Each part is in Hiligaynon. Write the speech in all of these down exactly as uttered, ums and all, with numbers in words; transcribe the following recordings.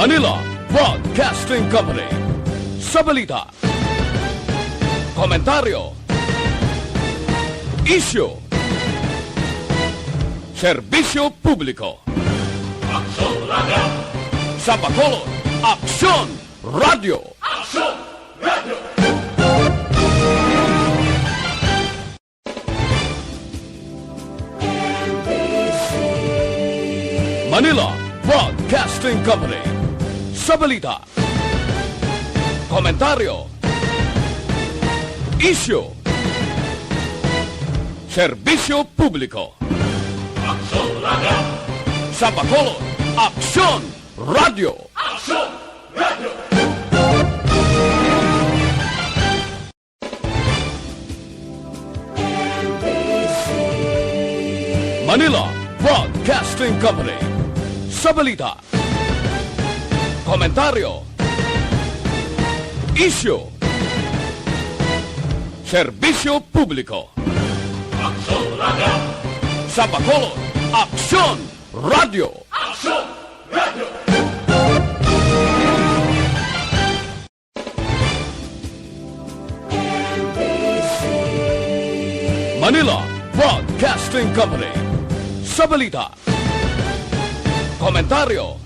Manila Broadcasting Company. Sa balita, komentaryo, isyu, serbisyo publiko. Aksyon Radio. Sa Bacolod, Aksyon Radio. Aksyon Radio. Manila Broadcasting Company. Sa balita, komentaryo, isyu, serbisyo publiko. Aksyon Radio. Sa Bacolod, Aksyon Radio. Aksyon Radio. Manila Broadcasting Company. Sa balita, komentaryo, isyu, serbisyo publiko. Aksyon Radio. Sa Bacolod, Aksyon Radio. Aksyon Radio. Manila Broadcasting Company. Sa balita, komentaryo,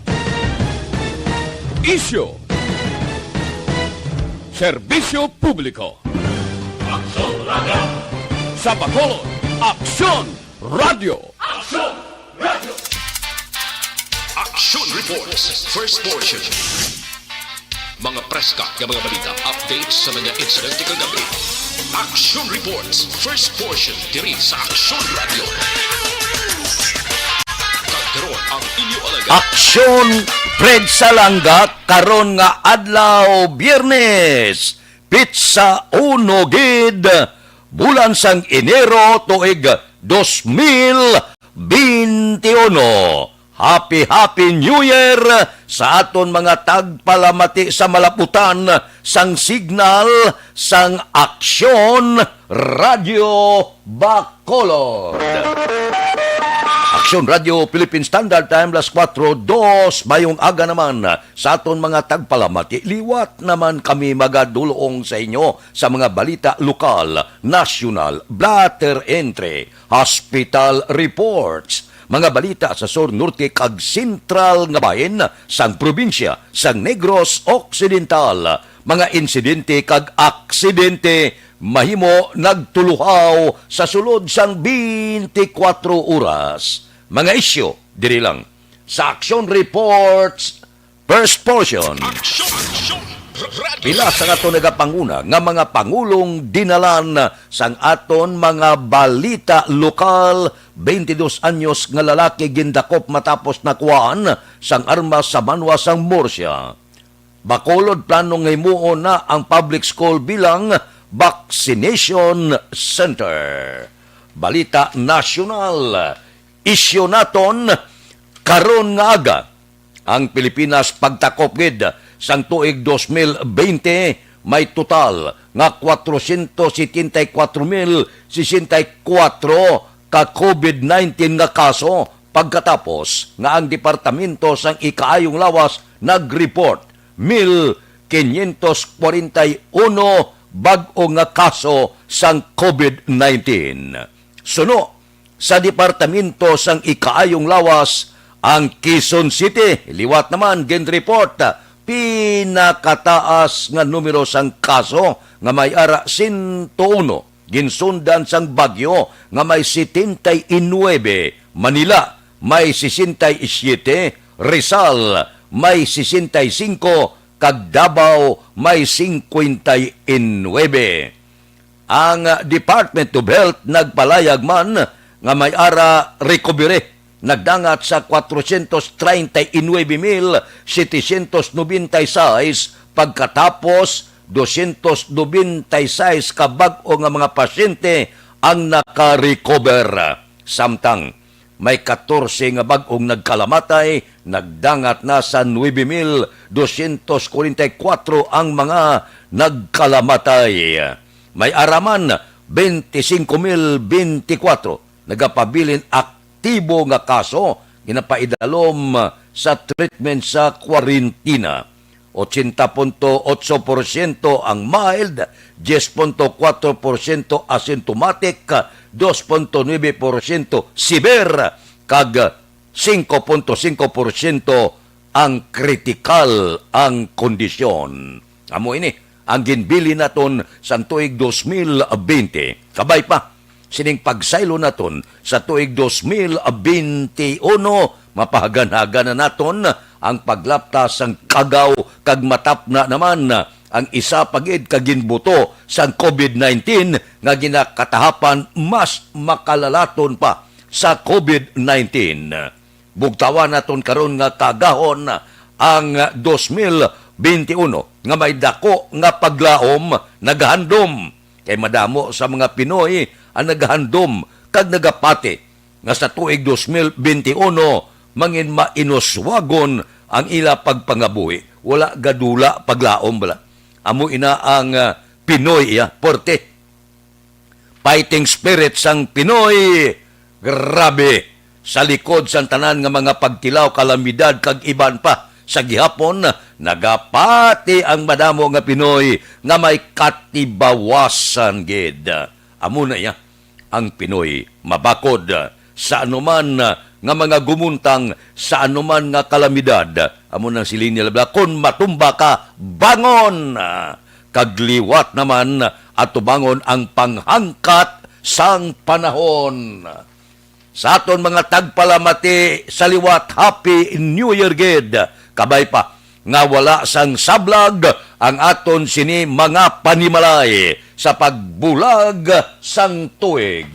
isyu, serbisyo publiko. Aksyon Radio. Sa Bacolod, Aksyon Radio. Aksyon Radio. Action Reports, first portion. Mga preska nga mga balita, updates sa mga insidente kagabi. Action Reports, first portion, diri sa Action Radio. Kag karon ang inyo alagad. Aksyon, Fred Salangga, karon nga adlaw, Biyernes, pitsa uno gid, bulan sang Enero, tuig dos mil beinti uno. Happy, Happy New Year sa aton mga tagpalamati sa malaputan sang signal sang Aksyon Radio Bacolod. Aksyon Radio Philippine Standard Time, las kuwatro dos. Mayong aga naman sa aton mga tagpalamati. Liwat naman kami magadulong sa inyo sa mga balita lokal, nasyonal, blotter entry, hospital reports, mga balita sa sur, norte, kag sentral nga bahin sang probinsya sang Negros Occidental, mga insidente kag aksidente mahimo nagtuluhaw sa sulod sang twenty-four oras. Mga isyu diri lang sa Action Reports First portion. Action! Action! Radio. Pila sa aton nagapanguna nga mga pangulong dinalan sang aton mga balita lokal, twenty-dos anyos nga lalaki gindakop matapos nakuhaan sang armas sa banwa sang Murcia. Bacolod, planong himuon na ang public school bilang vaccination center. Balita nasyonal, isyu naton karon nga aga. Ang Pilipinas pagtakop gid sang tuig dos mil bente, may total nga kwatrocientos setenta y cuatro mil sesenta y cuatro ka COVID nineteen nga kaso, pagkatapos nga ang Departamento sang Ikaayong Lawas nag-report mil quinientos cuarenta y uno bag-o nga kaso sang COVID nineteen. Suno sa Departamento sang Ikaayong Lawas, ang Quezon City liwat naman gin-report pinakataas nga numero sang kaso nga may ara sento uno, ginsundan sang Baguio nga may setenta y nuebe, Manila may sesenta y siete, Rizal may sesenta y cinco, kag Davao may singkwenta y nuebe. Ang Department of Health nagpalayag man nga may ara recovery nagdangat sa kwatrocientos treinta y nuebe mil setecientos noventa y seis, pagkatapos doscientos noventa y seis ka bag-o nga mga pasyente ang naka-recover. Samtang may katorse nga bag-ong nagkalamatay, nagdangat na sa nuebe mil doscientos cuarenta y cuatro ang mga nagkalamatay. May ara man, veinticinco mil veinticuatro nagapabilin aktibo nga kaso, ginapaidalom sa treatment sa kwarentina. Ochenta punto otso porsyento ang mild, diyes punto kwatro porsyento asymptomatic, dos punto nuebe porsyento severe, kag singko punto singko porsyento ang kritikal ang kondisyon. Amo ini ang ginbilin naton sa tuig dos mil bente. Kabay pa, sining pagsaylo naton sa tuig dos mil bente uno, mapahaganhagan na naton ang paglapta sang kagaw kag matapna naman ang isa pa gid ka ginbuto sang covid nineteen nga ginakatahapan mas makalalaton pa sa covid nineteen. Bugtawan naton karon nga kaagahon ang dos mil bente uno nga may dako nga paglaom nagahandom, kay madamo sa mga Pinoy ang nagahandom kag nagapati nga sa tuig dos mil bente uno mangin mainuswagon ang ila pagpangabuhi. Wala gadula paglaom bala. Amo ina ang, ah, Pinoy, iya, porte. Fighting spirit sang Pinoy, grabe. Sa likod sang tanan nga mga pagtilaw, kalamidad, kag iban pa, sa gihapon, nagapati ang madamo nga Pinoy nga may katibawasan gid. Amo na iya, ang Pinoy mabakod sa anuman nga mga gumuntang, sa anuman nga kalamidad. Amo nang siling nila bala, "Kon matumba ka, bangon!" Kag liwat naman atubangon ang panghangkat sang panahon. Sa aton mga tagpalamati sa liwat, Happy New Year gid. Kabay pa nga wala sang sablag ang aton sini mga panimalay sa pagbulag sang tuig.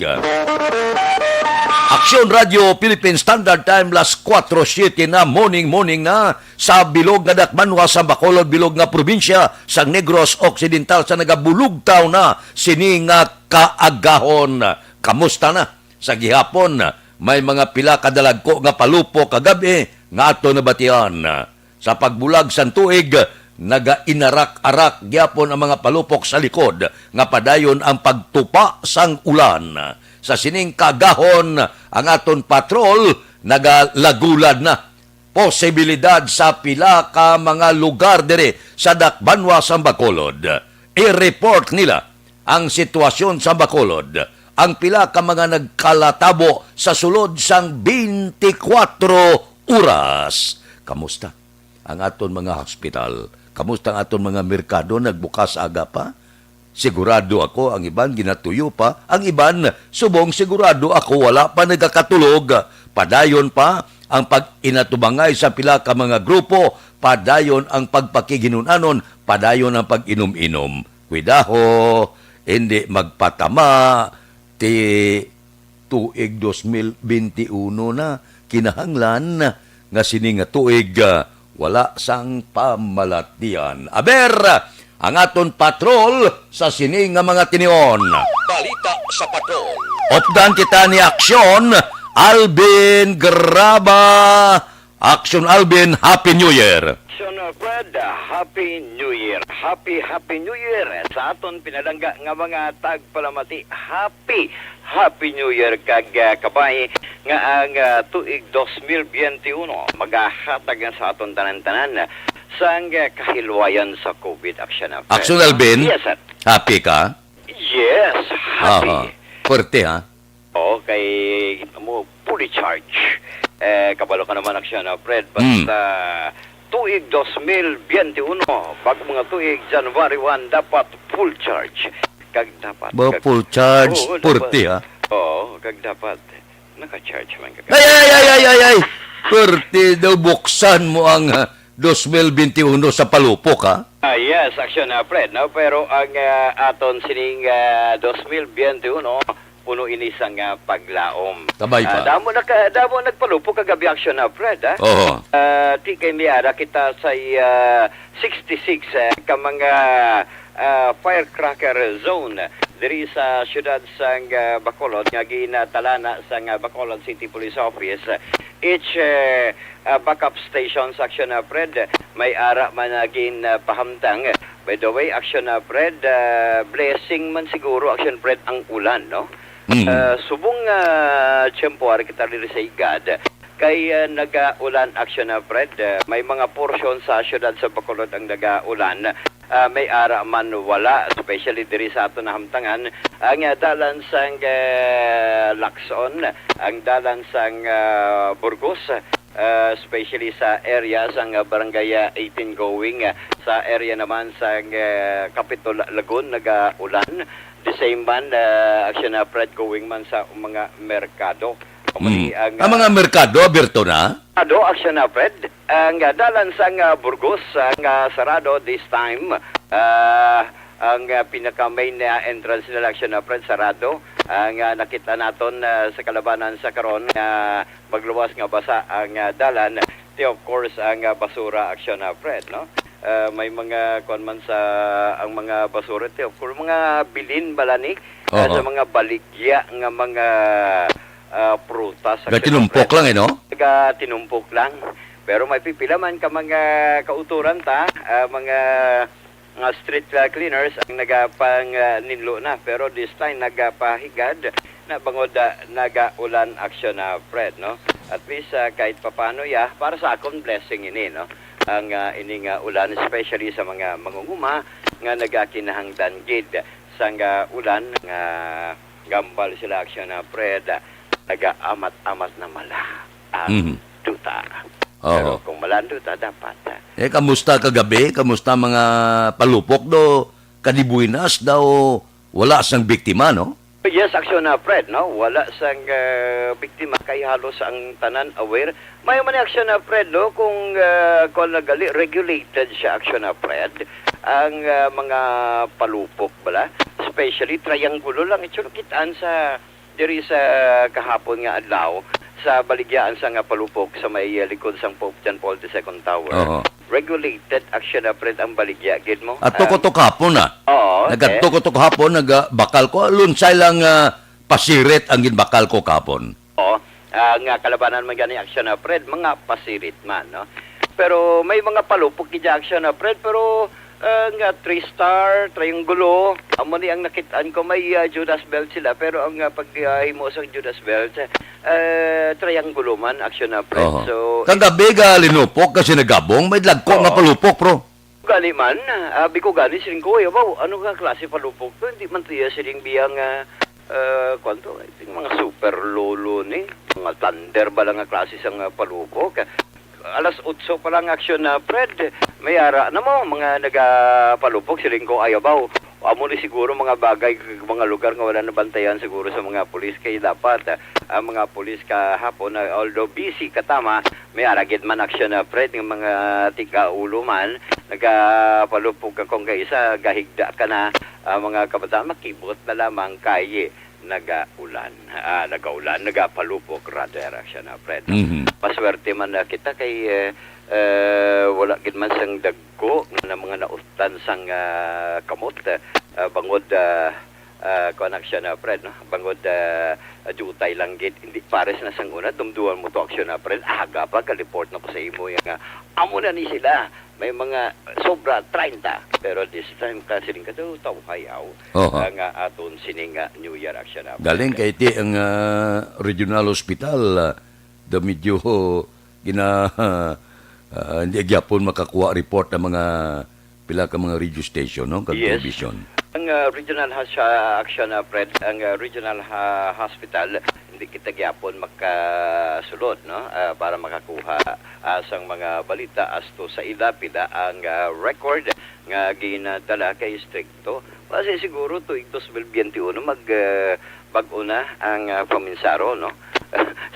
Aksyon Radio Philippine Standard Time, las kuwatro siete na, morning, morning na, sa bilog nga dakbanwa sa Bacolod, bilog nga probinsya sang Negros Occidental, sa nagabulugtaw na sini nga kaagahon. Kamusta na? Sa gihapon, may mga pila ka dalagko nga palupok kagab-i nga ato nabatian. Sa pagbulag sang tuig, nagainarak-arak gyapon ang mga palupok sa likod nga padayon ang pagtupa sang ulan. Sa sining kaagahon, ang aton patrol nagalagulad na posibilidad sa pila ka mga lugar diri sa dakbanwa sang Bacolod. I-report nila ang sitwasyon sa Bacolod, ang pila ka mga nagkalatabo sa sulod sang twenty-four oras. Kamusta ang aton mga hospital? Kamusta ang aton mga merkado? Nagbukas aga pa? Sigurado ako, ang iban ginatuyo pa, ang iban subong sigurado ako wala pa nagakatulog. Padayon pa ang pag-inatubangay sa pila ka mga grupo, padayon ang pagpakighinun-anon, padayon ang pag-inom-inom. Kuidaho, hindi magpatama ti tuig dos mil bente uno na, kinahanglan nga sini nga tuig, ah, wala sang pamalatian. Aber, ang aton patrol sa sini nga mga tinion. Balita sa patrol. Updan kita ni Aksyon Alvin Graba. Aksyon Alvin, Happy New Year. Aksyon, uh, Fred, uh, Happy New Year. Happy, Happy New Year sa aton pinalangga nga mga tagpalamati. Happy, Happy New Year kag, uh, kabay nga ang, uh, tuig dos mil bente uno magahatag nga sa aton tanan-tanan sang, uh, kahilwayan sa covid, Aksyon, uh, Fred. Aksyon Alvin, yes, sir. Happy ka? Yes, happy. Aha. Puwerte, ha? Oo, kay mo fully charge. Eh, kabalo ka naman, Aksyon, ah, Fred, mm, basta tuig dos mil bente uno, bag-o nga tuig, January one, dapat full charge. Kag dapat, ba, kag full charge, oo, dapat. Puwerte, ha? Oo, kag dapat naka-charge man ka. Ay, ay, ay, ay, ay, ay! Puwerte daw buksan mo ang, ah, dos mil bente uno sa palupok, ha? Ah, yes, Aksyon, ah, Fred, no? Pero ang, ah, aton sining, ah, dos mil bente uno, puno ini sang, ah, paglaom. Kabay pa. Ah, damo naka-, damo nagpalupok kagabi, Aksyon, ah, Fred, ha? Oo. Ah, ti kay may ara kita sa, ah, sixty-six, ah, ka mga, ah, firecracker zone diri sa siyudad sang, ah, Bacolod nga ginatalana sang, ah, Bacolod City Police Office. Each, ah, ah, backup station sa Aksyon, ah, Fred, may ara man na gin, ah, pahamtang. By the way, Aksyon, ah, Fred, ah, blessing man siguro, Aksyon, Fred, ang ulan, no? Mm. Ah, subong, ah, tiyempo, ari kita diri sa Igad, Kay, ah, nagaulan, Action, ah, Fred. Ah, may mga porsyon sa siyudad sa Bacolod ang nagaulan. Ah, may ara man wala, especially diri sa aton nahamtangan, ang, ah, dalan sang, ah, Lacson, ang dalan sang, ah, Burgos, ah, especially sa area sang, ah, Barangay, ah, eighteen going, ah, sa area naman sang, ah, Capitol Lagoon nagaulan. The same man, ah, Action, ah, Fred, going man sa mga merkado. Amo ni Mm. ang, Ang mga ah, merkado, abierto na? Ado, Action, ah, Fred. Ang, ah, dalan sang, ah, Burgos, ang, ah, sarado this time. Ah, ang, ah, pinaka main na entrance nila, Action, ah, Fred, sarado. Ang, ah, nakita naton, ah, sa kalabanan sa karon nga magluwas nga basa ang, ah, dalan. Ti, of course, ang, ah, basura, Action, ah, Fred, no? Ah, may mga kuwan man sa, ang mga basura, ti, of course, mga bilin bala ni, ah, Oo. sa mga baligya nga mga, ah, prutas, Action, ah, Fred. Gatinumpok lang, eh, no? Nagatinumpok lang. Pero may pipila man ka mga kauturan ta, ah, mga, mga street, ah, cleaners ang nagapang, ah, ninlo na. Pero this time, nagapahigad na bangod, ah, nagaulan, Action, ah, Fred, no? At least, ah, kahit papano, ya, para sa akon, blessing ini, no? Ang, ah, ini nga ulan, especially sa mga mangunguma nga nagakinahanglan gid sang, ah, ulan nga gambal sila, Action, ah, Fred, ah, nagaamat-amat na mala ang Mhm. duta. Oo. Pero kung mala ang duta, dapat, ah, Eh, kamusta kagabi? Kamusta mga palupok do? Kadi buenas daw wala sang biktima, no? Yes, Action, ah, Fred, no? Wala sang, ah, biktima kay halos ang tanan aware. May man, Action, ah, Fred, no? Kung, ah, kung nagali, regulated siya, Action, ah, Fred. Ang, ah, mga palupok bala, especially triangulo lang ito kitaan sa diri sa kahapon nga adlaw sa baligyaan sa nga palupok sa may, ah, likod sang Pope John Paul the Second Tower. Oo. Regulated, Action, ah, Fred, ang baligya gid mo. At Um, tukutok hapon na. Oo, eh. Nagatukutok hapon, nagbakal ko. Lunsay lang, ah, pasirit ang ginbakal ko kahapon. Oo. Ah, nga kalabanan man gani, Action, ah, Fred, mga pasirit man, no? Pero may mga palupok gid, Action, ah, Fred, pero, ah, nga three star, triangulo, amo ni ang nakitaan ko, may, ah, Judas belt sila, pero ang, ah, pag, ah, himo sa Judas belt, ah, triangulo man, Action, ah, Fred. Oho. So, kagabi ga linupok kasi nagabong, may dagko nga Oo. palupok, bro. Gani man, abi ko gani, siling ko, "Ay, abaw, ano nga klase palupok to? Hindi man to iya siling biya nga, ah, kwan to, I think mga super lolo ni, mga thunder ba lang nga klase sang, ah, palupok." Alas otso pa lang, Action, ah, Fred, may ara na mo, mga nagapalupok, siling ko, "Ay, abaw, amo ni siguro mga bagay, mga lugar nga wala nabantayan siguro sa mga pulis." Kay dapat, ah, ang mga pulis kahapon, ah, although busy katama, may ara gid man, Action, ah, Fred, nga mga tigaulo man, nagapalupog ka kung kaisa, gahigda ka na, ah, mga kabataan, makibot na lamang kay nagaulan. Ah, nagaulan, nagapalupog, rather, Action, ah, Fred. Mhm. Maswerte man na kita kay, eh, eh, wala gid man sang dagko nga mga nautan sang, ah, kamot, ah, bangod, ah, ah, kuwan, Action, ah, Fred, no? Bangod, ah, jutay lang gid. Hindi pares na sang una, dumduman mo to, Action, ah, Fred. Aga pa, ka-report na ko sa imo yan nga, amo na ni sila. May mga sobra treinta. Pero this time, ka siling ka daw, tawhay, aw, Oho. Ang, ah, aton sining, ah, New Year, Action, ah, Fred. Galing kay ti ang, ah, Regional Hospital, ah, daw medyo gina-, ah, hindi gyapon makakuha report ang mga pila ka mga radio station, no? Kag Yes. television. Ang, ah, regional has-, ah, Action, ah, Fred, ang, ah, regional ha-, hospital, hindi kita gyapon makasulod, no? Ah, para makakuha, ah, sang mga balita as to sa ila, pila ang, ah, record nga ginadala kay strikto. Basi siguro tuig dos mil biyente uno mag, ah, bag-o na ang, ah, paminsaro, no?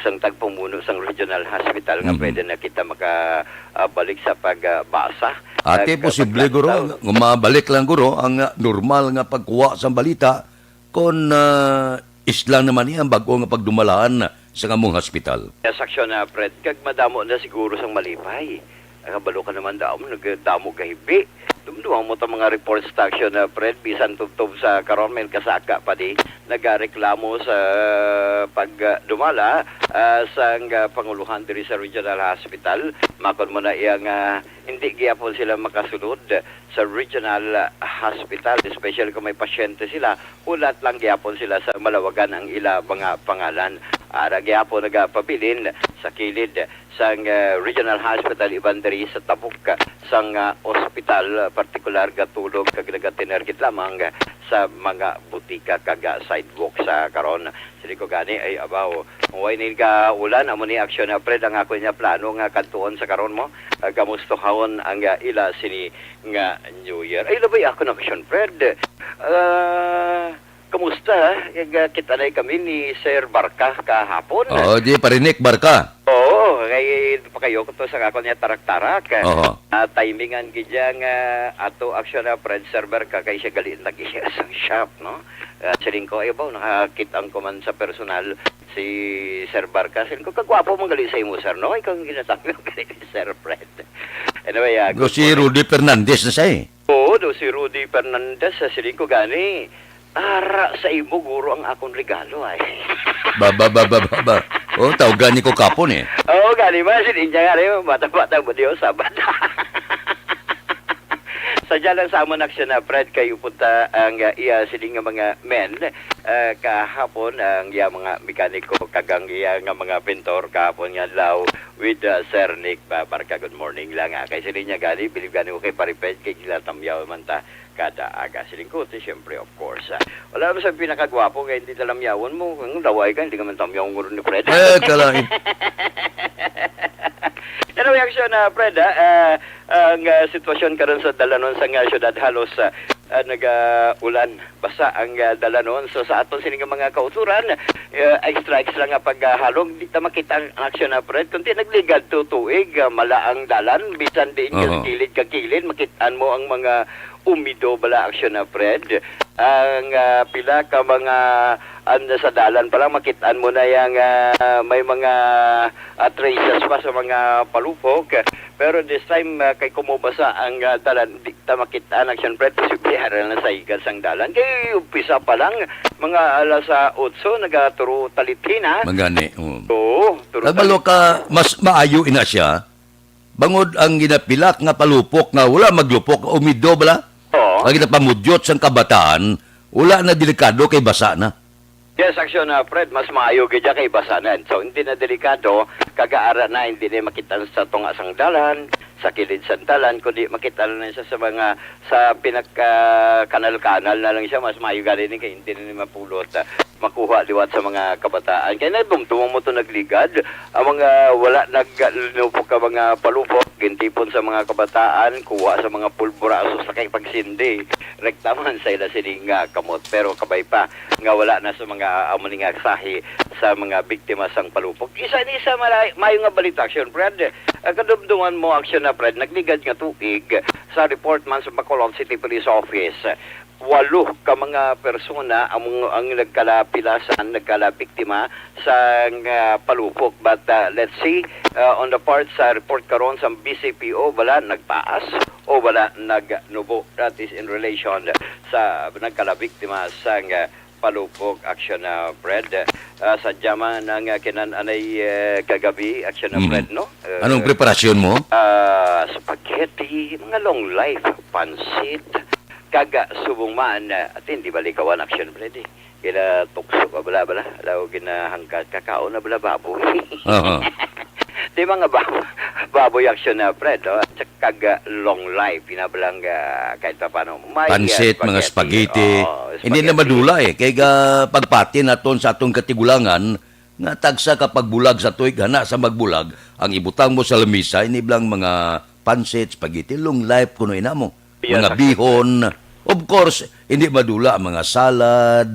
Sang tagpamuno sang regional hospital nga Mhm. pwede na kita maka, ah, balik sa pagbasa. Ate, Nagpaglato. posible, guro, nga mabalik lang, guro, ang, ah, normal nga pagkuha sang balita kon, ah, islang naman niya ang bag-o nga pagdumalaan sa among hospital. Yes, Action, ah, Fred. Kag madamo na siguro sang malipay. Nakabalo ka naman daw, nagdamo gahibi. Dumduman mo ta mga reports ta, Action, ah, Fred, bisan tubtob sa karon, may kasaka pa di nagareklamo sa pagdumala, ah, sang, ah, panguluhan diri sa Regional Hospital. Makon mo na iya nga hindi gyapon sila makasulod sa Regional Hospital, especially kung may pasyente sila, hulat lang gyapon sila sa malawagan ang ila mga pangalan. Ara gihapon nagapabilin sa kilid sang, ah, Regional Hospital Ivan Diri sa tabok sang, ah, ospital, ah, partikular gatulog kag nagatener gid lamang sa mga butika kag, ah, sidewalk sa karon. Siling ko gani, ay, abaw, way ni ka ulan, amo ni aksyon na, Fred, ang ako niya plano nga kadtuon sa karon mo. Ah, kamustuhon ang, ah, ila sini nga New Year. Ay, labay ako na aksyon, Fred. Ah, kamusta? Nagkita na kami ni Sir Barca kahapon. Oo, di parinik Barca. Oo, kay pa kayo ko to sa ako niya tarak-tarak. Oho. Ah, timingan gid niya nga ato aksyon na, Fred, Sir Barca, kay siya gali nag-iya sa shop, no? Ah, siling ko, "Ay, baw, nakakita ko man sa personal si Sir Barca." Siling ko, "Kagwapo man gali sa imo, sir, no? Ikaw ang ginatamyo gali ni Sir Fred." Anyway, ah, Go good si morning. Rudy Fernandez na siya, eh. Oo, do si Rudy Fernandez, sa siling ko gani, "Ara sa imo, guro, ang akon regalo, ay." Ba, ba, ba, ba, ba, ba. Oh, tawgan ni ko kapon, eh. Oo, gani ba? Siling niya gani, bata-bata mo, Dios, sabat. Sadya lang sa amon aksyon na, Fred, kayo punta ang, ah, iya siling nga mga men, ah, kahapon, ang iya mga mekaniko, kag ang iya nga mga pintor kahapon nga adlaw with, ah, Sir Nick Ba-, Barca. Good morning lang, ah. Kay siling niya gani, bilib gani ko kay Pare Fred, kay ginatamyaw man ta kada aga. Siling ko, ti, siyempre, of course, ah. Wala naman sa pinakagwapo, kay hindi talamyawon mo. Ang laway ka, hindi ka man tamyaw ng ulo ni Fred. Eh, kalain. Pero reaksyon na, Fred, ah, ah, ang, ah, sitwasyon karon sa dalanon sa nga syudad halos, ah, ah, naga-ulan. Basa ang, ah, dalanon. So, sa aton sini nga mga kauturan, ah, extra, extra nga paghalog, di ta makita ang aksyon na, Fred. Kundi nagligad to tuig, ah, mala ang dalan, bisan diin ka Oho. kilid ka kilid, makitaan mo ang mga umido bala aksyon na, Fred. Ang, ah, pila ka mga, ano, sa dalan pa lang, makitaan mo na yang, ah, may mga, ah, traces pa sa mga palupok. Pero this time, ah, kay kumubasa ang, ah, dalan, di ta makitaan aksyon, Fred. Posible ara na sa igas ang dalan. Kay umpisa pa lang, mga alas, ah, otso, nagaturo talitina. Magani, oo. Oo, turo Nagbalo talitina. ka, mas maayo ina siya. Bangod ang ginapilak nga palupok nga wala maglupok, umido bala? Oo. Ang ginapamudyot sang kabataan, wala na delikado kay basa na. Yes, aksyon na, Fred, mas maayo gid siya kay basa na. So, hindi na delikado, kagaara na, hindi na makita sa tunga sang dalan, sa kilid sang dalan, kundi makita na siya sa mga, sa pinaka kanal-kanal na lang siya, mas maayo gali ni kay hindi na ni mapulot, ah, makuha liwat sa mga kabataan. Kaya nadumdumang mo to nagligad, ang mga wala naglinupok ka mga palupok, gintipon sa mga kabataan, kuha sa mga pulbura, aso sa kay pagsindi. Rekta man sa ila sini nga kamot, pero kabay pa nga wala na sa mga amo ni nga sahi sa mga biktima sang palupok. Isa ni sa malay-, mayo nga balita, aksyon, Fred. Ang kadumduman mo, aksyon na, Fred, nagligad nga tuig sa report man sa Bacolod City Police Office. Walo ka mga persona ang, ang nagkalapilasan, nagkalabiktima sa nga palupok. But, uh, let's see, uh, on the part sa report karon sa B C P O, wala nagtaas o wala nagnubo. That is in relation sa nagkalabiktima sa nga palupok, aksyon na, Fred. Uh, sadya man ang, uh, kinan-anay, uh, kagabi, aksyon na, Mm. Fred, no? Uh, Anong preparasyon mo? Uh, spaghetti, mga long life, pansit, kag, uh, subong man, uh, at hindi balikawan, aksyon, Fred, eh. Kila tukso ka bala, bala. Daw ginahangkat ka, kaon na bala baboy. Aha. Di mga bab-, baboy aksyon na, Fred, oh. At saka, uh, long life, pinabalang, uh, kahit pa paano. May, uh, Pansit, mga spaghetti. spaghetti. Oo, Hindi na spaghetti. madula, eh. Kay ga pagpati naton sa atong katigulangan, nga tagsa ka pagbulag sa tuig, hana sa magbulag, ang ibutang mo sa lamisa, ini blang mga pansit, spaghetti, long life, kuno ina mo. Yes, Mga sir. bihon. Of course, hindi madula ang mga salad,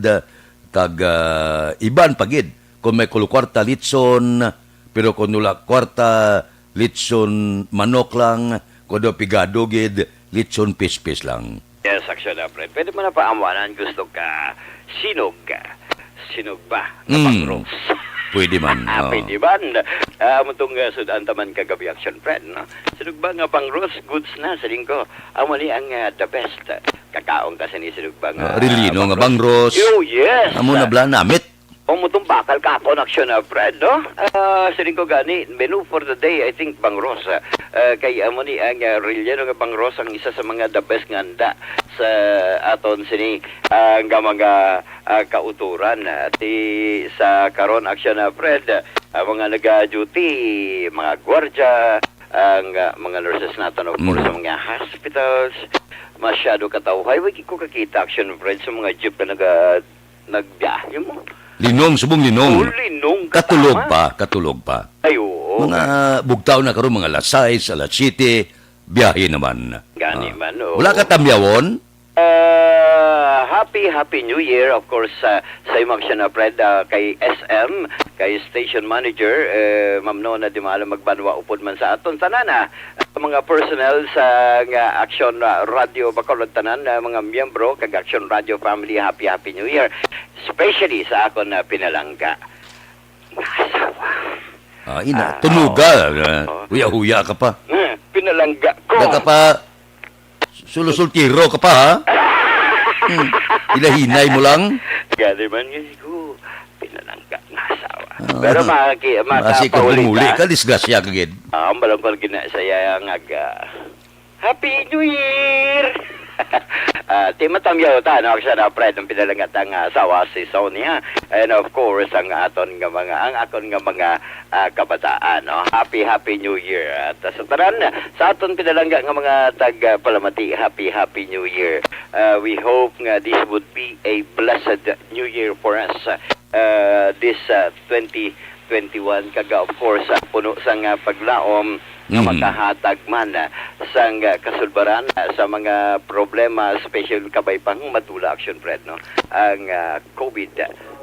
kag, ah, iban pa gid. Kung may kulo kwarta, litson, pero kung wala kwarta, litson manok lang, kung daw pigado gid, litson pispis lang. Yes, aksyon na, Fred. Pwede mo na paamanan, gusto ka sinog, sinog ba? Nga Mm. pang-roast. Pwede man, Ah, oo. pwede man. Ah, amo tong, ah, sud-an taman kagabi, aksyon, Fred, no? Sinog ba nga pang-roast, goods na, siling ko. Amo ni ang, ah, the best. Kakaon ka sa ni sinog ba nga Ah, Rilino nga pang-roast? pang-roast. Oh, yes. Amo na bala, namit. O, mutumbakal ka ako, action, ah, Fred, no? Ah, siling ko gani, menu for the day, I think, bangros. Ah, kay amo ni ang, ah, relleno nga bangros ang isa sa mga the best nga handa sa aton sini, ah, nga mga, ah, kauturan. Ah, ti sa karon, action, ah, Fred, ah, mga naga-duty, mga gwardya, ang, ah, mga nurses naton, of course, Mm. sa mga hospitals, masyado katawhay. Wa gid ko kakita, action, Fred, sa mga jeep nga naga-, nagbiyahe mo. Linong, subong linong. Oh, linong ka, Katulog tama. pa, katulog pa. Ay, oo. Mga bugtaw na karon, mga alas sais, alas siyete, biyahe naman. Gani Ah. man, oo. Wala ka tamyawon? Ah, happy, happy New Year, of course, ah, sa imong action, ah, Fred, ah, kay S M, kay station manager, eh, Ma'am Nona Dimala Magbanwa, upod man sa aton tanan, ah, mga personnel sa nga Action, ah, Radio Bacolod, tanan, ah, mga miyembro kag Action Radio family, happy, happy New Year. Especially sa akon na pinalangga nga asawa. Ah, ina, Ah, tunuga, oo. ah, Oo. huya-huya ka pa. Hmm, pinalangga ko. Ka pa, sulusultiro ka pa, ha? Hmm. Hinahinay mo lang? Gani man nga ko, pinalangga nga asawa. Ah. Pero maki-, Masi ka makapauli bumuli ka. ka, disgrasya ka gid. Ah, ang balangkol gina-, sa iya nga ga-, Happy New Year! Ah, ti matamyaw ta, no? Action, ah, Fred, ang pinalangga ta nga asawa, si Sonia. And of course, ang aton nga mga, ang akon nga mga, ah, kabataan, no? Happy, happy New Year. At, ah, sa tanan, sa aton pinalangga nga mga tag, ah, palamati, happy, happy New Year. Ah, we hope nga this would be a blessed New Year for us. Ah, this, ah, twenty twenty-one, kag, ah, of course, ah, puno sang, ah, paglaom nga Mm. makahatag man, ah, sang, ah, kasulbaran, ah, sa mga problema, special kabay pang matula, action, Fred, no? Ang, ah, COVID,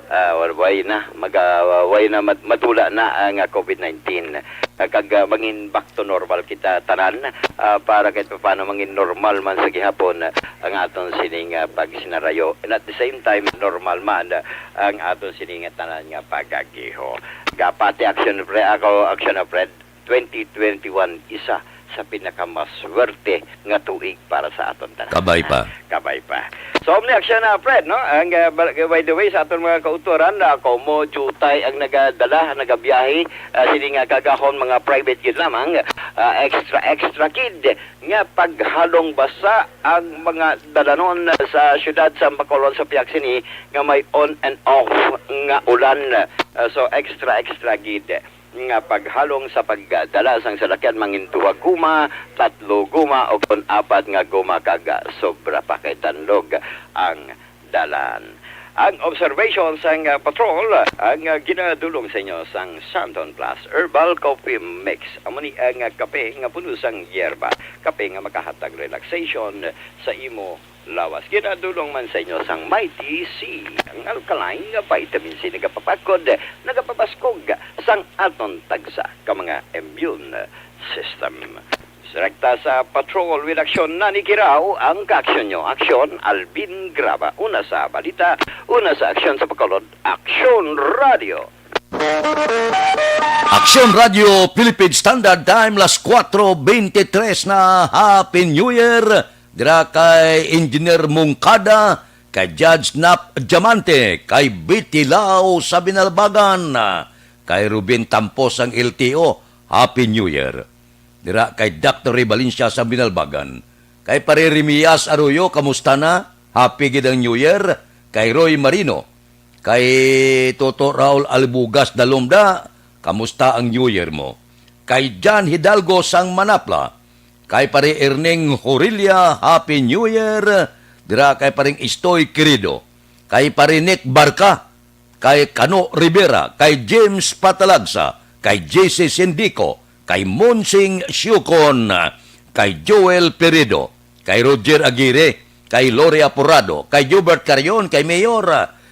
ah, wa-, way na, maga-, way na mat-, matula na ang, ah, COVID nineteen. Ah, kag, ah, mangin back to normal kita tanan, ah, para kahit paano mangin normal man sa gihapon, ah, ang aton sining, ah, pagsinarayo. And at the same time, normal man, ah, ang aton sining tanan nga pagagiho. Gapati, action, Fred, ako, action, ah, Fred, twenty twenty-one, isa sa pinakamaswerte nga tuig para sa aton tanan. Kabay pa. Kabay pa. So, omni action na, Fred, no? Ang, ah, bal-, by the way, sa aton mga kauturan, na ako mo, jutay ang nagadala, nagabiyahe, ah, sini nga kagahon, mga private gid lamang, ah, extra, extra kid nga paghalong basa ang mga dalanon sa siyudad sa Bacolod sa pihak sini nga may on and off nga ulan. Ah, so, extra, extra gid nga paghalong sa pagdala sang salakyan, mangin duha guma, tatlo guma, o kon apat nga guma kag sobra pa kay tanlog ang dalan. Ang observation sang, ah, patrol, ang, ah, ginadulong sa inyo sang Santon Plus Herbal Coffee Mix. Amo ni ang, ah, kape nga puno sang yerba, kape nga makahatag relaxation sa imo lawas. Ginadulong man sa inyo sang Mighty C, ang alkaline nga vitamin C nagapapakod, nagapabaskog sang aton tagsa ka mga immune system. Direkta sa Patrol with Action, Nani Kirao ang kaaksyon nyo. Aksyon, Alvin Graba. Una sa balita, una sa aksyon sa Bacolod, Aksyon Radio. Aksyon Radio, Philippine Standard Time, las kuwatro beintitrés na. Happy New Year! Dira kay Engineer Mungkada, kay Judge Nap Diamante, kay Bitilao sa Binalbagan, kay Ruben Tampos ang L T O, Happy New Year. Dira kay Doctor Ray Valencia sa Binalbagan, kay Pare Remias Arroyo, kamusta na? Happy gid ang New Year. Kay Roy Marino, kay Toto Raul Albugas Dalumda, kamusta ang New Year mo? Kay John Hidalgo sang Manapla, kay Pare Erning Horilla, Happy New Year. Dira kay Paring Istoy Querido, kay Pare Nick Barca, kay Kano Rivera, kay James Patalagsa, kay J C Sindico, kay Monsing Siucon, kay Joel Peredo, kay Roger Aguirre, kay Lori Aporado, kay Gilbert Carion, kay Mayor,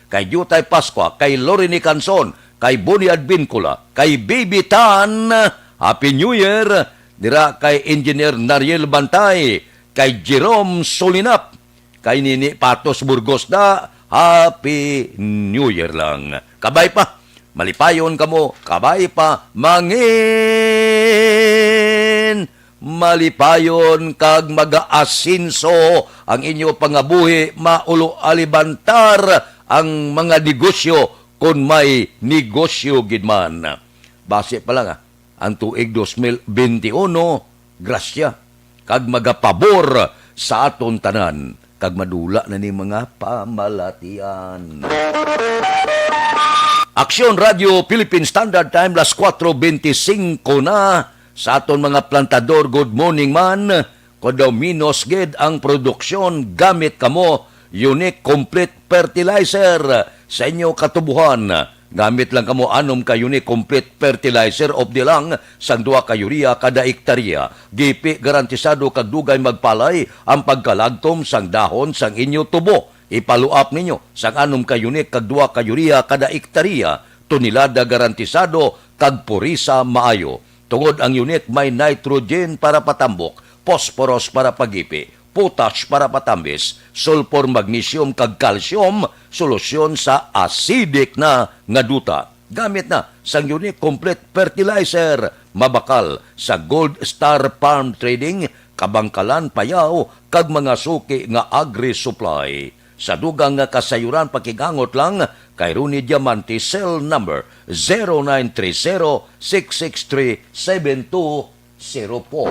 kay Jutay Pascua, kay Lorenie Canson, kay Bonnie Advincula, kay Baby Tan, Happy New Year, dira kay Engineer Nariel Bantay, kay Jerome Solinap, kay Nini Patos Burgos da, Happy New Year lang. Kabay pa, malipayon kamo, kabay pa, mangin malipayon kag magaasinso ang inyo pangabuhi, maulo alibantar ang mga negosyo kon may negosyo gid man. Basi pa lang, ah, ang tuig dos mil benti uno, grasya kag magapabor sa aton tanan, kag madula na ni mga pamalatian. Aksyon Radio Philippine Standard Time, las kuwatro benti singko na. Sa aton mga plantador, good morning man. Kon daw minus gid ang produksyon, gamit kamo Unique Complete Fertilizer sa inyo katubuhan. Gamit lang kamo anom ka Unique Complete Fertilizer of the lang sang duha ka urea kada ektarya. Gipi, garantisado kag dugay magpalay ang pagkalagtom sang dahon sang inyo tubo. Ipaluap ninyo sang anom ka Unique kag duha ka urea kada ektarya, tonelada garantisado kag purisa maayo. Tungod ang Unique may nitrogen para patambok, phosphorus para pagipi, potash para patambis, sulfur, magnesium, kag calcium, solusyon sa acidic na nga duta. Gamit na sang Unique Complete Fertilizer, mabakal sa Gold Star Farm Trading, Kabangkalan, Payao, kag mga suki nga agri-supply. Sa dugang nga kasayuran, pakigangot lang kay Ronnie Diamante, cell number zero nine three zero six six three seven two zero four.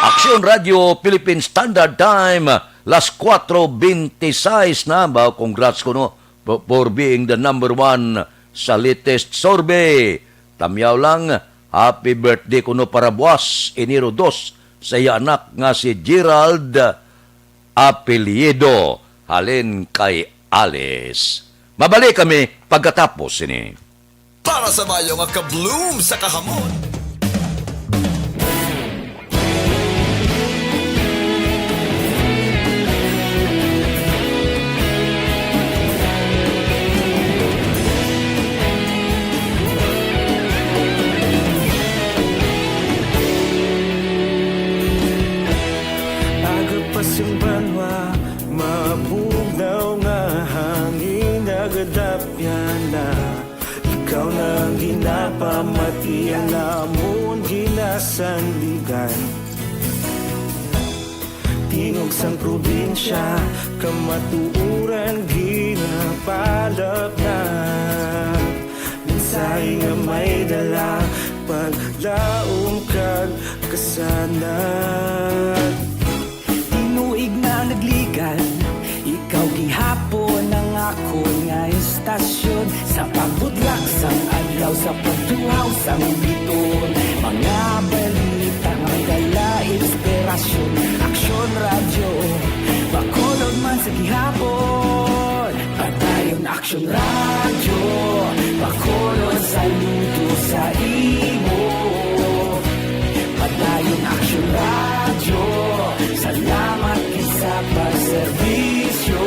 Aksyon Radio Philippine Standard Time, las kuwatro benti sais na. Ba, congrats kuno for, for being the number one sa latest survey. Tamyaw lang, happy birthday kuno para buwas, Enero dos, sa iya anak nga si Gerald Apelyido, halin kay Alice. Mabalik kami pagkatapos sini. Para sa mayo nga ka-bloom sa kahamon. Aga pa sing banwa, mabugnaw nga hangin, nagadapyan na. Ikaw na ang ginapamati, ang amon ginasandigan. Tingog sang probinsya, kamatuoran ginapalapnag. Mensahe nga may dala, paglaom kag kasanag. Tinuig na nagligan, ikaw gihapon ang akon nga istasyon. Sa pagbutlak sang adlaw, sa pagtuhaw sang biton, mga balita nga may dala inspirasyon. Aksyon Radyo, Bacolod man sa gihapon. Padayon Aksyon Radyo, Bacolod, saludo sa imo. Padayon Aksyon Radyo, salamat gid sa pagserbisyo.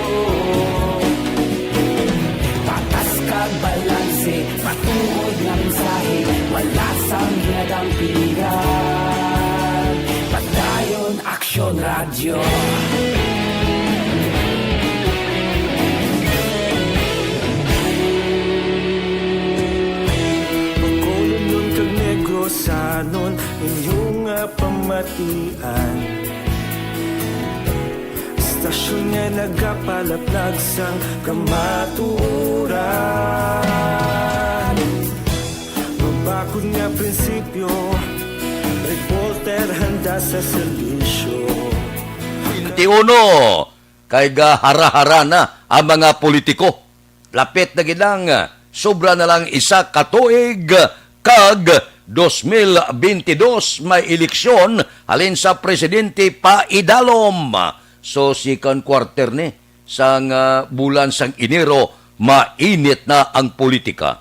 Patas kag balanse, matuod nga mensahe, wala sang ginadampigan. Padayon Aksyon Radyo. Bacolodnon kag Negrosanon, inyo nga pamatian. Istasyon nga nagapalaplag sang kamatuoran. Mabakod nga prinsipyo, reporter handa sa serbisyo. Twenty-uno, kay gahara-hara na ang mga politiko. Lapit na gid lang, sobra na lang isa ka tuig, kag dos mil benti dos may eleksyon halin sa presidente pa idalom. So, second quarter ni sang, ah, bulan sang Enero, mainit na ang politika.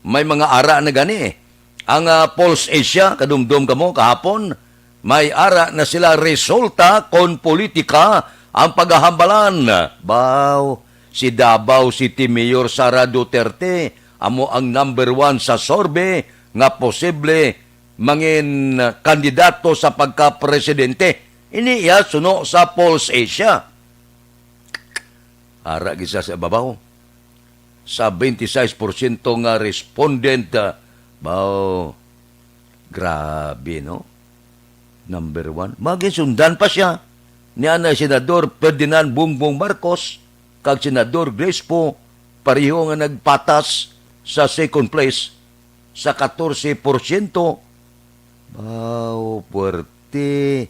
May mga ara na gani, eh. Ang, ah, Pulse Asia, kadumdom kamo kahapon, may ara na sila resulta kon politika ang pagahambalan. Baw, si Davao City Mayor Sara Duterte amo ang number one sa survey nga posible mangin kandidato sa pagkapresidente. Ini iya suno sa Pulse Asia. Ara gid sa, sa babaw. Sa twenty-six porsyento nga respondent, ah, baw, grabe, no? Number one. Maginsundan pa siya ni anay Senador Ferdinand Bongbong Marcos kag Senador Grace Poe pareho nga nagpatas sa second place sa katorse porsyento. Wow, puwerte.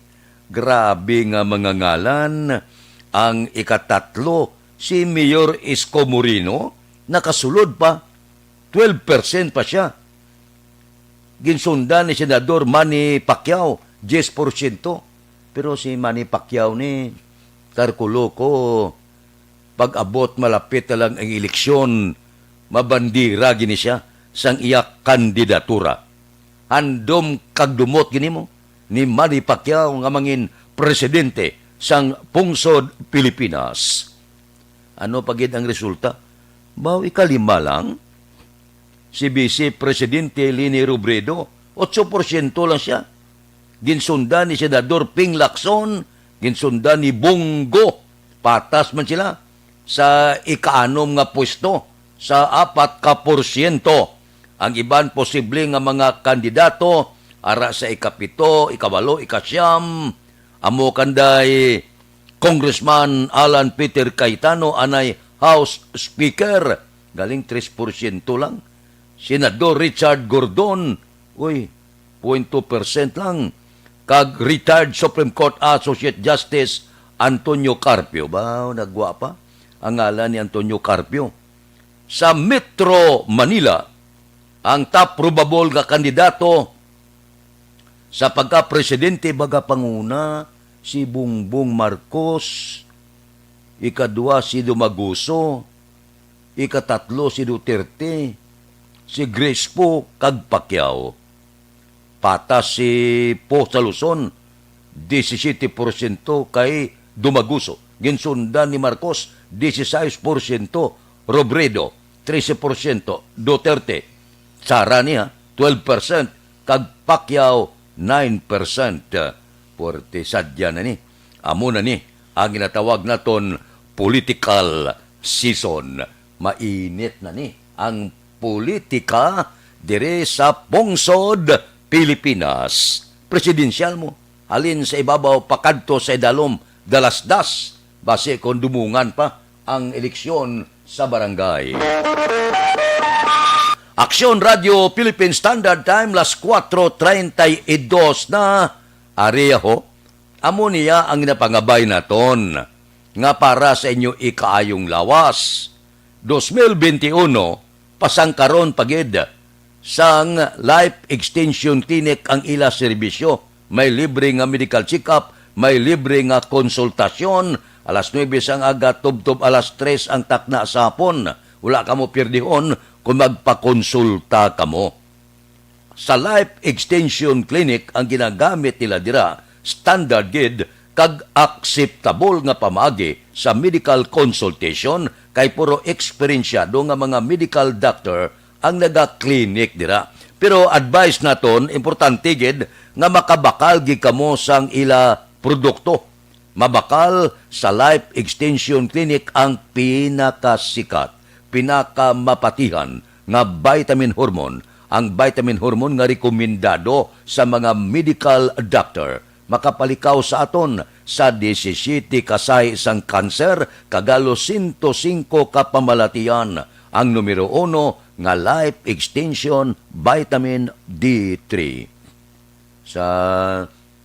Grabe nga mga ngalan. Ang ikatatlo, si Mayor Isko Moreno, nakasulod pa. Twelve percent pa siya. Ginsundan ni Senador Manny Pacquiao, diyes porsyento. Pero si Manny Pacquiao ni, kalkulo ko, pag-abot malapit na lang ang eleksyon, mabandira gini siya sang iya kandidatura. Handom kag dumot gini mo ni Manny Pacquiao nga mangin presidente sang pungsod Pilipinas. Ano pa gid ang resulta? Baw ikalima lang. Si Vice Presidente Leni Robredo, otso porsyento lang siya. Ginsundan ni Senador Ping Lacson, ginsundan ni Bong Go. Patas man sila sa ikaanom nga pwesto sa apat ka porsyento. Ang iban posible nga mga kandidato ara sa ikapito, ikawalo, ikasyam, amo kanday Congressman Alan Peter Cayetano, anay House Speaker, galing tres porsyento lang. Senador Richard Gordon, uy, point two percent lang. Kag retired Supreme Court Associate Justice Antonio Carpio. Ba, nagwa pa ang ngalan ni Antonio Carpio. Sa Metro Manila, ang top probable nga kandidato sa pagka-presidente, baga panguna, si Bongbong Marcos, ikadua si Dumaguso, ikatatlo si Duterte, si Grace Poe, kag Pacquiao. Patas si Poe sa Luzon, disisiete porsyento kay Dumaguso. Ginsundan ni Marcos, dieciséis porsyento, Robredo, trese porsyento, Duterte, Sara niya, twelve percent, kag Pacquiao, nine percent. Puwerte sadya na ni. Amo na ni ang ginatawag naton political season. Mainit na ni ang politika diri sa pungsod Pilipinas. Presidensyal mo, halin sa ibabaw pakadto sa idalom, dalasdas, basi kon dumungan pa ang eleksyon sa barangay. Aksyon Radio Philippine Standard Time, las kuwatro treinta y dos na. Ari ho, amo niya ang ginapangabay naton nga para sa inyo ikaayong lawas. Dos mil benti uno, pasangkaron pa gid sang Life Extension Clinic ang ila serbisyo. May libre nga medical check-up, may libre nga konsultasyon, alas nuebe sang aga tubtob alas tres ang takna sa hapon. Wala kamo pierdihon kung magpakonsulta kamo. Sa Life Extension Clinic ang ginagamit nila dira, standard gid kag akseptable nga pamaagi sa medical consultation, kay puro eksperensyado nga mga medical doctor ang naga-clinic dira. Pero advice naton, importante gid nga makabakal gid kamo sang ila produkto. Mabakal sa Life Extension Clinic ang pinakasikat, pinakamapatihan nga vitamin hormone, ang vitamin hormone nga rekomendado sa mga medical doctor. Makapalikaw sa aton sa disisiete ka sahi sang kanser kag halos sento singko ka pamalatian ang numero uno nga Life Extension Vitamin D three. Sa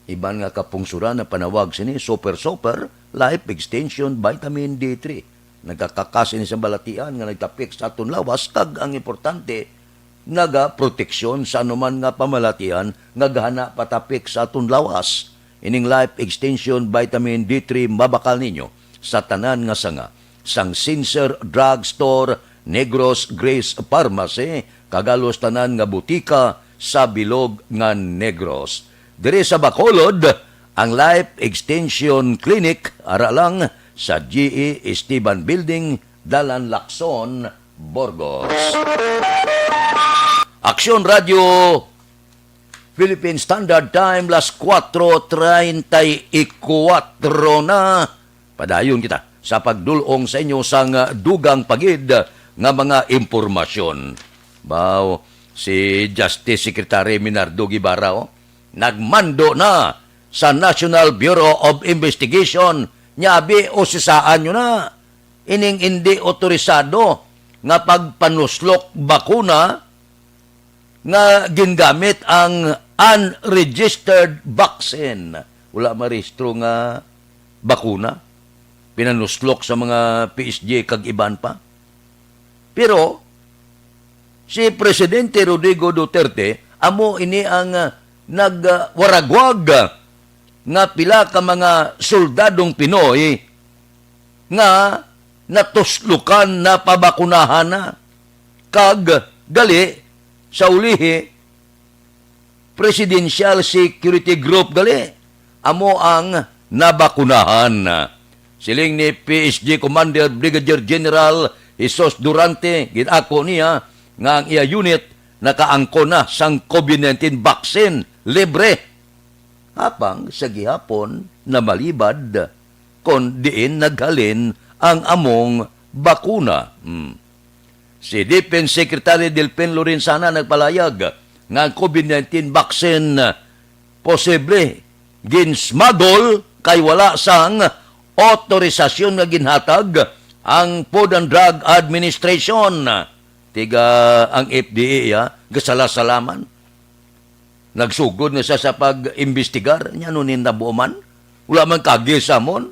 iban nga kapungsuran, ang panawag sini Super Super Life Extension Vitamin D three. Nagakakas ini sa balatian nga nagtapik sa aton lawas, kag ang importante, nagaproteksyon sa anuman nga pamalatian nga gahana patapik sa aton lawas. Ining Life Extension Vitamin D three mabakal ninyo sa tanan nga sanga, sang Sincere Drug Store, Negros Grace Pharmacy, kag halos tanan nga butika sa bilog nga Negros. Diri sa Bacolod, ang Life Extension Clinic, ara lang sa G E Esteban Building, Dalan Lacson, Burgos. Aksyon Radio, Philippine Standard Time, las kuwatro treinta y cuatro na. Padayon kita sa pagdul-ong sa inyo sang dugang pa gid nga mga impormasyon. Baw, si Justice Secretary Menardo Guevara, oh, nagmando na sa National Bureau of Investigation, nya abi, usisaan nyo na ining indi otorisado nga pagpanuslok bakuna nga gingamit ang unregistered vaccine. Wala marehistro nga bakuna. Pinanuslok sa mga P S G kag iban pa. Pero si Presidente Rodrigo Duterte, amo ini ang, ah, nagwaragwag, ah, nga pila ka mga soldadong Pinoy nga natuslokan, napabakunahan na, kag gali sa ulihi, Presidential Security Group gali amo ang nabakunahan. Siling ni P S G Commander Brigadier General Jesus Durante, gin-ako niya nga ang iya unit nakaangkon na sang COVID nineteen vaccine libre. Apang sa gihapon namalibad kon diin naghalin ang among bakuna. Hmm. Si Defense Secretary Delfin Lorenzana nagpalayag nga ang COVID nineteen vaccine posible gin-smuggle kay wala sang otorisasyon nga ginhatag ang Food and Drug Administration. Tiga ang F D A, ya, gasala-salaman. Nagsugod na siya sa pag-imbestigar. Nya, ano ni nabuo man? Wala man kagi sa amon.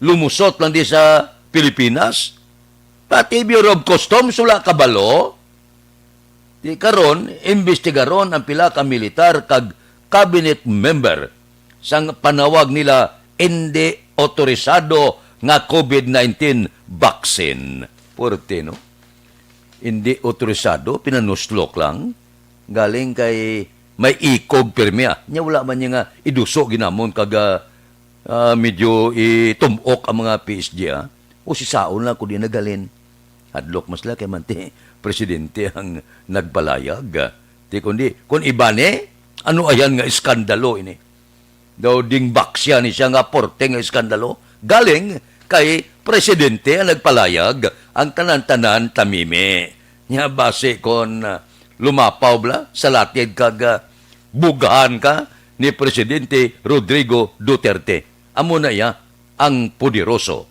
Lumusot lang di sa Pilipinas. Pati Bureau of Customs, wala kabalo. Di karon, imbestigaron ang pila ka militar kag cabinet member sang panawag nila hindi otorisado nga COVID nineteen vaccine. Puwerte, no? Hindi otorisado, pinanuslok lang. Galing kay may ikog pirmi, ah. Nya wala man niya nga iduso ginamon kag, ah, ah, medyo itum-ok ang mga P S G, ah. O si Saul na kung di naghalin. Hadlok mas laki man ti presidente ang nagpalayag, ah. Ti kundi, kung iba ni, ano ayan nga iskandalo ini? Daw dingbaksya ni siya nga porte nga iskandalo. Galing kay presidente ang nagpalayag, ang tanan-tanan tamimi. Nya basi kon, ah, lumapaw bala sa latid kag, ah, bughan ka ni Presidente Rodrigo Duterte. Amo na iya ang poderoso.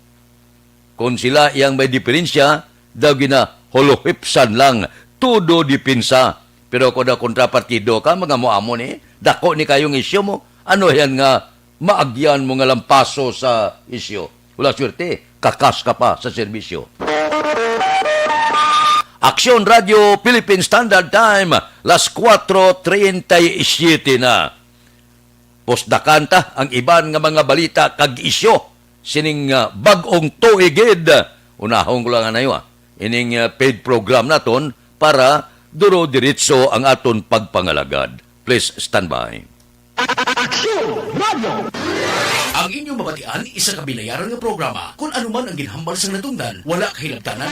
Kon sila iyang may diferensya, daw ginahuluhipsan lang, todo depensa. Pero kon daw kontrapartido ka, mga mo-amo ni, dako ni kayong isyu mo, ano yan nga maagyan mo nga lampaso sa isyu? Wala swerte, kakas ka pa sa serbisyo. Aksyon Radio Philippine Standard Time, las kuwatro treinta y siete na. Pusdakan ta ang iban nga mga balita kag isyu sining, ah, bag-ong tuig gid. Unahon ko lang anayo, ah. Ining, ah, paid program naton para duro-diretso ang aton pagpangalagad. Please stand by. Aksyon Radio. Ang inyong mabatian, isa ka binayaran nga programa. Kon ano man ang ginhambal sang natungdan, wala kahilabtanan.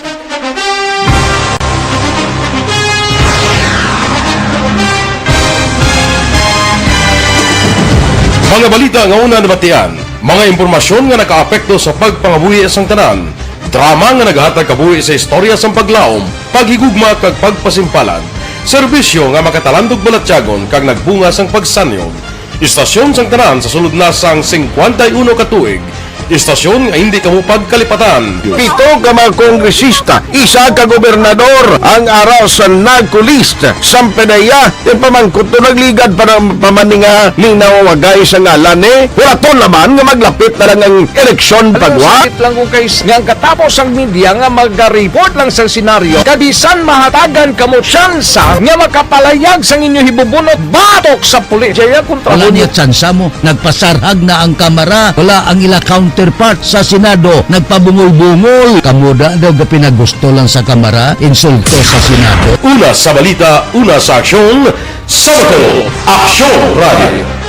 Mga balita nga una nabatian, mga impormasyon nga nakaapekto sa pagpangabuhi sang tanan, drama nga naghatag kabuhi sa istorya sang paglaom, paghigugma kag pagpasimpalan, serbisyo nga makatalandog balatyagon kag nagbunga sang pagsanyog. Istasyon sang tanan sa sulod na sang singkwenta y uno ka tuig. Istasyon nga hindi kamo pagkalipatan. Pito ka mga kongresista, isa ka gobernador ang ara sa NAGCO list. Sampanaya, ipamangkot to nagligad pa ng pamaninga ni nawawagay sa ngalan ni. Wala to naman nga maglapit na lang ang eleksyon pagwa. Sakit lang kung kay nga ang katapos ang media nga maga-report lang sa senaryo. Kabisan mahatagan kamo tsansa nga makapalayag sang inyo hibubunot batok sa pulis. Jaya kontra Wala mo. Niya tsansa mo. Nagpasarhag na ang kamara. Wala ang ila counterpart sa Senado. Nagpabungol-bungol. Kamo da daw gapinagusto lang sa kamara. Insulto sa Senado. Una sa balita, una sa aksyon, sa Aksyon Radio.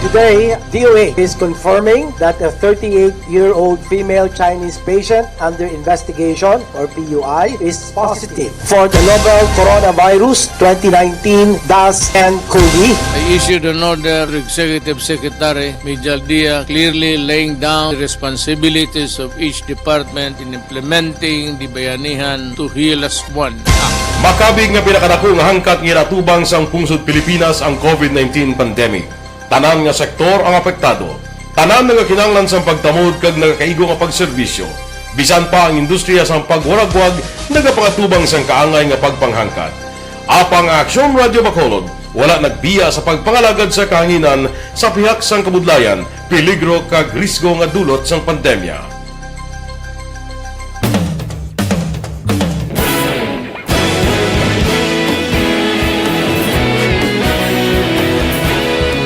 Today, D O H is confirming that a thirty-eight-year-old female Chinese patient under investigation, or P U I, is positive for the novel coronavirus twenty nineteen dash ten COVID. I issued an order to Executive Secretary Mijal Dia, clearly laying down the responsibilities of each department in implementing the Bayanihan to Heal As One Act. Makabig nga pinakadako nga hangkat nga ginatubang sang pungsod Pilipinas ang COVID nineteen pandemic. Tanan nga sektor ang apektado. Tanan nga kinahanglan sang pagtamod kag nagakaigo nga pagserbisyo. Bisan pa ang industriya sang pagwaragwag nagapangatubang sang kaangay nga pagpanghangkat. Apang ang Aksyon Radyo Bacolod wala nagbiya sa pagpangalagad sa kahanginan sa pihak sang kabudlayan, peligro kag risgo nga dulot sang pandemya.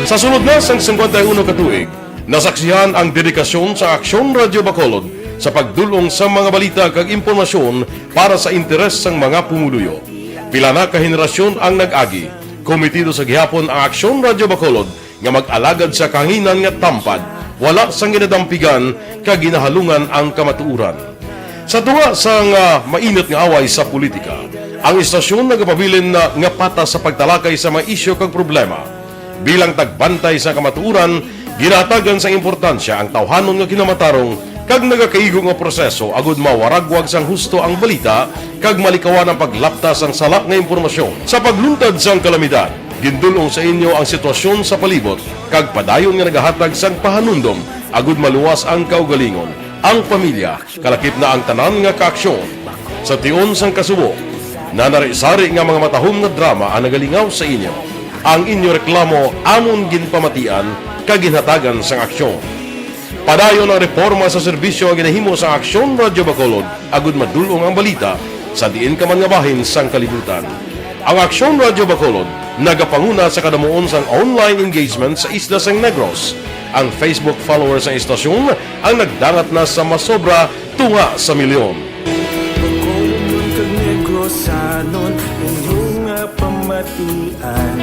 Sa sulod na sang singkwenta y uno ka tuig, nasaksihan ang dedikasyon sa Aksyon Radyo Bacolod sa pagdul-ong sa mga balita kag impormasyon para sa interes sang mga pumuluyo. Pila na ka henerasyon ang nag-agi. Komitido sa gihapon ang Aksyon Radyo Bacolod nga mag-alagad sa kahanginan nga tampad, wala sang ginadampigan kag ginahalungan ang kamatuoran. Sa tunga sang, ah, mainit nga away sa politika, ang istasyon nagapabilin na nga patas sa pagtalakay sa mga isyu kag problema. Bilang tagbantay sa kamatuoran, ginahatagan sang importansya ang tawhanon nga kinamatarong kag nagakaigo nga proseso agud mawaragwag sang husto ang balita kag malikawan ang paglapta sang sala nga impormasyon. Sa pagluntad sang kalamidad, gindul-ong sa inyo ang sitwasyon sa palibot kag padayon nga nagahatag sang pahanumdom agud maluwas ang kaugalingon, ang pamilya, kalakip na ang tanan nga kaaksyon. Sa tion sang kasubo, nanari-sari nga mga matahom nga drama ang nagalingaw sa inyo. Ang inyo reklamo amon ginpamatian kag ginhatagan sang aksyon. Padayon ang reporma sa serbisyo nga ginahimo sang Aksyon Radyo Bacolod agud madul-ong ang balita sa diin ka man nga bahin sang kalibutan. Ang Aksyon Radyo Bacolod nagapanguna sa kadamuon sang online engagement sa isla sang Negros. Ang Facebook followers sang istasyon ang nagdangat na sa masobra tunga sa milyon. Bacolod kag Negrosanon, inyo nga pamatian.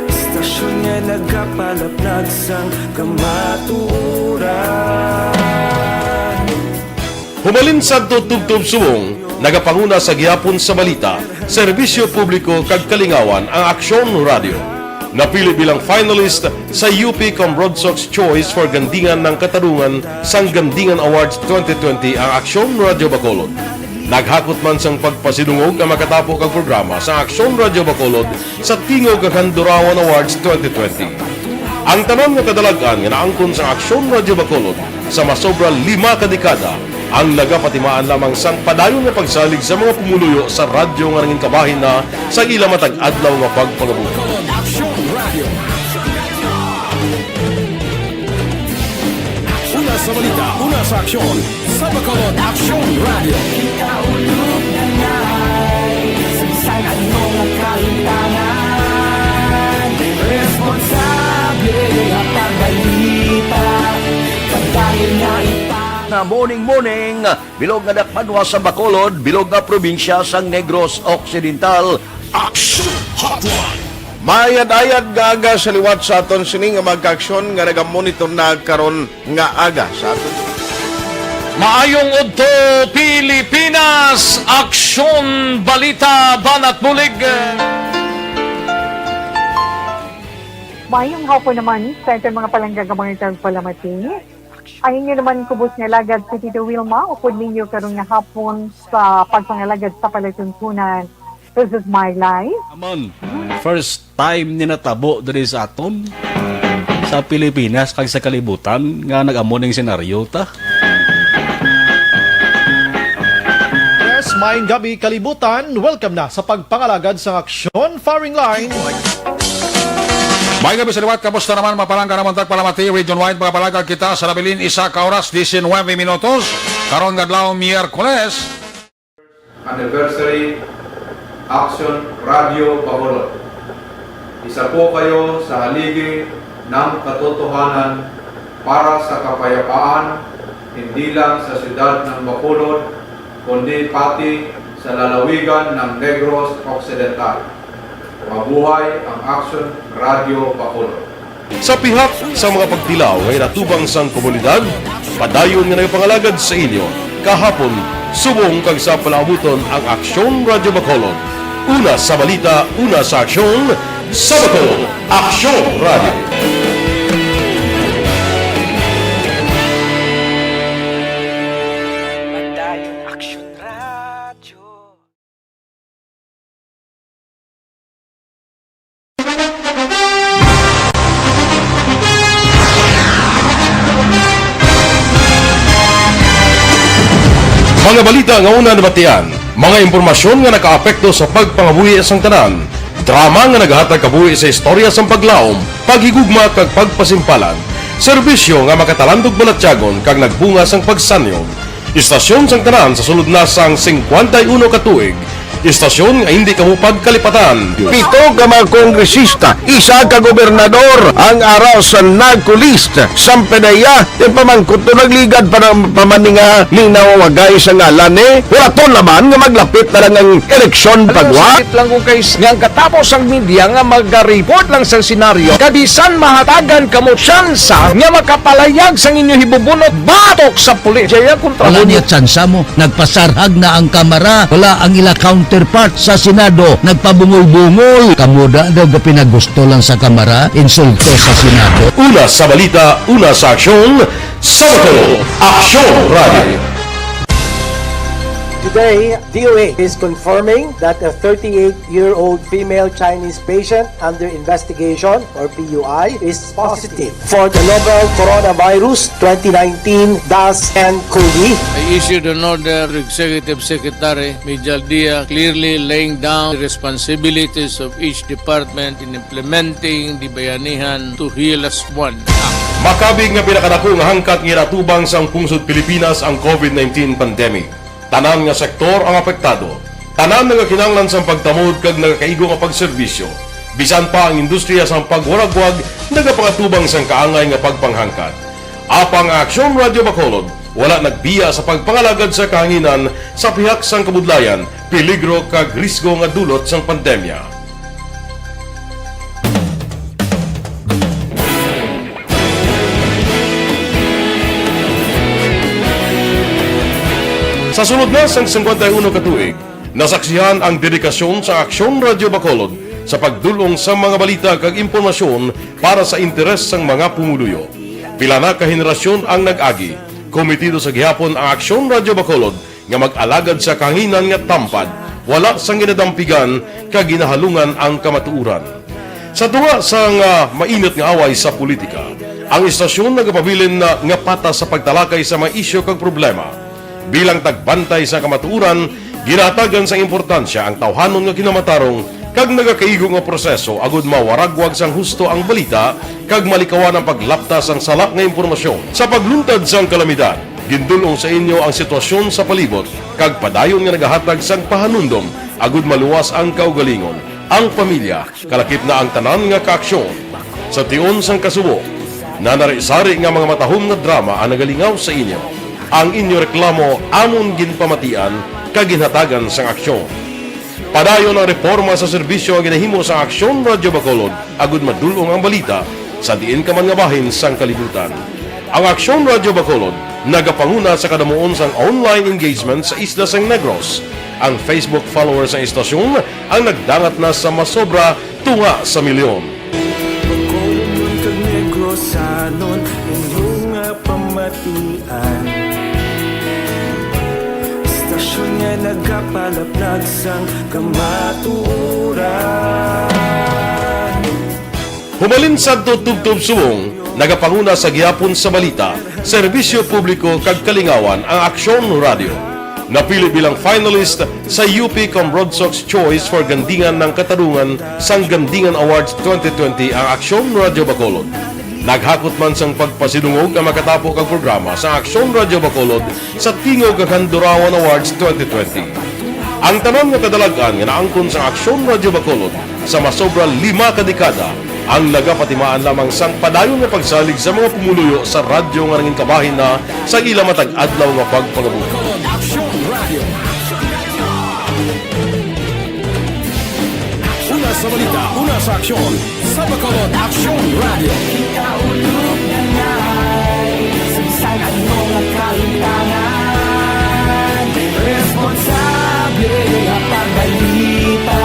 Istasyon nga nagapalaplag sang kamatuoran. Humalin sadto tubtob subong, nagapanguna sa gihapon sa balita, serbisyo publiko kag kalingawan ang Aksyon Radyo. Napili bilang finalist sa U P Cambrodsoc's Choice for Gandingan ng Katarungan sang Gandingan Awards twenty twenty ang Aksyon Radyo Bacolod. Naghakot man sang pagpasidungog ang makatapo kag programa sa Aksyon Radyo Bacolod sa Tingog kag Handurawan Awards twenty twenty. Ang tanan nga kadalag-an nga naangkon sa Aksyon Radyo Bacolod sa masobra lima ka dekada ang nagapatimaan lamang sang padayon nga pagsalig sa mga pumuluyo sa radyo nga nangin kabahin na sa ila matag adlaw nga pagpangabuhi. Aksyon Radyo. Una sa balita, una sa aksyon, sa Bacolod Aksyon Radyo. Kita ulog na ngay, sa bisan ano nga kalimtangan, responsable nga pagbalita, pagdayon nga ipa- Na morning, morning, bilog nga dakpanwa sa Bacolod, bilog nga probinsya sang Negros Occidental. Action Hotline. Maayad-ayad nga aga sa liwat sa aton sini nga mga kaaksyon nga nagamonitor na karon nga aga sa aton. Maayong udto, Pilipinas! Aksyon, balita, banat bulig. Maayong hapon naman sa aton mga palangga nga mga tagpalamati. Ang inyo naman kubos nga alagad si Tito Wilma, upod ninyo karon nga hapon sa pagpangalagad sa palatuntunan. This is my life. Amon, first time ni natabo diri sa aton, sa Pilipinas, kag sa kalibutan, nga nag-amo ning senaryo ta. Yes, maayong gabi, kalibutan. Welcome na sa pagpangalagad sa aksyon, firing line. May gabi sa liwat, kamusta naman, mapalangga naman tagpalamati, region-wide, mga palangga kita sa nabilin, isa ka oras, diecinueve minutos, karon nga adlaw, Miyerkules. Anniversary, Action Radio Bacolod. Isa po kayo sa haligi ng katotohanan para sa kapayapaan, hindi lang sa siyudad ng Bacolod, kundi pati sa lalawigan ng Negros Occidental. Mabuhay ang Action Radio Bacolod. Sa pihak sa mga pagtilaw nga ginatubang sang komunidad, padayon nga nagapangalagad sa inyo kahapon, subong kag sa palaabuton ang Aksyon Radyo Bacolod. Una sa balita, una sa aksyon, sa Bacolod, Aksyon Radyo. Padayon Aksyon Radyo. Mga balita nga una nabatian, mga impormasyon nga nakaapekto sa pagpangabuhi sang tanan, drama nga nagahatag kabuhi sa istorya sang paglaom, paghigugma kag pagpasimpalan, serbisyo nga makatalandog balatyagon kag nagbunga sang pagsanyog. Istasyon sang tanan sa sulod na sang singkwenta y uno ka tuig, istasyon nga hindi kamo pagkalipatan. Pito ka mga kongresista, isa ka gobernador ang ara sa NAGCO list. Sampanaya, ti pamangkot to nagligad pa ng pamaninga ni nawawagay sa ngalan ni. Wala to laman nga maglapit na lang ang eleksyon pagwa. Sakit lang kung kay nga ang katapos ang media nga magaripot lang sa senaryo, kabisan mahatagan kamo tsansa nga makapalayag sang inyo hibubunot batok sa pulis. Jaya kontra Wala mo. Niya tsansa mo. Nagpasarhag na ang Kamara, wala ang ila counterpart sa Senado, nagpabungol-bungol. Kamo da daw ga pinagusto lang sa Kamara, insulto sa Senado. Una sa balita, una sa aksyon, sa Bacolod, Aksyon Radio. Today, D O H is confirming that a thirty-eight-year-old female Chinese patient under investigation, or P U I, is positive for the novel coronavirus twenty nineteen dash N cov. I issued an order to Executive Secretary Mijal Dia, clearly laying down the responsibilities of each department in implementing the Bayanihan to Heal Us One Act. Makabig nga pinakadako nga hangkat nga ginatubang sang pungsod Pilipinas ang COVID nineteen pandemic. Tanan nga sektor ang apektado. Tanan nagakinahanglan sang pagtamod kag nagakaigo nga pagserbisyo. Bisan pa ang industriya sang pagwaragwag nagapangatubang sang kaangay nga pagpanghangkat. Apang ang Aksyon Radio Bacolod wala nagbiya sa pagpangalagad sa kahanginan sa pihak sang kabudlayan, peligro kag risgo nga dulot sang pandemya. Sa sulod na sang singkwenta y uno ka tuig, nasaksihan ang dedikasyon sa Aksyon Radio Bacolod sa pagdul-ong sa mga balita kag impormasyon para sa interes sang mga pumuluyo. Pila na ka henerasyon ang nag-agi, kometido sa gihapon ang Aksyon Radio Bacolod nga mag-alagad sa kahanginan nga tampad, wala sang ginadampigan kag ginahalungan ang kamatuoran. Sa tunga sang, ah, mainit nga away sa politika, ang istasyon nagapabilin na nga patas sa pagtalakay sa mga isyu kag problema. Bilang tagbantay sa kamatuoran, ginahatagan sang importansya ang tawhanon nga kinamatarong kag nagakaigo nga proseso agud mawaragwag sang husto ang balita kag malikawan ang paglapta sang sala nga impormasyon. Sa pagluntad sang kalamidad, gindul-ong sa inyo ang sitwasyon sa palibot kag padayon nga nagahatag sang pahanumdom agud maluwas ang kaugalingon, ang pamilya, kalakip na ang tanan nga kaaksyon. Sa tion sang kasubo, nanari-sari nga mga matahom nga drama ang nagalingaw sa inyo. Ang inyo reklamo amon ginpamatian kag ginhatagan sang aksyon. Padayon ang reporma sa serbisyo nga ginahimo sang Aksyon Radio Bacolod agud madul-ong ang balita sa diin ka man nga bahin sang kalibutan. Ang Aksyon Radio Bacolod nagapanguna sa kadamuon sang online engagement sa isla sang Negros. Ang Facebook followers sang istasyon ang nagdangat na sa masobra tunga sa milyon. Bacolodnon kag Negrosanon, inyo nga pamatian. Istasyon nga nagapalaplag sang kamatuoran. Humalin sadto tubtob subong, nagapanguna sa gihapon sa balita, serbisyo publiko kag kalingawan ang Aksyon Radio. Napili bilang finalist sa U P Comrogsocs Choice for Gandingan ng Katarungan sang Gandingan Awards twenty twenty ang Aksyon Radio Bacolod. Naghakot man sang pagpasidungog ang makatapo kag programa sa Aksyon Radio Bacolod sa Tingog kag Handurawan Awards twenty twenty. Ang tanan nga kadalag-an nga naangkon sang Aksyon Radio Bacolod sa masobra lima ka dekada ang nagapatimaan lamang sang padayon nga pagsalig sa mga pumuluyo sa radyo nga nangin kabahin na sa ila matag adlaw nga pagpangabuhi. Aksyon Radio. Una sa balita, una sa aksyon, sa Bacolod Aksyon Radio. Ikaulog na ngay, sa bisan ano nga kalimtangan, responsable nga pagbalita,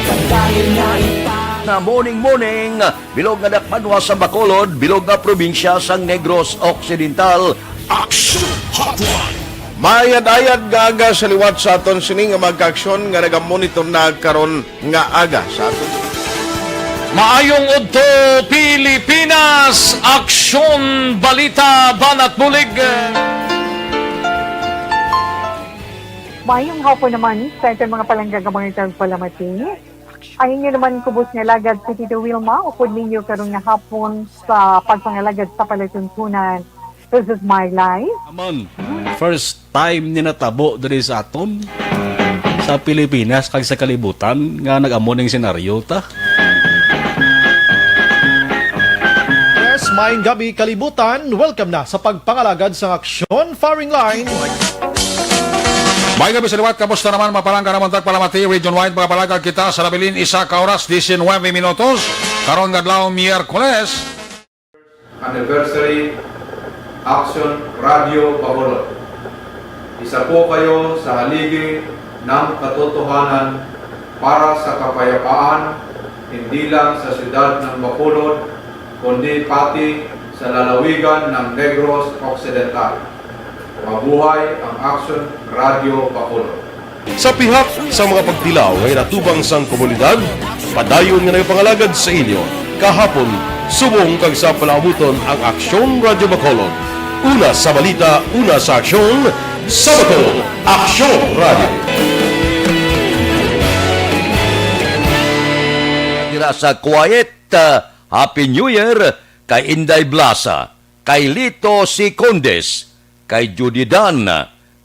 pagdayon na ipa- Na morning, morning, bilog nga dakbanwa sa Bacolod, bilog nga probinsya sang Negros Occidental. Action Hotline. Maayad-ayad nga aga sa liwat sa aton sini nga mga kaaksyon nga nagamonitor na karon nga aga sa aton. Maayong udto, Pilipinas! Aksyon, balita, banat bulig. Mayong hapon naman sa aton mga palangga nga mga tagpalamati. Ang inyo naman kubos nga alagad si Tito Wilma, upod ninyo karon nga hapon sa pagpangalagad sa palatuntunan. This is my life. Aman, first time ni natabo diri sa aton, sa Pilipinas kag sa kalibutan nga nag-amo ning senaryo ta. Yes, maayong gabi, kalibutan. Welcome na sa pagpangalagad sang aksyon, firing line. Maayong gabi sa liwat, kamusta naman, mga palangga namon tagpalamati, region wide, mga palangga kita sa nabilin, isa ka oras, diecinuebe minutos, karon nga adlaw, Miyerkules. Anniversary, Action Radio Bacolod. Isa po kayo sa haligi ng katotohanan para sa kapayapaan, hindi lang sa siyudad ng Bacolod, kundi pati sa lalawigan ng Negros Occidental. Mabuhay ang Action Radio Bacolod. Sa pihak sa mga pagtilaw nga ginatubang sang komunidad, padayon nga nagapangalagad sa inyo kahapon, subong kag sa palaabuton ang Aksyon Radio Bacolod. Una sa balita, una sa aksyon, sa Bacolod, Aksyon Radio. Dira sa Quiet, uh, Happy New Year kay Inday Blasa, kay Lito C. Condes, kay Judy Dan,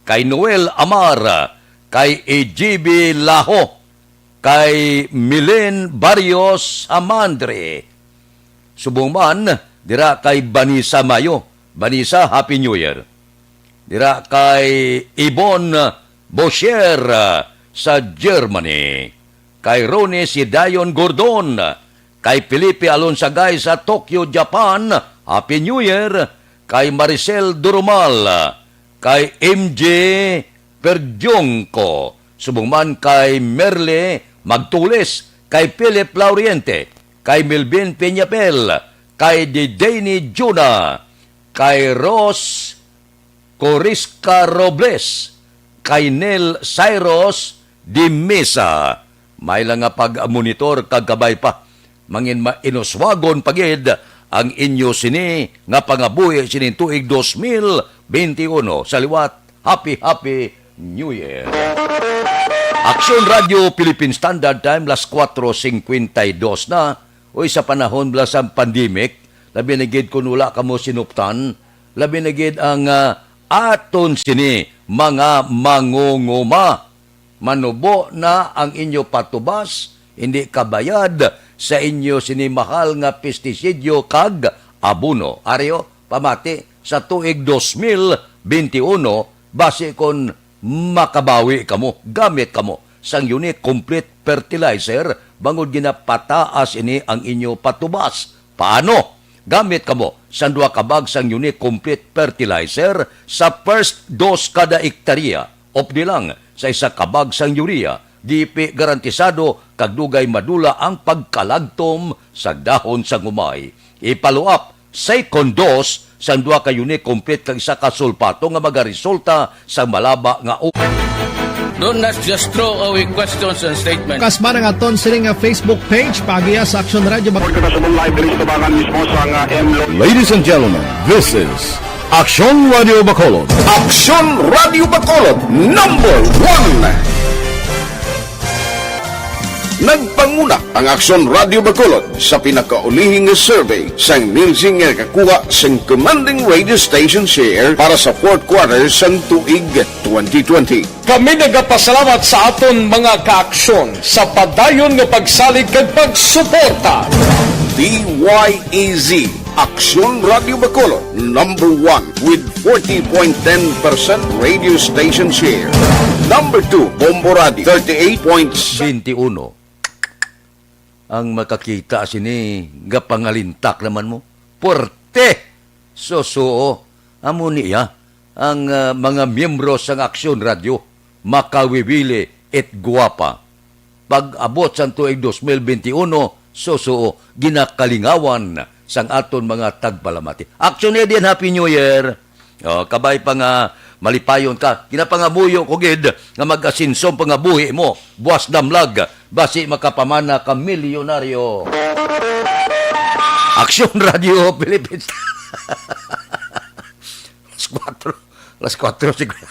kay Noel Amar, kay E G B Laho, kay Milen Barrios Amandre. Subong man, dira kay Vanessa Mayo. Vanessa, Happy New Year. Dira kay Ibon Bosher, ah, sa Germany. Kay Ronnie si Dion Gordon. Kay Felipe Alonsagay sa Tokyo, Japan. Happy New Year. Kay Maricel Durumal. Kay M J Perdiongco. Subong man kay Merle Magtulis. Kay Philip Lauriente. Kay Melvin Peñapel. Kay Dideni Juna. Kay Ros Corisca Robles, kay Nel Cyrus de Mesa. May lang nga pag-monitor kag kabay pa. Mangin mainuswagon pa gid ang inyo sini nga pangabuhi sining tuig dos mil benti uno. Sa liwat, happy, happy New Year. Aksyon Radio Philippine Standard Time, las kuwatro singkwenta y dos na. Uy, sa panahon bala sang pandemic, labi na gid kun wala kamo sinuptan, labi na gid ang, ah, aton sini mga mangunguma. Manubo na ang inyo patubas, hindi kabayad sa inyo sini mahal nga pestisidyo kag abono. Ari, o, pamati sa tuig dos mil benti uno, basi kon makabawi kamo, gamit kamo sang Unique Complete Fertilizer, bangod ginapataas ini ang inyo patubas. Paano? Gamit kamo sang duha ka bag sang Unique Complete Fertilizer sa first dose kada ektarya, upod lang sa isa ka bag sang urea, gipi garantisado kag dugay madula ang pagkalagtom sa dahon sang humay. I-follow up second dose sang duha ka Unique Complete kag isa ka sulpato nga magaresulta sa malaba nga u- Don't not just throw away questions and statements. Kasman ang aton sining nga Facebook page, paagiha sa Aksyon Radio Bak- Report na sa live diri sa Tabangan mismo sa nga M Lo- Ladies and gentlemen, this is Aksyon Radio Bacolod. Aksyon Radio Bacolod, number one. Nagpanguna ang Aksyon Radio Bacolod sa pinakaulihi nga survey sang Nielsen nga nakakuha sang commanding radio station share para sa fourth quarter sang tuig twenty twenty. Kami nagapasalamat sa aton mga kaaksyon sa padayon nga pagsalig kag pagsuporta. D Y E Z, Aksyon Radio Bacolod, number one with forty point ten percent radio station share. Number two, Bombo Radio, thirty-eight point seven. Twenty-uno. Ang makakita sini nga pangalintak naman mo. Puwerte! Susuo, amo niya ang, ah, mga miyembro sang Aksyon Radio, makawiwili it guwapa. Pag-abot sang tuig dos mil benti uno, susuo, ginakalingawan sang aton mga tagpalamati. Aksyon Edian, Happy New Year! Oh, kabay pa nga malipayon ka. Ginapangamuyo ko gid nga mag-asenso ang pangabuhi mo. Buas damlag, basi makapamana ka milyonaryo. Aksyon Radio Philippines. Alas kuwatro. Alas kuwatro siguro.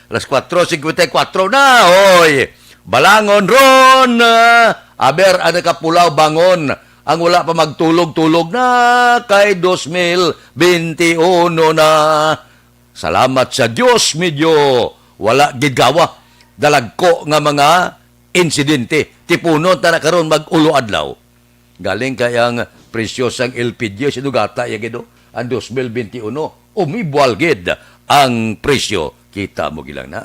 Alas kuwatro singkwenta y kuwatro na, hoy! Balangon ron! Aber, ang nakapulaw, bangon. Ang wala pa magtulog-tulog na, kay dos mil benti uno na. Salamat sa Dios, medyo wala gid gawa. Dalagko nga mga insidente. Tipunon ta na karon mag-ulo adlaw. Galing kay ang presyo sang L P G, sinugata ya gid, oh, ang dos mil benti uno, umibwal gid ang presyo. Kita mo gilang na.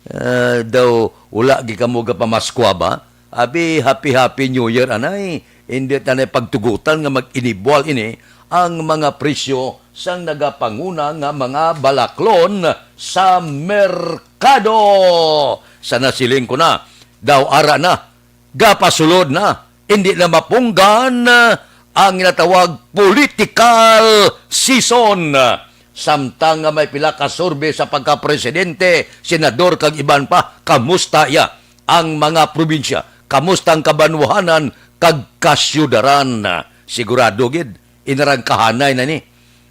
Ah, daw, wala gid kamo gapamaskwa ba? Abi, happy, happy New Year, anay. Hindi tanay pagtugutan nga mag-inibwal ini ang mga presyo sang nagapanguna nga mga balaklon sa merkado. Sa nasiling ko na, daw ara na, gapasulod na, hindi na mapunggan, ah, ang ginatawag political season. Samtang nga may pila ka survey sa pagkapresidente, senador, kag iban pa, kamusta ya ang mga probinsya? Kamusta ang kabanwahanan kag kasyudaran? Sigurado gid, inarangkahanay na ni.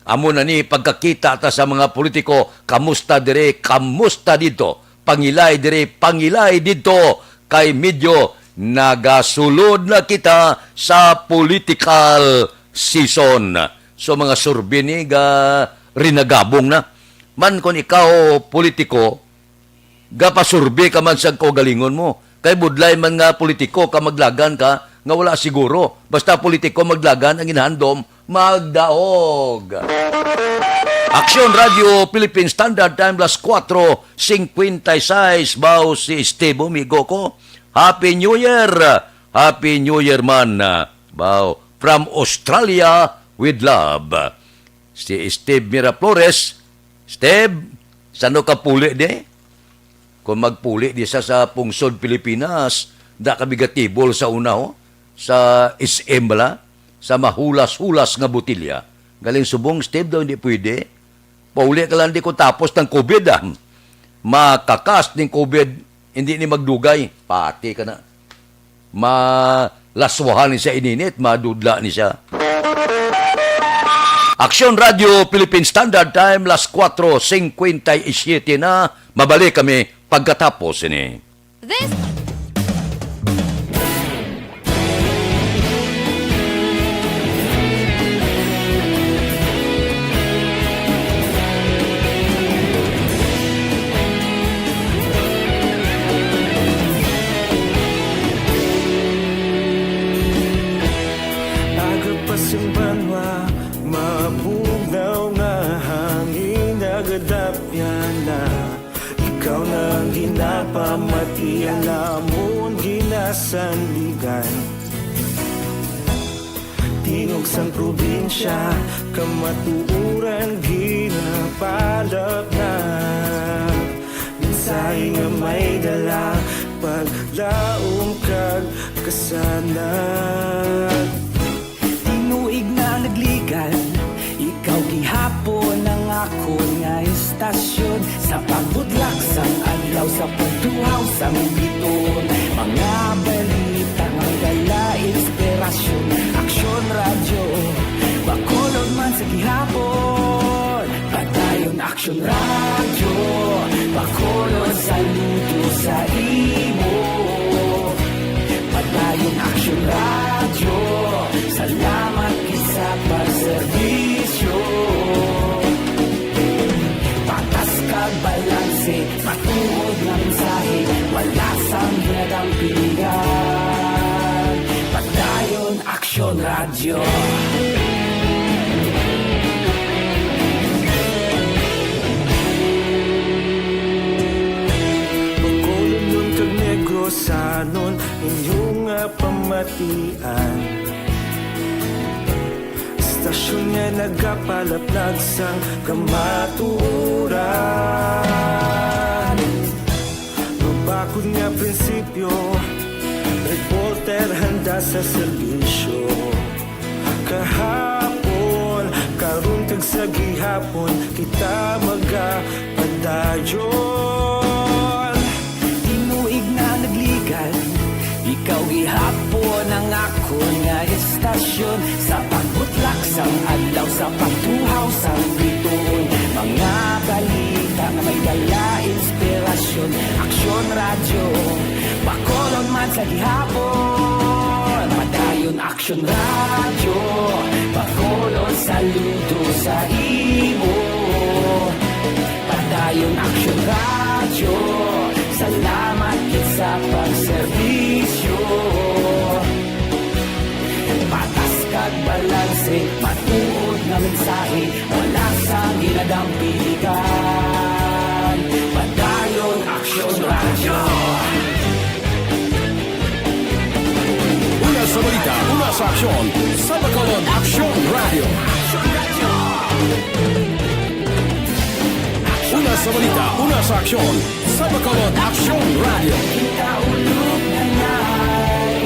Amo na ni pagkakita ta sa mga politiko, kamusta diri, kamusta didto, pangilay diri, pangilay didto, kay medyo nagasulod na kita sa political season. So, mga survey ni ga rinagabong na. Man, kung ikaw politiko, gapasurvey ka man sa kaugalingon mo. Kay budlay man nga politiko ka, maglagan ka nga wala siguro. Basta politiko, maglagan ang ginhandom, magdaog. Aksyon Radio Philippine Standard Time, alas kuwatro singkwenta y seis. Baw si Steve, amigo ko. Happy New Year! Happy New Year man. Baw, from Australia with love. Si Steve Miraflores. Steve, sano ka puli di? Kung magpuli di sa, sa pungsod Pilipinas, da ka bigatibol sa una, ho? Sa S M bala? Sa mahulas-hulas nga botilya. Galing subong, Steve, daw hindi pwede. Pauli ka lang di ko tapos ng covid, ah. Makakas ning covid, hindi ni magdugay. Pati ka na. Malaswahan ni sa ininit, madudla ni siya. Aksyon Radio Philippine Standard Time, alas kuwatro singkwenta y siyete na. Mabalik kami pagkatapos ini. This Aga pa sing banwa, mabugnaw nga hangin, nagadapyan na. Ikaw na ang ginapamati, ang amon ginasandigan. Tingog sang probinsya, kamatuoran ginapalapnag. Mensahe nga may dala, paglaom kag kasanag. Tinuig na nagligad, ikaw gihapon ang akon nga istasyon. Sa pagbutlak sang adlaw, sa pagtuhaw sang bituon, mga balita nga dala inspirasyon. Aksyon Radyo, Bacolod man sa gihapon. Padayon Aksyon Radyo, Bacolod, saludo sa imo. Padayon Aksyon Radyo, salamat gid sa pagserbisyo. Patas kag balanse, matuod nga mensahe, wala sang ginadampingan. Padayon Aksyon Radyo. Bacolodnon kag Negrosanon, inyo nga pamatian. Istasyon nga nagapalaplag sang kamatuoran. Mabakod nga prinsipyo, reporter handa sa serbisyo. Kahapon, karon kag sa gihapon, kita magapadayon. Tinuig na nagligad, ikaw gihapon ang akon nga istasyon. Sa pagbutlak sang adlaw, sa pagtuhaw sang bituon, mga balita nga may dala inspirasyon. Aksyon Radyo, Bacolod man sa gihapon. Padayon Aksyon Radyo, Bacolod saludo sa imo. Padayon Aksyon Radyo, salamat gid sa pagserbisyo. Patas kag balanse, matuod nga mensahe, wala sang ginadampigan. Padayon Aksyon Radyo. Una sa balita, una sa aksyon, sa Bacolod Aksyon Radyo. Una sa balita, una sa aksyon, sa Bacolod Aksyon Radyo. Kita ulog na nay,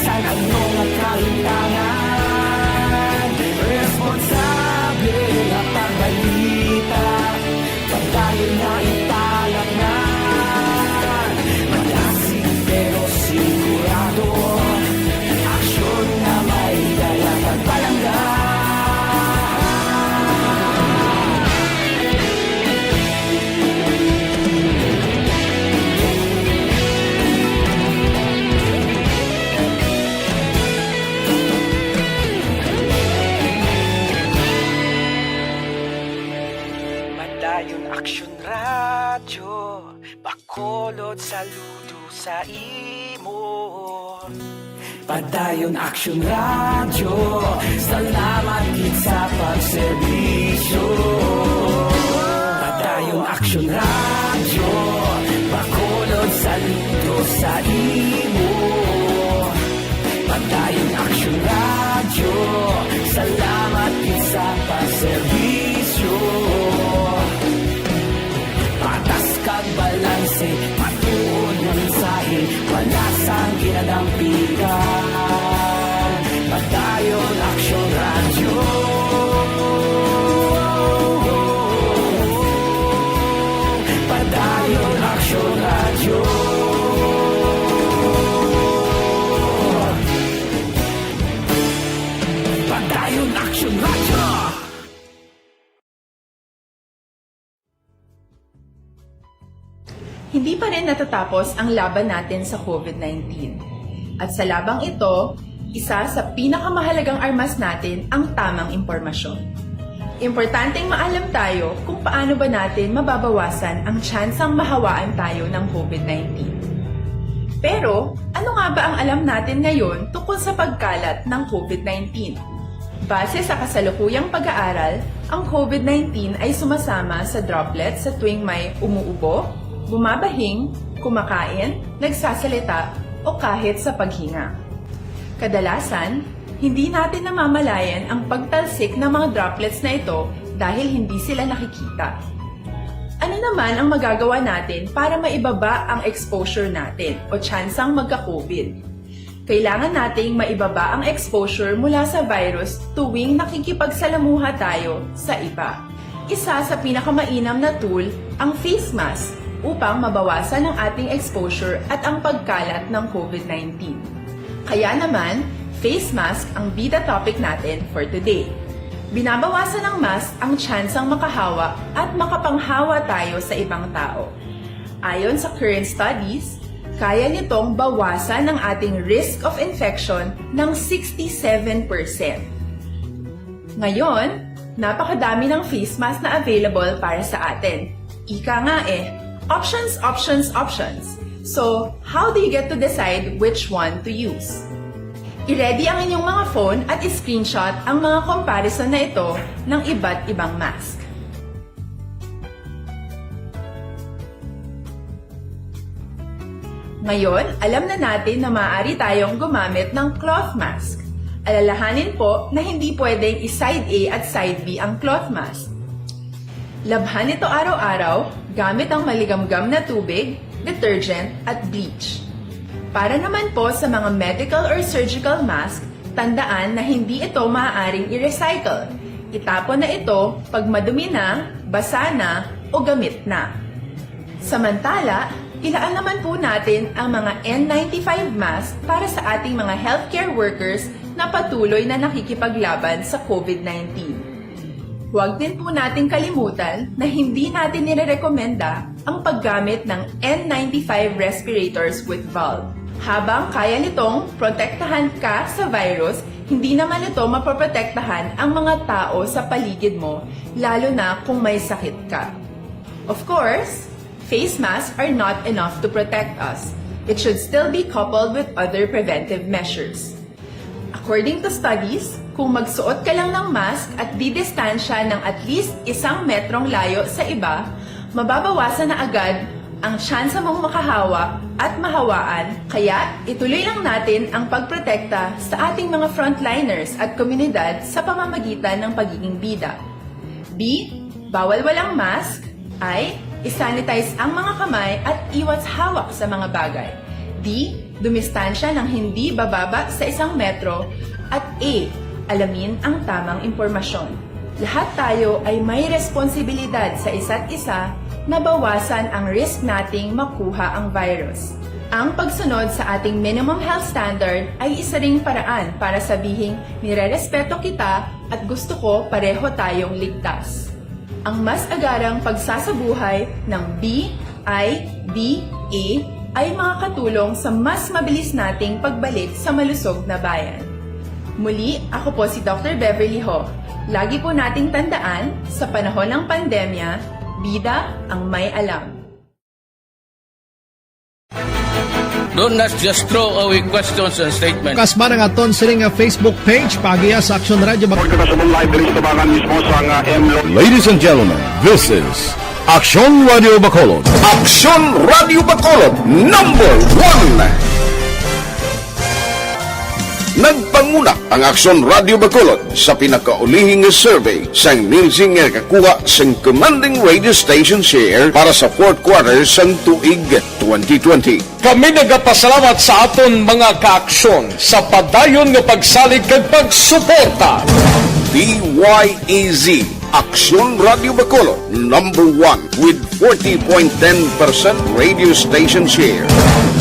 sa ano nga kahintangan, responsable nga pagbalita, padayon nga italaknan. Malasig pero sigurado, aksyon nga may dala kag palangga. Padayon Aksyon Radyo, Bacolod saludo sa imo. Padayon Aksyon Radyo, salamat gid sa pagserbisyo. Padayon Aksyon Radyo, Bacolod saludo sa imo. Padayon Aksyon Radyo, salamat gid sa pagserbisyo. Patas kag balanse, matuod nga mensahe, wala sang ginadampigan. Padayon Aksyon Radyo. Padayon Aksyon Radyo. Padayon Aksyon Radyo. Hindi pa rin natatapos ang laban natin sa COVID nineteen. At sa labang ito, isa sa pinakamahalagang armas natin ang tamang impormasyon. Importanteng maalam tayo kung paano ba natin mababawasan ang tsansang mahawaan tayo ng COVID nineteen. Pero, ano nga ba ang alam natin ngayon tungkol sa pagkalat ng COVID nineteen? Base sa kasalukuyang pag-aaral, ang COVID nineteen ay sumasama sa droplets sa tuwing may umuubo, bumabahing, kumakain, nagsasalita, o kahit sa paghinga. Kadalasan, hindi natin namamalayan ang pagtalsik ng mga droplets na ito dahil hindi sila nakikita. Ano naman ang magagawa natin para maibaba ang exposure natin o tsansang magka-COVID? Kailangan nating maibaba ang exposure mula sa virus tuwing nakikipagsalamuha tayo sa iba. Isa sa pinakamainam na tool ang face mask upang mabawasan ang ating exposure at ang pagkalat ng COVID nineteen. Kaya naman, face mask ang bida topic natin for today. Binabawasan ng mask ang tsansang makahawa at makapanghawa tayo sa ibang tao. Ayon sa current studies, kaya nitong bawasan ang ating risk of infection ng sixty-seven percent. Ngayon, napakadami ng face mask na available para sa atin. Ika nga eh, options, options, options. So, how do you get to decide which one to use? I-ready ang inyong mga phone at i-screenshot ang mga comparison na ito ng iba't ibang mask. Ngayon, alam na natin na maaari tayong gumamit ng cloth mask. Alalahanin po na hindi pwedeng i-side A at side B ang cloth mask. Labhan ito araw-araw gamit ang maligamgam na tubig, detergent, at bleach. Para naman po sa mga medical or surgical mask, tandaan na hindi ito maaaring i-recycle. Itapon na ito pag madumi na, basa na, o gamit na. Samantala, ilaan naman po natin ang mga N ninety-five mask para sa ating mga healthcare workers na patuloy na nakikipaglaban sa COVID nineteen. Huwag din po nating kalimutan na hindi natin nirerekomenda ang paggamit ng N ninety-five respirators with valve. Habang kaya nitong protektahan ka sa virus, hindi naman ito mapoprotektahan ang mga tao sa paligid mo, lalo na kung may sakit ka. Of course, face masks are not enough to protect us. It should still be coupled with other preventive measures. According to studies, kung magsuot ka lang ng mask at didistansya ng at least isang metrong layo sa iba, mababawasan na agad ang tsansa mong makahawa at mahawaan. Kaya, ituloy lang natin ang pagprotekta sa ating mga frontliners at komunidad sa pamamagitan ng pagiging bida. B, bawal walang mask. I, isanitize ang mga kamay at iwas hawak sa mga bagay. D, dumistansya ng hindi bababa sa isang metro. At A, alamin ang tamang impormasyon. Lahat tayo ay may responsibilidad sa isa't isa na bawasan ang risk nating makuha ang virus. Ang pagsunod sa ating minimum health standard ay isa ring paraan para sabihing nirerespeto kita at gusto ko pareho tayong ligtas. Ang mas agarang pagsasabuhay ng B I B A ay makakatulong sa mas mabilis nating pagbalik sa malusog na bayan. Muli, ako po si Doctor Beverly Ho. Lagi po nating tandaan, sa panahon ng pandemya, bida ang may alam. Don't not just throw away questions and statements. Kasba ang aton sini nga Facebook page, paagiha sa Aksyon Radio Bacolod. Kita sa live diri sa tabangan mismo sa nga M Lo. Ladies and gentlemen, this is Aksyon Radio Bacolod. Aksyon Radio Bacolod, number one. Nagpanguna ang Aksyon Radio Bacolod sa pinakaulihing nga survey sang Nielsen nga nakakuha sang commanding radio station share para sa fourth quarter sang tuig twenty twenty. Kami nagapasalamat sa aton mga kaaksyon sa padayon nga pagsalig kag pagsuporta. D Y E Z, Aksyon Radio Bacolod, number one with forty point ten percent radio station share.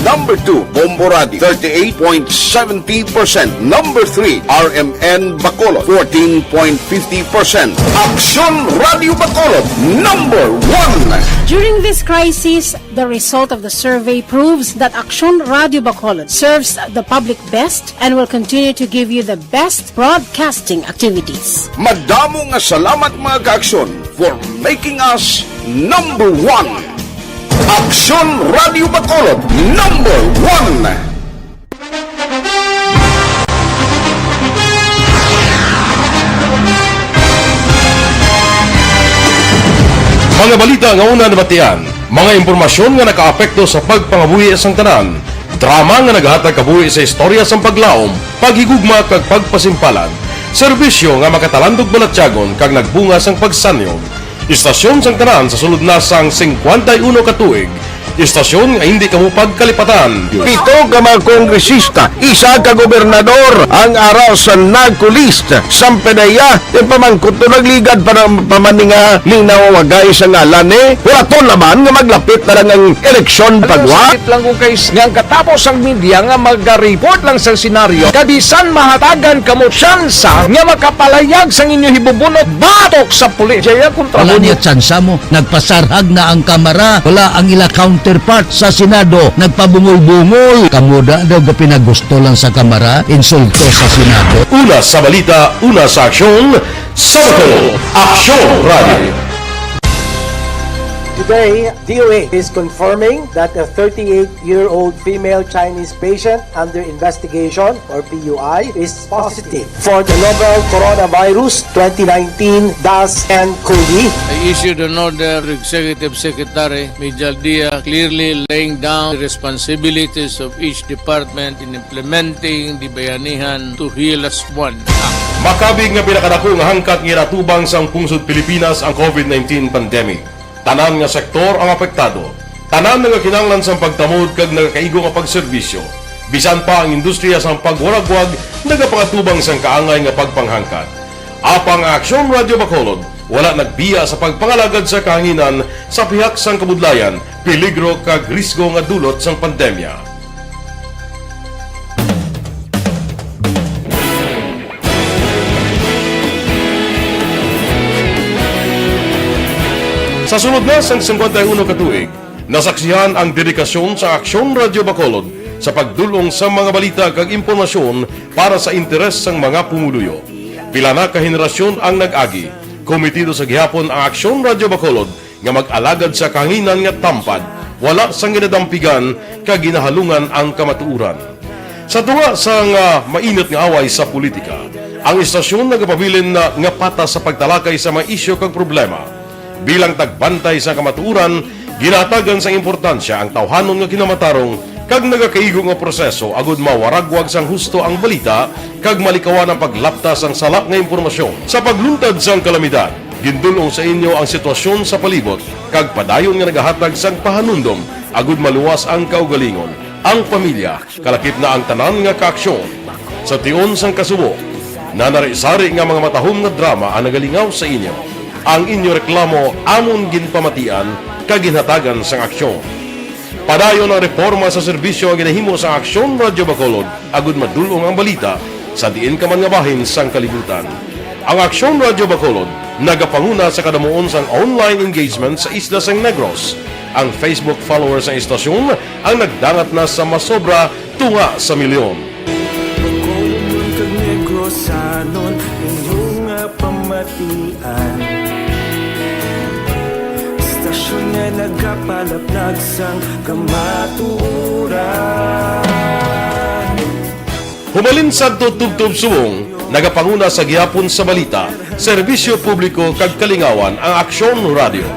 Number two, Bombo Radio, thirty-eight point seventy percent. Number three, R M N Bacolod, fourteen point fifty percent. Aksyon Radio Bacolod, number one. During this crisis, the result of the survey proves that Aksyon Radio Bacolod serves the public best and will continue to give you the best broadcasting activities. Madamo nga salamat, mga kaaksyon, for making us number one. Aksyon Radio Bacolod, number one. Mga balita nga una nabatian, mga impormasyon nga nakaapekto sa pagpangabuhi sang tanan, drama nga nagahatag kabuhi sa istorya sang paglaom, paghigugma kag pagpasimpalan, serbisyo nga makatalandog balatyagon kag nagbunga sang pagsanyog. Istasyon sang tanan sa sulod na sang singkwenta y uno ka tuig. Istasyon nga hindi kamo pagkalipatan. Pito ka mga kongresista, isa ka gobernador ang ara sa NAGCO list. Sang PDEA, ipamangkot to nagligad pa ng pamaninga ning nawawagay sa ngalan ni Huraton naman nga maglapit na lang ang eleksyon pagwa. Sakit lang kung kay nga ang katapos ang media nga magareport lang sa senaryo. Kabisan mahatagan kamo tsansa nga makapalayag sang inyo hibubunot batok sa pulis. Jaya kontra Wala niya tsansa mo. Nagpasarhag na ang Kamara. Wala ang ila counterpart sa Senado. Nagpabungol-bungol. Kamo da daw gapinagusto lang sa Kamara. Insulto sa Senado. Una sa balita, una sa aksyon, sa Bacolod, Aksyon Radio. Today, D O A is confirming that a thirty-eight-year-old female Chinese patient under investigation, or P U I, is positive for the novel coronavirus twenty nineteen dash N COVID. I issued an order to Executive Secretary Mijal Dia, clearly laying down the responsibilities of each department in implementing the Bayanihan to Heal As One Act. Makabig nga pinakadako nga hangkat nga ginatubang sang pungsod Pilipinas ang COVID nineteen pandemic. Tanan nga sektor ang apektado. Tanan nagakinahanglan sang pagtamod kag nagakaigo nga pagserbisyo. Bisan pa ang industriya sang pagwaragwag nagapangatubang sang kaangay nga pagpanghangkat. Apang ang Aksyon Radio Bacolod wala nagbiya sa pagpangalagad sa kahanginan sa pihak sang kabudlayan, peligro kag risgo nga dulot sang pandemya. Sa Sa sulod na sang singkwenta y uno ka tuig, nasaksihan ang dedikasyon sa Aksyon Radyo Bacolod sa pagdul-ong sa mga balita kag impormasyon para sa interes sang mga pumuluyo. Pila na ka henerasyon ang nag-agi. Komitido sa gihapon ang Aksyon Radyo Bacolod nga mag-alagad sa kahanginan nga tampad, wala sang ginadampigan kag ginahalungan ang kamatuoran. Sa tunga sang, ah, mainit nga away sa politika, ang istasyon nagapabilin na nga patas sa pagtalakay sa mga isyu kag problema. Bilang tagbantay sa kamatuoran, ginahatagan sang importansya ang tawhanon nga kinamatarong kag nagakaigo nga proseso agud mawaragwag sang husto ang balita kag malikawan ang paglapta sang sala nga impormasyon. Sa pagluntad sang kalamidad, gindul-ong sa inyo ang sitwasyon sa palibot kag padayon nga nagahatag sang pahanumdom agud maluwas ang kaugalingon, ang pamilya, kalakip na ang tanan nga kaaksyon. Sa tion sang kasubo, nanari-sari nga mga matahom nga drama ang nagalingaw sa inyo. Ang inyo reklamo amon ginpamatian kag ginhatagan sang aksyon. Padayon ang reporma sa serbisyo nga ginahimo sa Aksyon Radyo Bacolod agud madul-ong ang balita sa diin ka man nga bahin sang kalibutan. Ang Aksyon Radyo Bacolod nagapanguna sa kadamuon sang online engagement sa isla sang Negros. Ang Facebook followers sang istasyon ang nagdangat na sa masobra tunga sa milyon. Bacolod kag Negrosanon, inyo nga pamatian. Istasyon nga nagapalaplag sang kamatuoran. Hubalin sadto tubtob subong, nagapanguna sa gihapon sa balita, serbisyo publiko kag kalingawan ang Aksyon Radyo.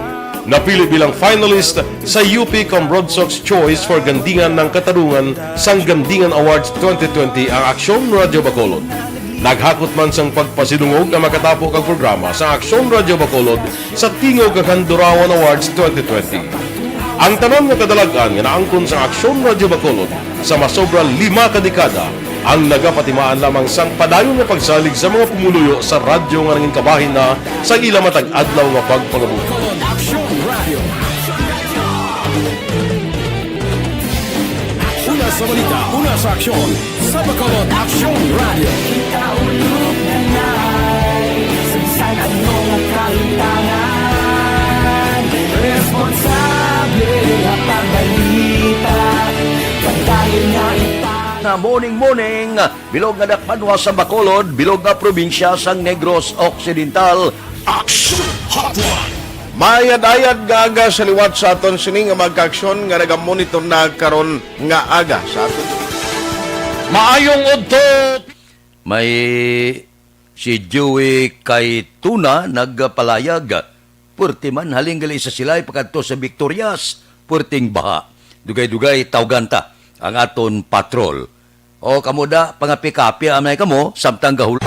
Napili bilang finalist sa U P Cambronsox Choice for Gandingan ng Katarungan sang Gandingan Awards twenty twenty ang Aksyon Radyo Bacolod. Naghakot man sang pagpasidungog ang makatapo kag programa sa Aksyon Radyo Bacolod sa Tingog kag Handurawan Awards twenty twenty. Ang tanan nga kadalag-an nga naangkon sa Aksyon Radyo Bacolod sa masobra lima ka dekada ang nagapatimaan lamang sang padayon nga pagsalig sa mga pumuluyo sa radyo nga nangin kabahin na sa ila matag adlaw nga pagpangabuhi. Aksyon Radyo. Una sa balita, una sa aksyon, sa Bacolod Aksyon Radyo. Kita ulog na nai, sa bisan ano nga kahimtangan, responsable nga pagbalita, padayon nga ipang- Nga morning, morning, bilog nga dakpanwa sa Bacolod, bilog nga probinsya sang Negros Occidental. Aksyon Hotline. Mayad-ayad nga aga sa liwat sa aton sini nga mga kaaksyon nga nagamonitor na karon nga aga sa aton. Maayong udto. May si Joey Kaituna nagpalayag, puwerte man halin gali sa Silay pakadto sa Victorias, puwerteng baha. Dugay-dugay tawgan ta ang aton patrol. O kamo da, pangapikapi amay kamo, samtang gahul-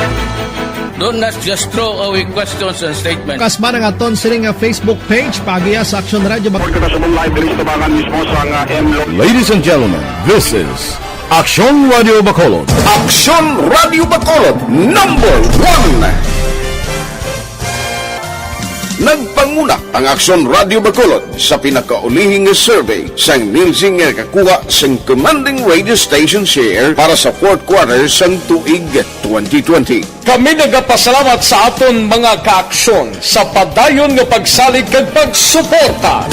Don't not just throw away questions and statements. Kasman ang aton sini nga Facebook page, paagiha sa Aksyon Radyo Bak- Report kita sa live diri sa Tabangan mismo sa nga M Lo- Ladies and gentlemen, this is Aksyon Radio Bacolod. Aksyon Radio Bacolod, number one. Nagpanguna ang Aksyon Radio Bacolod sa pinakaulihi nga survey sang Nielsen nga nakakuha sang commanding radio station share para sa fourth quarter sang tuig twenty twenty. Kami nagapasalamat sa aton mga kaaksyon sa padayon nga pagsalig kag pagsuporta.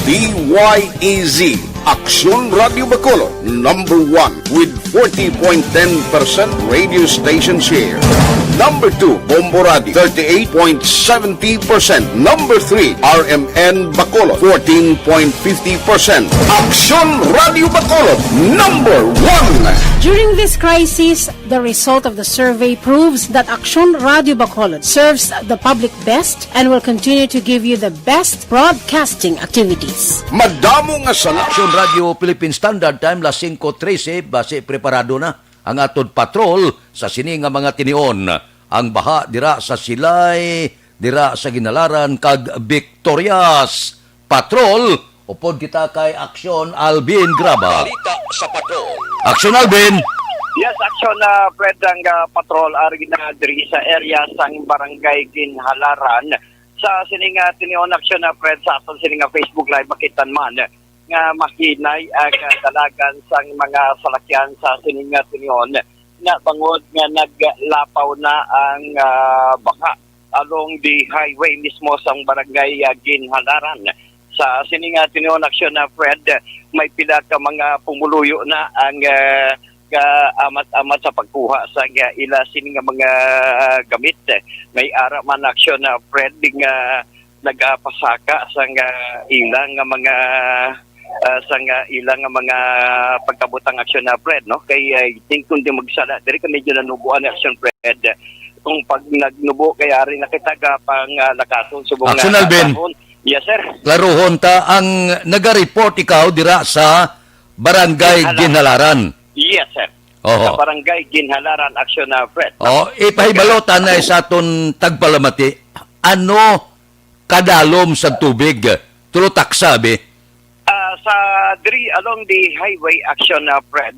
D Y E Z, Aksyon Radio Bacolod, number one with forty point ten percent radio station share. Number two, Bombo Radio, thirty-eight point seventy percent. Number three, R M N Bacolod, fourteen point fifty percent. Aksyon Radio Bacolod, number one. During this crisis, the result of the survey proves that Aksyon Radio Bacolod serves the public best and will continue to give you the best broadcasting activities. Madamo nga sala- Aksyon Radio Philippine Standard Time, las singko trese, basi preparado na ang aton patrol sa sini nga mga tinion. Ang baha dira sa Silay, dira sa Ginhalaran, kag Victorias. Patrol, upod kita kay Aksyon Alvin Graba. Balita sa Patrol. Aksyon Alvin! Yes, Aksyon, ah, Fred, ang, ah, patrol ari na diri sa area sang Barangay Ginhalaran. Sa sini nga tinion, Aksyon, ah, Fred, sa aton sini nga Facebook Live, makita man nga mahinay ang, ah, dalagan sang mga salakyan sa sini nga tinion na bangod nga naglapaw na ang, ah, baha. along the highway mismo sa barangay, ah, Ginhalaran. Sa sini nga tinuon aksyon na, Fred, may pila ka mga pumuluyo na ang, ah, kaamat-amat sa pagkuha sa nga ila sini nga mga gamit. May ara man aksyon na, Fred, nga nagapasaka sa nga ilang nga mga, ah, sa nga ilang nga mga pagkabutang aksyon na, Fred, no? Kay, I think, kung di magsala, diri ka medyo nanubuan ni aksyon, Fred. Kung pag nagnubo, kay ari na kita ga pang, ah, lakaton subong Action, na Alvin. Yes, sir. Klaruhon ta ang naga-report ikaw dira sa Barangay Ginhalaran. Ginhalaran. Yes, sir. Oho. Sa Barangay Ginhalaran, aksyon na, Fred. Oh, ipahibalo ta na sa aton tagpalamati. Ano kadalom sa tubig? Tulo taksa, bi? Ah, sa diri along the highway, aksyon na, Fred.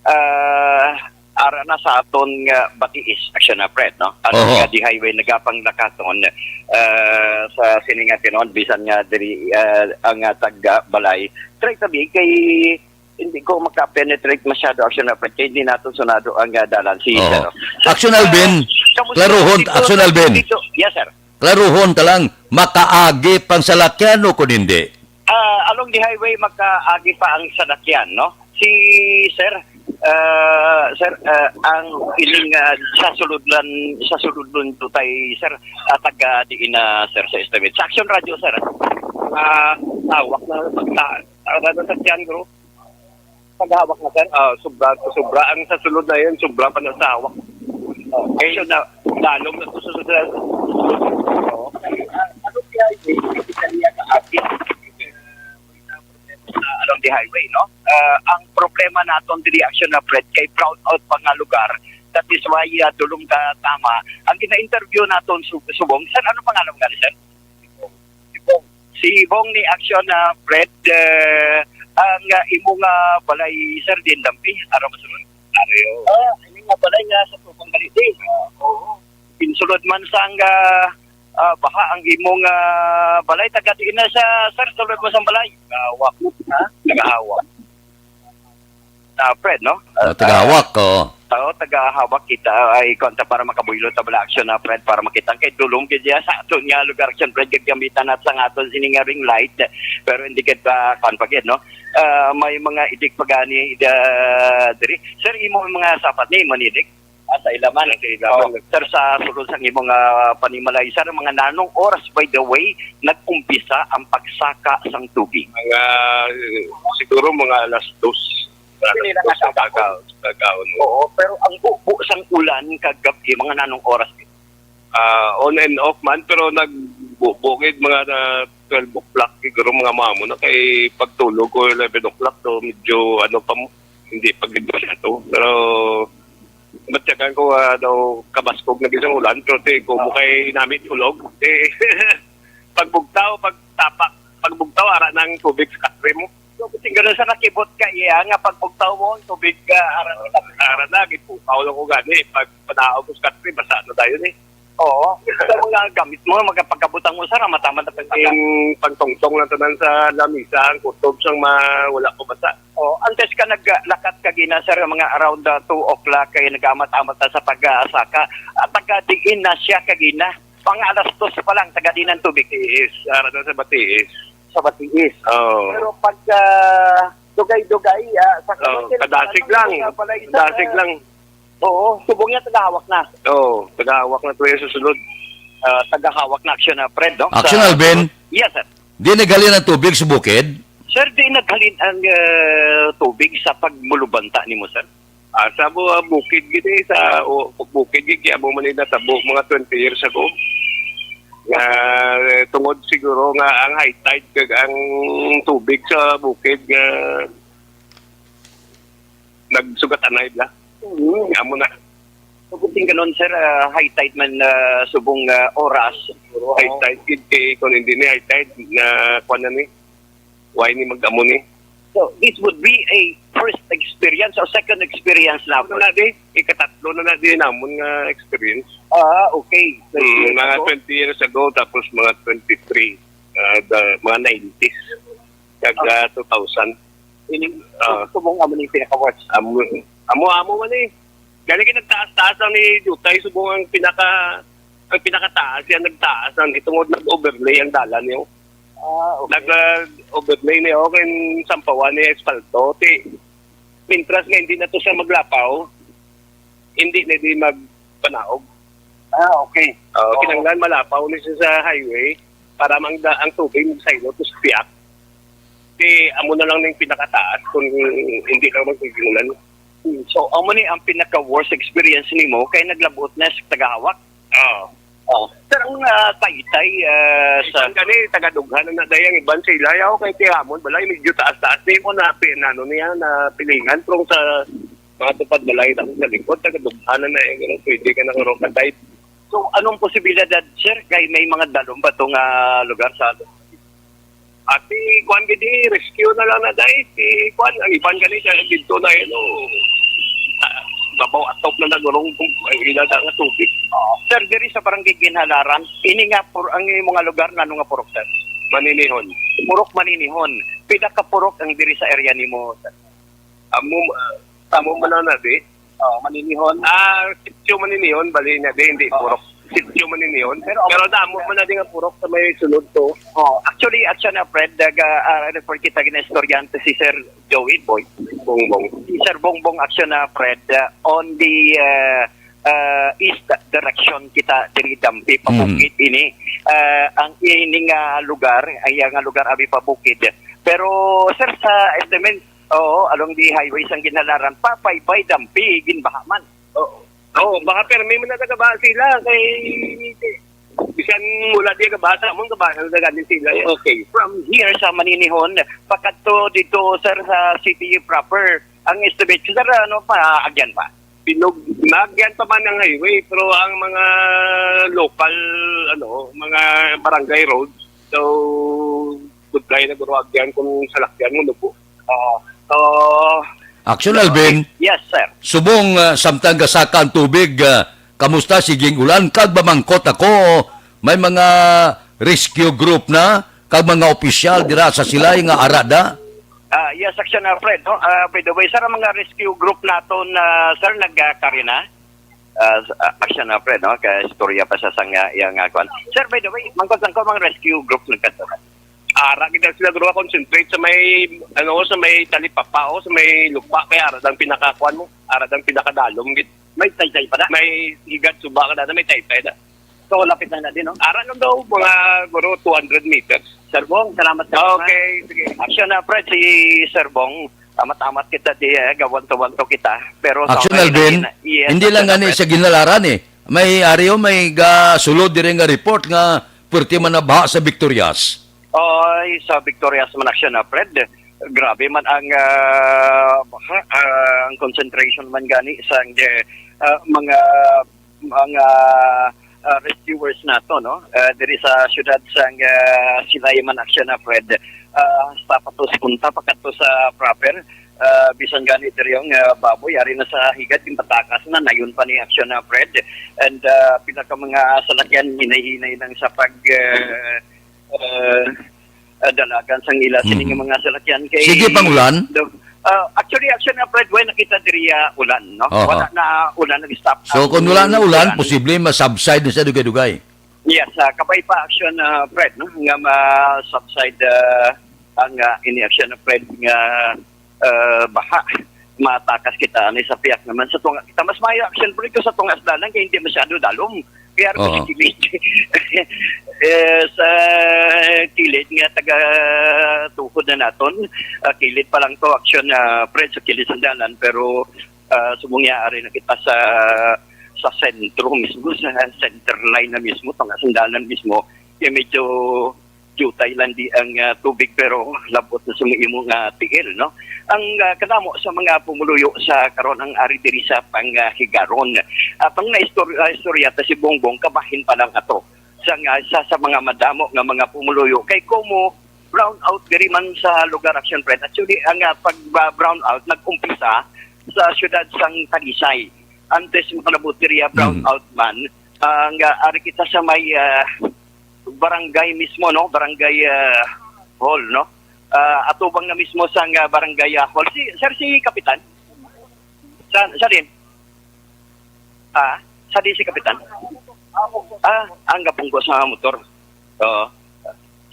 Ah, ara na sa aton nga batiis, aksyon na, Fred, no? Ano Oho. Nga the highway nagapang lakaton, ah, sa sini nga tinuod, bisan nga diri, ah, ang, ah, tag-, ah, balay. Try tabi kay hindi ko maka-penetrate masyado, aksyon na, Fred, kay hindi nato sunado ang, ah, dalan. Si Oo. Sir, no? Action, Alvin. Ah, kamusta Klaruhon, dito? Action, Alvin. Dito? Yes, sir. Klaruhon ta lang, makaagi pang salakyan o kung hindi? Ah, along the highway, makaagi pa ang salakyan, no? Si sir, ah, sir, ah, ang ining, ah, sa suludlan, sa suludlan tutay, sir, ah, taga diin na, sir, sa estimate? Sa Action Radio, sir. Ah, hawak na, magta-, ang sa salakyan, bro. Paghawak na, sir? Ah, sobra, sobra. Ang sa sulod na yun, sobra pa na sa hawak. Okay. So, na, lalong na to sa sulod. Oo. Ano kaya yung kanya ka-update? Sa along the highway, no? Ah, ang problema naton diri, action na, Fred, kay brown out pa nga lugar. That is why, ah, dulong ka tama. Ang gina-interview naton, sub-, subong, sir, ano pangalan nga ni sir? Si Bong ni action na, Fred, eh, ang, ah, imo nga balay, sir, din dampi, ara masunod. Ario. Ah, ini nga balay nga sa tubang baliti. Oo. Insulod man sang, ah, ah, baha ang imo nga balay, taga diin na siya, sir, sulod mo sang balay. Hawak. Ha? Nagahawak. Ah, Fred, no? Ah, tagahawak, oo. Oo, tagahawak kita ay konta para makabuylo ta bala action na, Fred, para makita kay dulong gid ya sa aton nga lugar action, Fred, gagamitan nat sa aton sini nga ring light, pero hindi gid pa kon pa gid, no? Ah, may mga idik pa gani da, diri. Sir, imo mga sapat ni manidik? Ah, sa ilaman. Sa ilaman. Oh, sir, sa sulod sang imo nga panimalay, sir, mga nanong oras, by the way, nag-umpisa ang pagsaka sang tubig? Mga, siguro mga alas dos. Pili lang nga sa Kagaw, Kagaw, no? Oo, pero ang bubo sang ulan kagab-i, mga nanong oras? Ah, on and off man, pero nagbubo gid mga na twelve o'clock, siguro mga mamo na kay pagtulog ko eleven o'clock, so medyo ano pa mo, hindi pa gid masyado. Pero matyagan ko, ah, daw kabaskog na gid ang ulan, pero ti ko mo kay nami tulog. Eh, pagbugtaw, pagtapak, pagbugtaw, ara nang tubig sa katre mo. So, kung tingnan sa nakibot ka, iya nga pagbugtaw mo, ang tubig ka, ara na. Ara na, gipukaw lang ko gani. Pag panaog ko sa katre, basa na tayo ni. Oo. Sa mga gamit mo, magpagkabutang mo, sir, mataman na pag Ang pagtongtong lang tanan sa lamisa, ang kutob sang ma-, wala ko basa. Oh, antes ka naglakat kagina, sir, mga around the two o'clock, kay nag-amat-amat na sa pag-aasaka. At taga diin na siya kagina? Mga alas dos pa lang, taga diin ang tubig? Tiis, ara na sa Batiis. Sa Batiis. Oo. Pero pag, ah, dugay-dugay, ah, sa Oh, kadasig lang. Kadasig lang. Oo, subong niya, tagahawak na. Oo, tagahawak na to yung susunod. Ah, tagahawak na aksyon na, Fred, no? Action, Sa Alvin. Yes, sir. Di naghalin ang tubig sa bukid? Sir, di naghalin ang, ah, tubig sa pagmulubanta nimo, sir? Ah, sa bu-, ah, bukid gid eh, sa, o, bukid gid, kaya mo man natabo mga twenty years ago. Nga, eh, tungod siguro nga ang high tide kag ang tubig sa bukid nga nagsugat anay bla. Mm. Amo na. So, kung tingganon, sir, ah, high tide man, ah, subong, ah, oras. High tide gid kay kung hindi ni high tide na kuan na ni. Why ni mag-amo ni? So, this would be a first experience or second experience na? Ano na di? Ikatatlo na na di namon nga experience. Ah, okay. Twenty Mm, years mga ago? Twenty years ago, tapos mga twenty-three, ah, the, mga nineties. Kag, Ah. ah, two thousand. Ining Ah. Subong amo ni pinaka-worst. Amo, amo, amo man eh. Gani kay nagtaas-taas lang ni Jutay, subong ang pinaka Ang pinakataas yan, nagtaas ang itungod nag-overlay ang dalan niyo. Ah, okay. Nag-overlay niyo kay sampawan ni espalto. Ti, mintras nga hindi na to siya maglapaw, hindi na di magpanaog. Ah, okay. Oh, kinahanglan malapaw ni siya sa highway para mang da, ang tubig magsaylo to sa piyak. Ti, amo na lang ning pinakataas kung hindi lang magsigilan. So, amo ni ang pinaka-worst experience nimo kay naglabot na sa tagahawak? Oo. Oh. Sir, ang, ah, taytay, ah, sa Iban gani, taga-dughan na na dayang iban sila. Yaw kay tihamon, balay, medyo taas-taas. Di mo na, pi-, ano niya, na pilingan. Pero sa mga tupad balay na sa likod, taga-dughan na na eh. Ganun, pwede ka na karon ka-dive. So, anong posibilidad, sir, kay may mga dalom ba to nga lugar sa Ati, kuan gid, eh, rescue na lang na, dai. Si kuan, ang iban gani sa dito na, eh, no. Ah, babaw atop na nagurong kung ang ila na nga tubig. Ah, sir, diri sa Barangay Ginhalaran, ini nga pur-, ang imo nga lugar, nano nga purok, sir? Maninihon. Purok Maninihon. Pila ka purok ang diri sa area nimo, sir? Amo, ah, amo man na, di? Oh, Maninihon. Ah, Sitio Maninihon, bali na, di, hindi, Oo. Purok. Sitio Maninihon. Pero Pero damo man na di nga purok sa may sunod to. Oh, actually, actually, na, Fred, nag, ah, ah, refer kita gina estudyante si Sir Joey Boy. Bongbong. Si Sir Bongbong, actually, na, Fred, ah, on the, ah, ah, east direction kita diri Dampi, Mhm. pabukid ini. Ah, ang ining, ah, lugar, ang iyang lugar abi pabukid. Pero, sir, sa estimate, oo, along the highway sang Ginhalaran, pa, Baybay, Dampi, ginbaha man. Oo. Oo, baka permi man na nagaba sila kay bisan mula di gaba sa amon, gaba na gani sila, eh. Okay. From here sa Maninihon, pakadto dito, sir, sa city proper, ang estimate, sir, ano pa, agyan pa? Pinug-, naagyan pa man ang highway, pero ang mga local, ano, mga barangay roads, so, budlay na guro agyan kung salakyan mo, nubo. Oo. So, Action, Alvin. Yes, sir. Subong, ah, samtang gasaka ang tubig, ah, kamusta siging ulan? Kag mamangkot ako, may mga rescue group na, kag mga opisyal dira sa Silay nga ara da? Ah, yes, Action, ah, Fred, no? Ah, by the way, sir, ang mga rescue group naton, ah, sir, nagkari na. Ah, s-, ah, Action, ah, Fred, no? Kay istorya pa sa sang, ah, iyang, ah, kuan. Sir, by the way, mangkot lang ko, mga rescue group nagkadto. Ara gid sila, guro, concentrate sa may, ano, sa may talipapa, o sa may lupa, kay ara dang pinakakuan mo, ara dang pinakadalom gid. May taytay pa na? May higad suba ka na, may taytay na. So, lapit na na din, no? Ara lang daw, mga, guro, two hundred meters. Sir Bong, salamat sa Okay, sige. Action na, Fred, si Sir Bong. Tamat-tamat kita di, eh, gawanto-wanto kita. Pero sa Action, okay, Alvin, lagi na. Yes, hindi lang Action na, gani Fred. Sa Ginhalaran, eh. May ari, oh, may gasulod diri nga report nga pwerte man na baha sa Victorias. Oy, sa Victorias man, Action na, Fred. Grabe man ang, ah, baha, ah, ang concentration man gani sa, eh, ah, mga, mga, ah, rescuers nato, no? Ah, diri sa siyudad sang, ah, Silay man, Action na, Fred. Ah, sa patos punta pa kadto sa proper, ah, bisan gani diri ang, ah, baboy, ari na sa higad, ginpatakas na, nayon pa ni, Action na, Fred. And, ah, pila ka mga salakyan hinay-hinay lang sa pag, ah, ah, ah, dalagan sang ila sini Mhm. nga mga salakyan kay Sige pang ulan? The, ah, actually, Action na, Fred, way nakita diri, ah, ulan, no? Oho. Wala na ulan, nag-stop So, ang kung wala na ulan, ulan. Posible ma-subside na sa dugay-dugay. Yes, ah, kabay pa, Action, ah, Fred, no? Nga ma-subside, ah, ang, ah, ini, Action na, Fred, nga, ah, baha. Matakas kita ani sa piyak naman sa tunga. Kita mas maayo, Action, Fred, kung sa tunga sa dalan kay hindi masyado dalom. Kaya rin Oo. Sa kilid. Eh, sa kilid nga taga tuhod na naton, ah, kilid pa lang to, Action, ah, Fred, sa kilid sa dalan, pero, ah, subong niya, ari na kita sa, sa sentro mismo, sa center line na mismo, pangasandalan mismo, kaya medyo jutay lang di ang, ah, tubig, pero labot na sa imo nga tiil, no? Ang, ah, kadamo sa mga pumuluyo sa karon ang ari diri sa panghigaron. At ang naistor-, ah, istorya ta si Bongbong, kabahin pa lang ato sa, nga, sa, sa mga madamo nga mga pumuluyo. Kay kumo brown out diri man sa lugar, Action Fred. Actually, ang, ah, pag, ah, brown out nag-umpisa sa siyudad sang Talisay. Antes makalabot diri, ah, brown Mhm. out man, ang, ah, ari kita sa may, ah, barangay mismo, no? Barangay, ah, hall, no? Ah, atubang na mismo sang, ah, barangay, ah, hall. Si, sir, si Kapitan? Sa, sa din? Ah, sa din si Kapitan? Ah, ang gapungko sa motor. Oo.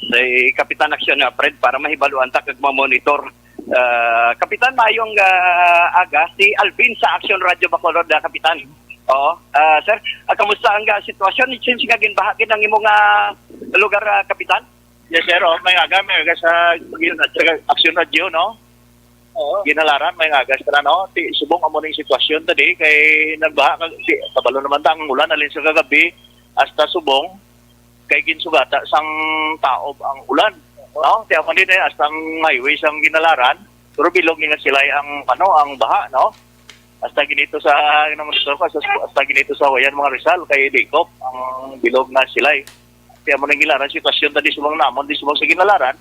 Si Kapitan Action, ah, Fred, para mahibaluan ta kag ma-monitor. Ah, Kapitan, maayong, ah, aga. Si Alvin sa Action Radio Bacolod, ah, Kapitan. Oo. Ah, sir, ah, kamusta ang, ah, sitwasyon? It seems nga ginbaha gid ang imong, ah, lugar, ah, Kapitan? Yes, sir. Oh, may aga, may aga sa, sa Action Radio, no? Oo. Ginhalaran, may aga sa, no? Ti, subong amo ning sitwasyon tadi kay nagbaha kag, ti, kabalo naman ta ang ulan alin sa kagabi hasta subong kay ginsugata sang taob ang ulan, no? Ti, amo din, eh, hasta ang highway sang Ginhalaran, pero bilog ni nga silay ang, ano, ang baha, no? Hasta ginito sa, ano, sa, sa, hasta ginito sa Wayan, mga Rizal, kay Dicop ang bilog nga silay. Kaya mo nang Ginhalaran, sitwasyon ta di sumang namon, di sumang sa Ginhalaran.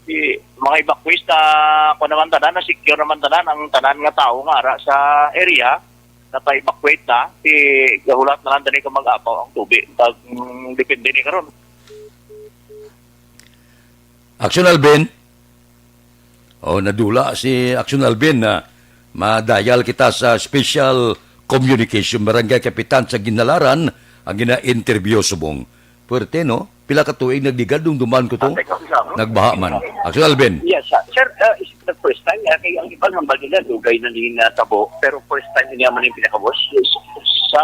Di, mga evacuees na, kung naman tanan, na secure naman tanan, ang tanan nga tao nga ara sa area, na pa-evacuate na, di, gahulat na lang tani kung mag-apaw ang tubig. Pag, mm, depende ni karon. Action Alvin. Oh, nadula si Action Alvin na madayal kita sa special communication barangay kapitan sa Ginhalaran ang gina-interview subong. Puwerte, no? Pila ka tuig nagligad, dumduman ko to. Nagbaha man. Action Alvin. Yes, sir. Sir, uh, is it the first time? Uh, kay ang iban hambal nila, dugay na ni natabo. Pero first time niya man yung pinakabos? Sa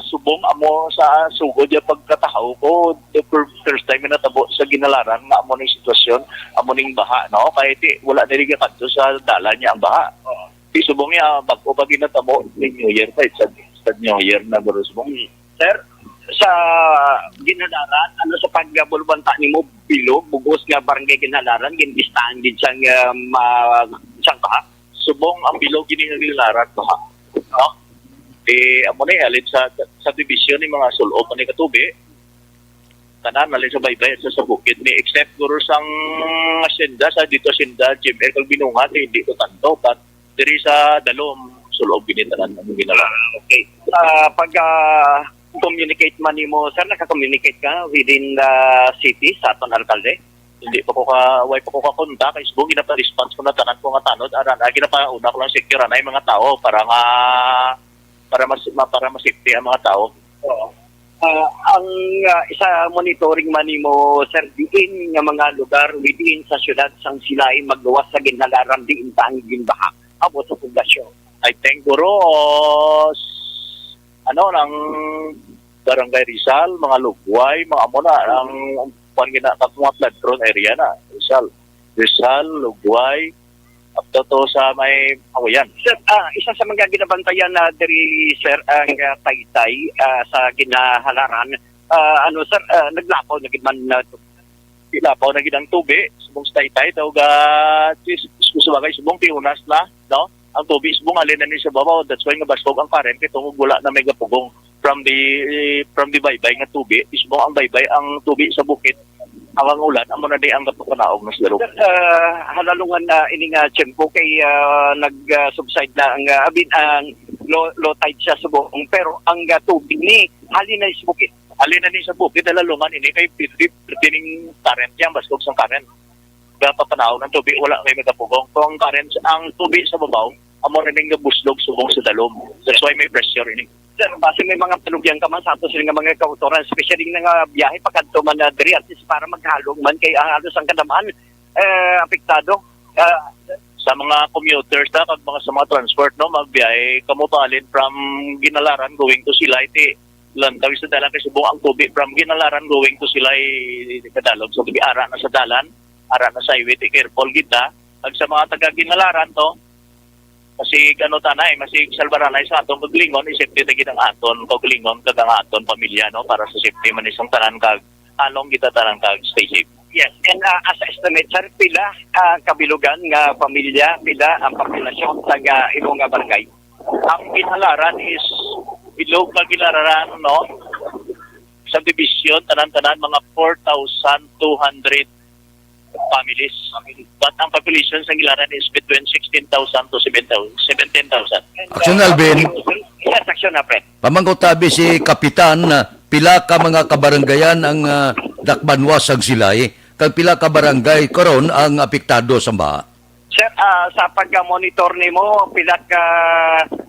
subong amo, sa sugod yung pagkatahaw ko, the fir-, first time yung natabo sa Ginhalaran, nga amo ning sitwasyon, amo ning baha, no? Kay ti, wala na rin kadto sa dalan niya ang baha. Oo. Ti subong niya, bag-o pa ginatabo, ni New Year pa, sa, sa New Year na, guro, subong. Sir, sa Ginhalaran, ano sa pagbulbanta nimo, bilog, bugos nga barangay Ginhalaran, ginbistahan gid sang, um, ah, sang baha? Subong ang bilog gini nga Ginhalaran, baha. No? Di, amo ni, alin sa, sa division ni mga sul-ob man ni katubi, tanan, alin sa baybay, sa, sa bukid ni, except guro sang asyenda, sa dito asyenda, G M L kag Binunga, di, di to tanto, but diri sa dalom, sul-ob gini tanan ang Ginhalaran. Okay. Sa pag, ah, communicate man nimo, sir, naka-communicate ka within the city sa aton alkalde? Hindi pa ko ka, way pa ko kakontak, kay subong ginapa-response ko na tanan ko nga tanod, ara na, ginapauna ko lang secure anay mga tao para nga, para mas, ma-, para ma-safety ang mga tao. Oo. Ah, ang, ah, isa monitoring man nimo, sir, diin nga mga lugar within sa siyudad sang Silay magluwas sa Ginhalaran diin pa ang ginbaha abot sa poblasyon? I think, guro, s-, ano, ang Barangay Rizal, mga Lugway, mga amo na, ang kuwan gina-, mga flood prone area na, Rizal. Rizal, Lugway, up to, to sa may Hawayan. Sir, ah, isa sa mga ginabantayan na diri, sir, ang, ah, taytay, ah, sa Ginhalaran. Ah, ano, sir, ah, naglapaw na gid man na to? Lapaw na gid ang tubi, subong sa taytay, daw ga, sis-, sus-, subagay, subong piunas na, no? Ang tubi, subong halin na ni sa babaw, that's why nga baskog ang current, kay tungod wala na may gapugong from the, from the baybay nga tubi, subong ang baybay, ang tubi sa bukid, ang, ang ulan, amo na di ang gapapanaog na sa loob. Sir, ah, halalungan na ini nga tiyempo kay, ah, nag, ah, subside na ang, ah, abin, ang low, low tide siya subong, pero ang, ah, tubig ni halin na sa bukid. Halin na ni sa bukid, halalungan ini kay pirti, pirti ning current yang baskog sang current. Gapapanaog ang tubig, wala kay magapugong. So, ang current, ang tubig sa babaw, amo na ning gabuslog subong sa dalom. That's why may pressure ini. Sir, base may mga panugyan ka man sa ato sila nga mga kautoran, especially nga biyahe pakadto man na diri, at least para maghalong man kay, ah, halos ang kadaman, eh, apektado. Ah, sa mga commuters na, kag mga sa mga transport, no, magbiyahe kamo pa halin from Ginhalaran going to Silay, ti lantaw sa dalan kay subong ang tubig from Ginhalaran going to Silay kadalom sa tubig, ara na sa dalan, ara na sa highway, ti careful gid ta. Kag sa mga taga Ginhalaran to, masig ano tanay, masig salbaranay sa aton kaugalingon, isip ta gid ang aton kaugalingon kag ang aton pamilya, no, para sa safety man isang tanan kag along kita tanan kag stay safe. Yes, and, uh, as a estimate, sir, pila, uh, kabilugan nga pamilya, pila ang populasyon sa, uh, imo nga barangay? Ang Ginhalaran is below pa Ginhalaran, no? Subdivision, tanan-tanan, mga four thousand two hundred families. But ang population sa Ginhalaran is between sixteen thousand to seven thousand, seventeen thousand. Action, Alvin. Yes, action, Alfred. Pamangkot tabi si Kapitan, ah, pila ka mga kabarangayan ang, ah, dakbanwa sang Silay? Kag pila ka barangay karon ang apektado sa baha? Sir, ah, sa pagka-monitor nimo, pila ka,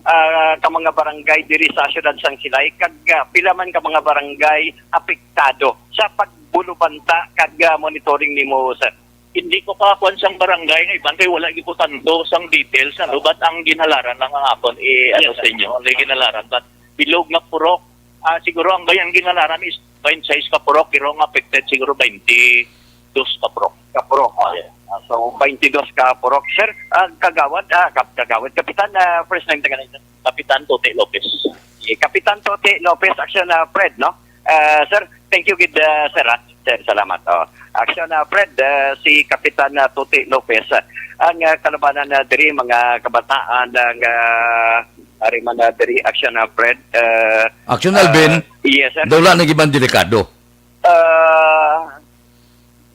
ah, ka mga barangay diri sa siyudad sang Silay, kag, ah, pila man ka mga barangay apektado sa pagbulubanta kag, ah, monitoring nimo, sir? Hindi ko kakuan sang barangay nga iban kay wala gyud ko tanto sang details, ano, but ang ginhalaran lang ang akon i-, ano, yes, sir, sa inyo, ang ginhalaran, but bilog nga purok, ah, siguro ang bayang ginhalaran is twenty-six ka purok, pero ang affected siguro twenty-two ka purok. Ka purok, oh, yeah. Ah, so, twenty-two ka purok. Sir, ah, Kagawad, ah, Kap-, Kagawad, Kapitan, ah, first name taga Kapitan Tote Lopez. Si Kapitan Tote Lopez, Action, ah, Fred, no? Ah, sir, thank you gid, ah, sir, ah. Sir, salamat. Oh. Action, ah, Fred, ah, si Kapitan, ah, Tote Lopez. Ah, ang, ah, kalabanan na diri, mga kabataan, ang, ah, ari man na diri, Action, ah, Fred. Ah, Action, ah, Alvin, yes, sir. Daw wala na gid man delikado. Ah,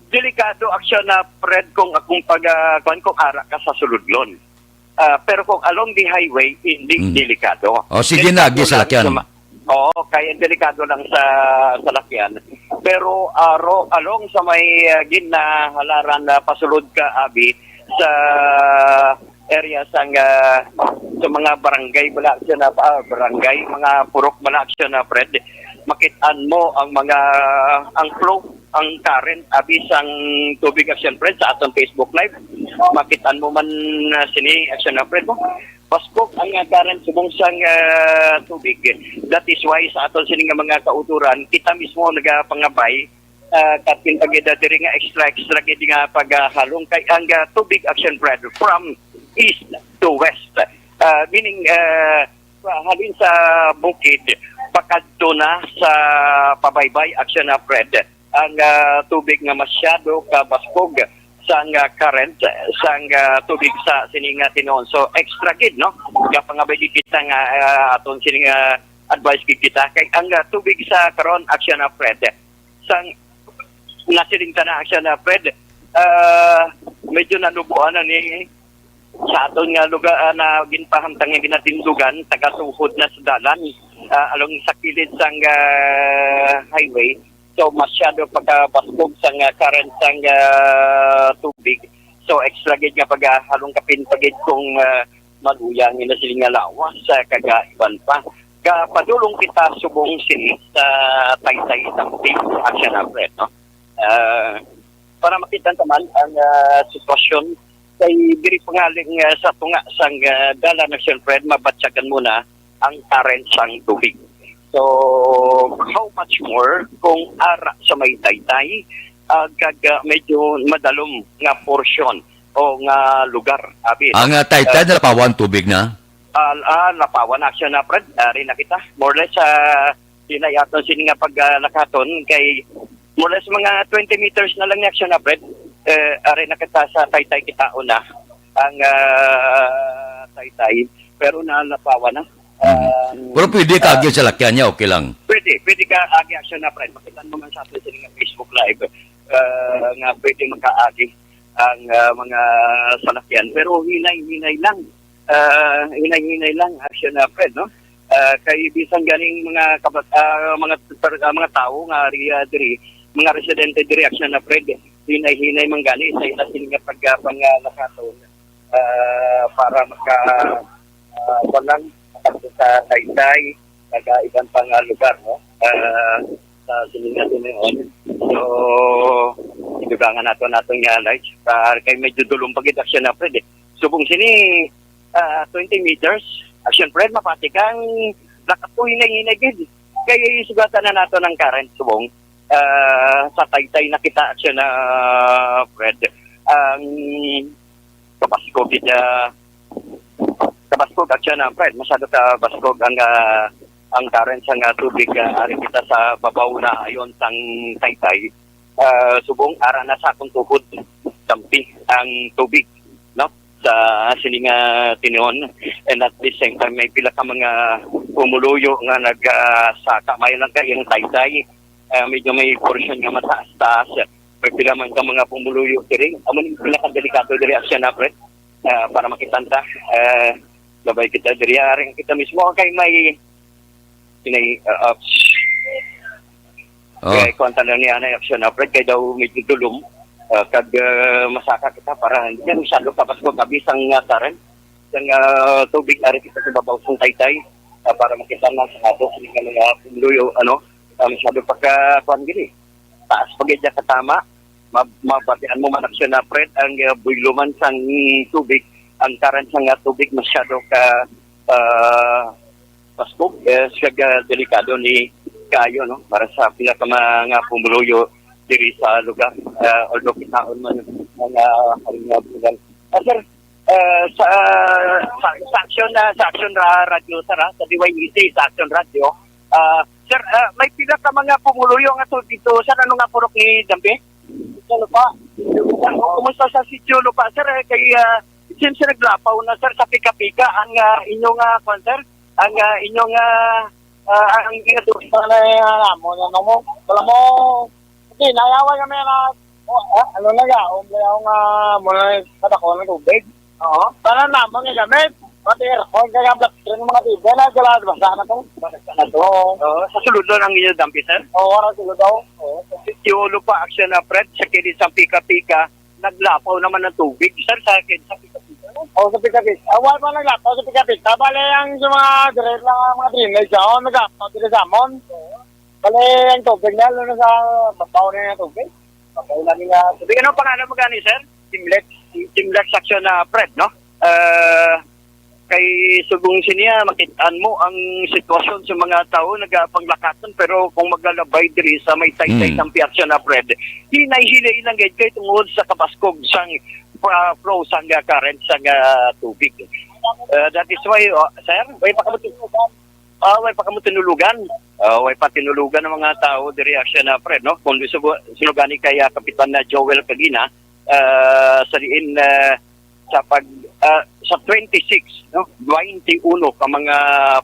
delikado, Action, ah, Fred, kung akong pag, ah, kuwan, kung ara ka sa suludlon. Ah, pero kung along the highway, hindi. Mm. Delikado. Oh, sige na, delikado agi sa lang lakyan. Sa ma-, oo, kaya delikado lang sa salakyan. Pero aro, along sa may, ah, ginahalaran na pasulod ka, abi, sa area sang, ah, sa mga barangay, wala siya na, ah, barangay, mga purok, wala siya na, Fred. Makit-an mo ang mga, ang flow, ang current, abi, sang tubig, Action Fred, sa aton Facebook Live. Makit-an mo man, ah, sini, Action Fred, no? Baskog ang, ah, current subong sang, ah, tubig. That is why sa aton sini nga mga kauturan, kita mismo nagapangabay, ah, kapin pagida diri nga extra, extra gid nga paghalong kay ang, ah, tubig, Action Fred, from east to west. Ah, meaning, ah, halin sa bukid, pakadto na sa pabaybay, Action Fred, ang, ah, tubig nga masyado ka baskog sang, ah, current, sang, ah, tubig sa sini nga tinuon. So, extra gid, no? Gapangabay gid kita nga, ah, aton sini nga advice gid kita. Kay ang, ah, tubig sa karon, Action Fred, sang nasiling ta na, Action Fred, ah, medyo nanubuan na ni sa aton nga lugar, ah, na ginpahamtang nga ginatindugan, tagasuhod na sa dalan, ah, along sa kilid sang, ah, highway. So, masyado pagkabaskog sang, ah, current sang, ah, tubig. So, extra gid nga paghalong kapin pa gid kung, ah, maluya ang ila sila nga lawas, ah, kag, ah, iban pa. Gapadulong kita subong sini sa Taytay Tampi, Action Fred, no? Ah, para makita naman ang, ah, sitwasyon kay diri pa nga ling, ah, sa tunga sang, ah, dalan, Action Fred, mabatyagan mo na ang current sang tubig. So, how much more kung ara sa may Taytay, ah, kag, ah, medyo madalom nga porsyon o nga lugar, abi, no? Ang, ah, Taytay, ah, nalapawan tubig na? Ah, ah, lapawan, Action Fred, ari na kita. More or less, ah, hinay aton sini nga paglakaton kay more or less mga twenty meters na lang ni, Action Fred. Eh, ari na kita sa Taytay, kitaon na ang, ah, Taytay, pero nalapawan na. Mm. Um, pero pwede ka ah, agi sa lakyan niya, okay lang? Pwede, pwede ka agi, Action Fred. Makita mo man sa aton sini nga Facebook Live, ah, nga pwede makaagi ang, ah, mga salakyan. Pero hinay-hinay lang. Ah, hinay-hinay lang, Action Fred, no? Ah, kay bisan ganing mga kabat-, ah, mga per-, ah, mga tawo nga ari, ah, diri, mga residente diri, Action Fred, hinay-hinay man gani sa ila sini nga pag-, ah, pangalakaton, ah, para maka-, ah, kuwan lang, makadto sa Taytay, kag, ah, iban pa nga lugar, no? Ah, sa sini nga tinuon. So, idugangan nato naton nga lights. Ah, kay medyo dulom pa gid, Action Fred, eh. Subong sini, ah, twenty meters, Action Fred, mapati kang nakakuhinay-hinay gid. Kay sugatan na nato ng current subong, ah, sa Taytay na kita, Action, ah, Fred. Ang kabaskog gid, ah, kabaskog, Action, ah, Fred. Masyado kabaskog ang, ah, ang current sang, ah, tubig, ah, ari kita sa babaw na ayon sang Taytay. Ah, subong ara na sa akong tuhod, tampi ang tubig, no? Sa sini nga tinuon. And at the same time, may pila ka mga pumuluyo nga nag, ah, saka. May lang kay ang Taytay, ah, medyo may porsyon nga mataas-taas. May pila man ka mga pumuluyo diri. Amo ni pila ka delikado diri, Action Fred. Ah, para makita ta, ah, labay kita diri. Aring kita mismo kay may Sinay, ah, ah, Oh. Kay kuwan ta lang ni anay, Action Fred, kay daw medyo dulom. Ah, kag, ah, masaka kita para hindi na masyado kabaskog abi sang, ah, current, sang, ah, tubig ari kita sa babaw sang taytay, ah, para makita na sa ato sa mga pumuluyo, ano, ah, masyado pa ka, kuwan gini. Taas pa gid katama, ma-, mabatian mo man, Aksyon na Fred, ang, ah, buylo man sang tubig, ang current sang, ah, tubig masyado ka, ah, baskog, eh, siya ga delikado ni kaayo, no, para sa pila ka mga pumuluyo diri sa lugar. Ah, although kitaon man ang mga kalingabulan. Ah, sir, ah, sa, sa, sa aksyon na, sa aksyon ra, radyo, sir, ha, sa D Y E C, sa aksyon radyo, ah, sir, ah, may pila ka mga pumuluyo nga to dito, sir, ano nga purok ni Dambi? Sa lupa. Kumusta sa sitio lupa, sir? Eh, kay, ah, since naglapaw na, sir, sa pika-pika ang, ah, inyong, ah, kwan, sir? Ang, ah, inyong, ah, ah, ang ginagawa. Sa na yung, ah, amo na mo. Wala mo. Hindi, nayawan kami na, oh, ah, ano na ga, umbre ako nga, muna yung katakot ng tubig. Oo. Para naman nga gamit. Pati aircon, kaya black screen, mga tibay na, gala, basa na to. Basa na to. Oo, sa sulod doon ang inyo dampi, sir? Oo, wala sulod daw. Oo. Sitio Lupa Aksyon na Fred, sa kilid sang pika-pika, naglapaw naman ang tubig, sir, sa kilid sang pika-pika. Oo, sa pika-pika. Ah, wala pa naglapaw sa pika-pika. Bale, ang sa mga dire lang, ang mga drainage, oh, naglapaw dire sa amon. Oo. Bale, ang tubig na, lalo na sa babaw na yung tubig. Babaw na nila. Sabi, ano pangalan mo gani, sir? Timlex. Timlex Aksyon na Fred, no? Ah, kay subong siniya, makitaan mo ang sitwasyon sa mga tao nagapanglakaton, pero kung magalabay diri sa may taytay Mm. sang Piaksyon na Fred, hinay-hinay lang gid kay tungod sa kabaskog sang, ah, flow sang, ah, current sang, ah, tubig. Ah, that is why, oh, sir, way pa kamo, ah, way pa kamo tinulugan. Ah, way pa tinulugan ang mga tao diri, Aksyon na Fred, no? Kung gusto ko, sino gani kay, ah, Kapitan na Joel Kagina, ah, sa diin, ah, sa pag, ah, sa twenty-six, no? Twenty-uno ka mga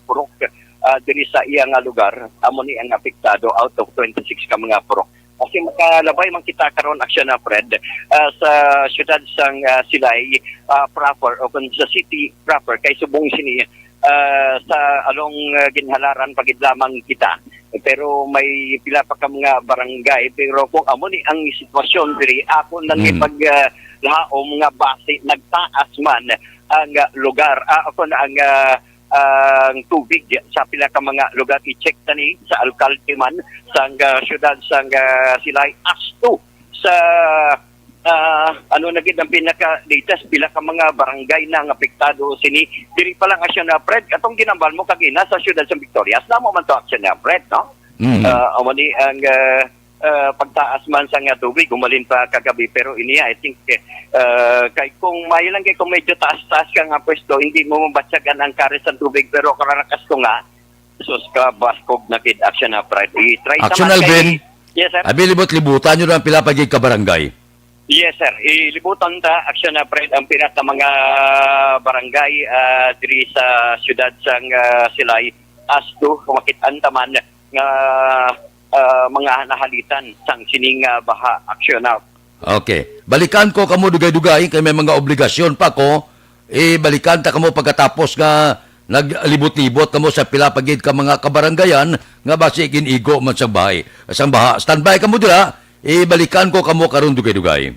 purok, ah, diri sa iya nga lugar, amo ni ang apektado out of twenty-six ka mga purok. Kasi makalabay man kita karon, Aksyon na Fred, ah, sa siyudad sang, ah, Silay, ah, proper o kung sa city proper, kay subong sini, ah, sa along, ah, ginhalaran pa gid lamang kita. Pero may pila pa ka mga barangay, pero kung amo ni ang sitwasyon diri, ako lang Mm. ipag, ah, laom nga basi nagtaas man ang, ah, lugar, ah, ako na ang, ah, ang tubig sa pila ka mga lugar. I-check ta ni sa alkalde man sang, ah, siyudad sang, ah, Silay, asto sa, ah, ano na gid ang pinaka-latest, pila ka mga barangay na ang apektado sini. Diri pa lang, Aksyon na Fred, katong ginambal mo kagina sa siyudad sa Victorias, namo man to, Aksyon na Fred, no? Mm. Ah, amo ni ang, ah, ah, pagtaas man sa nga tubig, gumalin pa kagabi, pero ini, I think, eh, ah, kay kung may lang kay kung medyo taas-taas ka nga pwesto, hindi mo mabatyagan ang karis sa tubig, pero kararakas ko nga, sus ka, baskog na kid, Aksyon na Fred. I-try Aksyon, naman kay Alvin. Yes, sir. Abi, libot-libutan nyo lang pila pa gid ka barangay. Yes, sir. Ilibutan ta, Aksyon na Fred, ang pila ka mga barangay, ah, diri sa siyudad sang, ah, Silay, asto makit-an ta man nga, ah, mga nahalitan sang sining, ah, baha, Aksyon na. Okay. Balikan ko kamo dugay-dugay kay may mga obligasyon pa ko. Ibalikan ta kamo pagkatapos nga naglibot-libot kamo sa pila pa gid ka mga kabarangayan nga basi gin-igo man sang bahay, sang baha. Standby kamo dira. Ibalikan ko kamo karon dugay-dugay.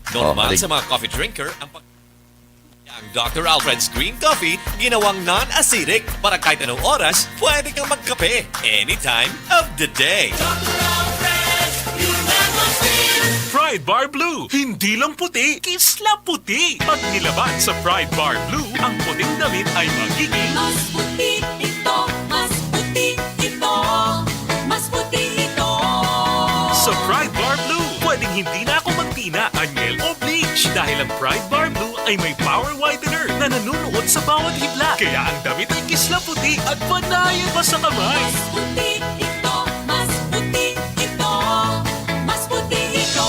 Normal Oh, balik. sa mga coffee drinker ang pag-, ang Doctor Alfred's Green Coffee, ginawang non-acidic para kahit anong oras, pwede kang magkape anytime of the day. Pride Bar Blue, hindi lang puti, kisla puti. Pag nilaban sa Pride Bar Blue, ang puting damit ay magiging Mas puti ito, mas puti ito, mas puti ito. Sa Pride Bar Blue, pwedeng hindi na ako magtina, anyel o bleach dahil ang Pride Bar Blue ay may power whitener na nanunuot sa bawat hibla. Kaya ang damit ay kisla puti at panay pa sa kamay. Mas puti ito, mas puti ito, mas puti ito.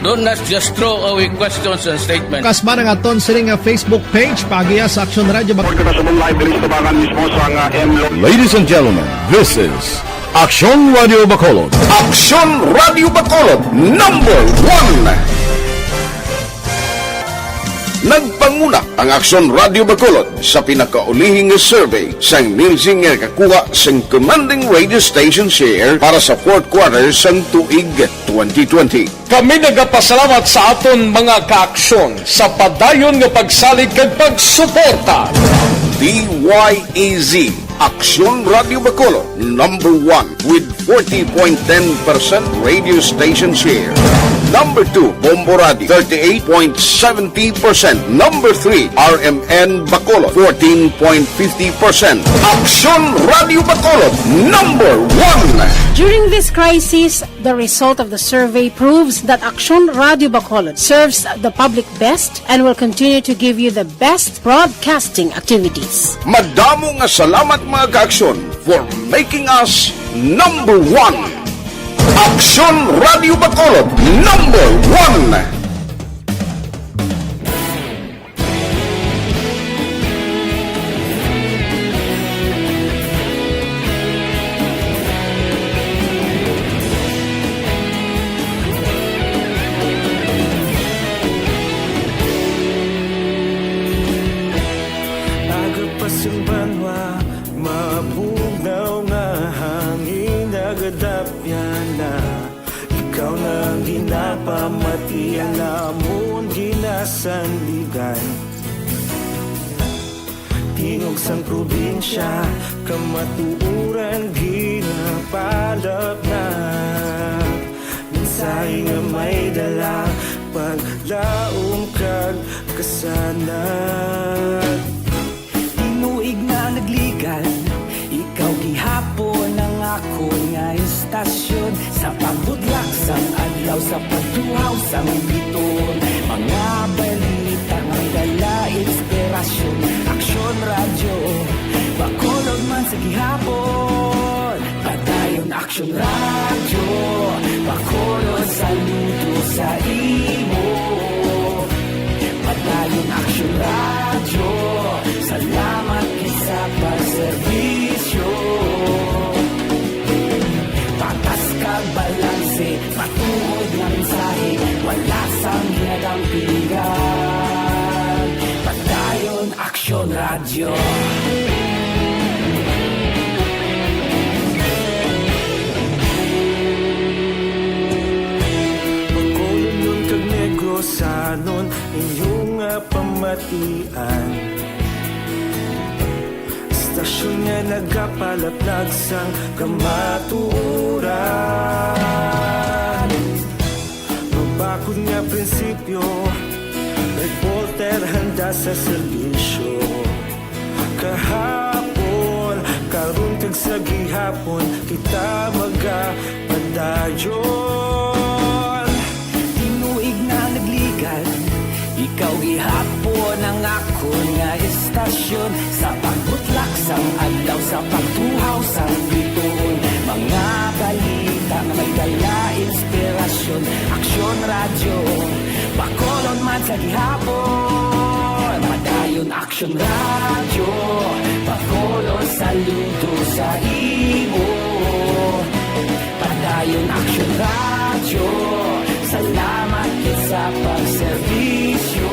Don't just throw away questions and statements. Kasba na nga ton sini nga Facebook page, paagiha sa Aksyon Radio Bac- Report ko na sa live diri sa tubangan mismo sa nga M Lo- Ladies and gentlemen, this is Aksyon Radio Bacolod. Aksyon Radio Bacolod, number one. Nagpanguna ang Aksyon Radio Bacolod sa pinakaulihi nga survey sang Nielsen nga nakakuha sang commanding radio station share para sa fourth quarter sang tuig twenty twenty. Kami nagapasalamat sa aton mga kaaksyon sa padayon nga pagsalig kag pagsuporta. D Y E Z, Aksyon Radio Bacolod, number one with forty point ten percent radio station share. Number two, Bombo Radio, thirty-eight point seventy percent. Number three, R M N Bacolod, fourteen point fifty percent. Aksyon Radio Bacolod, number one. During this crisis, the result of the survey proves that Aksyon Radio Bacolod serves the public best and will continue to give you the best broadcasting activities. Madamo nga salamat, mga kaaksyon, for making us number one. Aksyon Radio Bacolod, number one. Aga pa sang banwa, mabugnaw nga hangin nagadapyan na. Ikaw na ang ginapamati, ang amon ginasandigan. Tingog sang probinsya, kamatuoran ginapalapnag. Mensahe nga may dala, paglaom kag kasanag. Tinuig na nagligan, ikaw gihapon ang akon nga istasyon. Sa pagbutlak sang adlaw, sa pagtuhaw sang biton, mga balita may dala inspirasyon. Aksyon Radyo, Bacolod man sa gihapon. Padayon Aksyon Radyo, Bacolod, saludo sa imo. Padayon Aksyon Radyo, salamat gid sa pagserbisyo. Patas kag balanse, matuod nga mensahe, wala sang ginadampigan. Padayon Aksyon Radyo. Bacolodnon kag Negrosanon, inyo nga pamatian. Istasyon nga nagapalaplag sang kamatuoran. Mabakod nga prinsipyo, reporter handa sa serbisyo. Kahapon, karon kag sa gihapon, kita magapadayon. Tinuig na nagligan, ikaw gihapon ang akon nga istasyon. Sa pagbutlak sang adlaw, sa pagtuhaw sang bituon, mga balita nga may dala inspirasyon. Aksyon Radyo, Bacolod man sa gihapon. Padayon Aksyon Radyo, Bacolod, saludo sa imo. Padayon Aksyon Radyo, salamat gid sa pagserbisyo.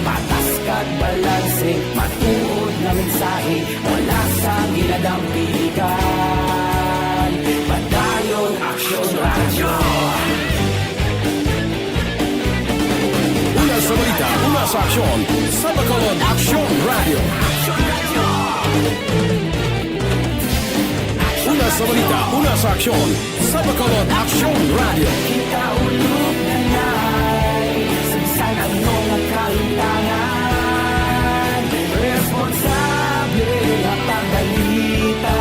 Patas kag balanse, matuod nga mensahe, wala sang ginadampigan. Padayon Aksyon Radyo. Una sa balita, una sa aksyon, sa Bacolod Aksyon Radyo. Una sa balita, una sa aksyon, sa Bacolod Aksyon Radyo. Kita ulog na nay, sa bisan ano nga kahimtangan, responsable nga pagbalita.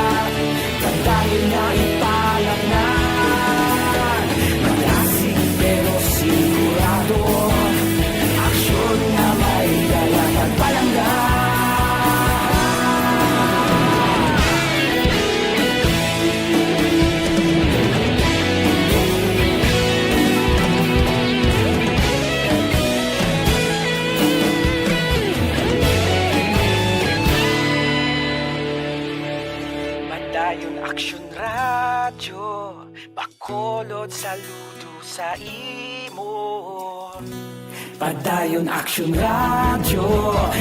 Padayon na ipalapngan, malasig pero sigurado. Aksyon nga may dala kag palangga. Padayon Aksyon Radyo, Bacolod, saludo sa imo. Padayon Aksyon Radyo,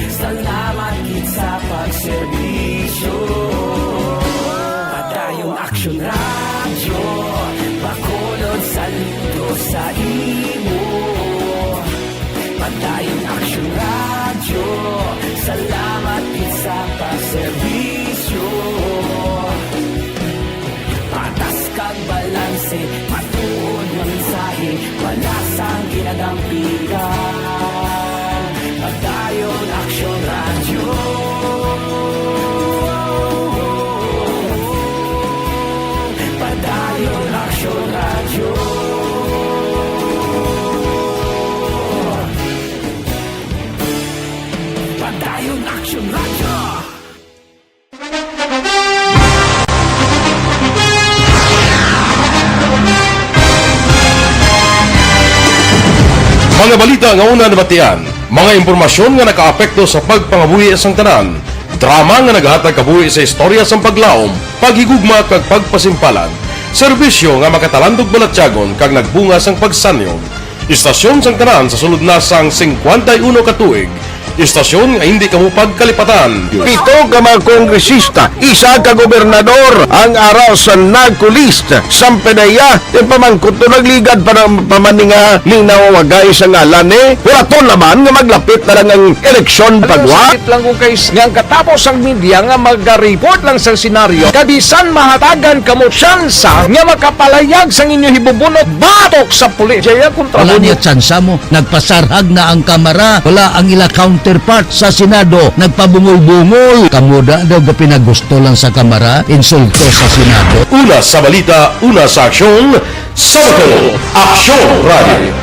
salamat gid sa pagserbisyo. Padayon Aksyon Radyo, Bacolod saludo sa imo. Padayon Aksyon Radyo, salamat gid sa pagserbisyo. Patas kag balanse, matuod nga mensahe, wala sang ginadampigan. Padayon Aksyon Radyo. Padayon Aksyon Radyo. Padayon Aksyon Radyo. Mga balita nga una nabatian, mga impormasyon nga nakaapekto sa pagpangabuhi sang tanan, drama nga nagahatag kabuhi sa istorya sang paglaom, paghigugma kag pagpasimpalan, serbisyo nga makatalandog balatyagon kag nagbunga sang pagsanyog. Istasyon sang tanan sa sulod na sang singkwenta y uno ka tuig. Istasyon nga hindi kamo pagkalipatan. Pito ka mga kongresista, isa ka gobernador ang ara sa NAGCO list. Sampanaya, ti pamangkot to nagligad pa ng pamaninga ning nawawagay sa ngalan ni Huraton naman nga maglapit na lang ang eleksyon pagwa. Sakit lang kung kay nga ang katapos ang media nga magariport lang sa senaryo, kabisan mahatagan kamo tsansa nga makapalayag sang inyo hibubunot batok sa pulis. Jaya kontra Wala mo niya tsansa mo. Nagpasarhag na ang Kamara. Wala ang ila counterpart sa Senado. Nagpabungol-bungol. Kamo da daw ga pinagusto lang sa Kamara, insulto sa Senado. Una sa balita, una sa aksyon, sa Bacolod, Aksyon Radio.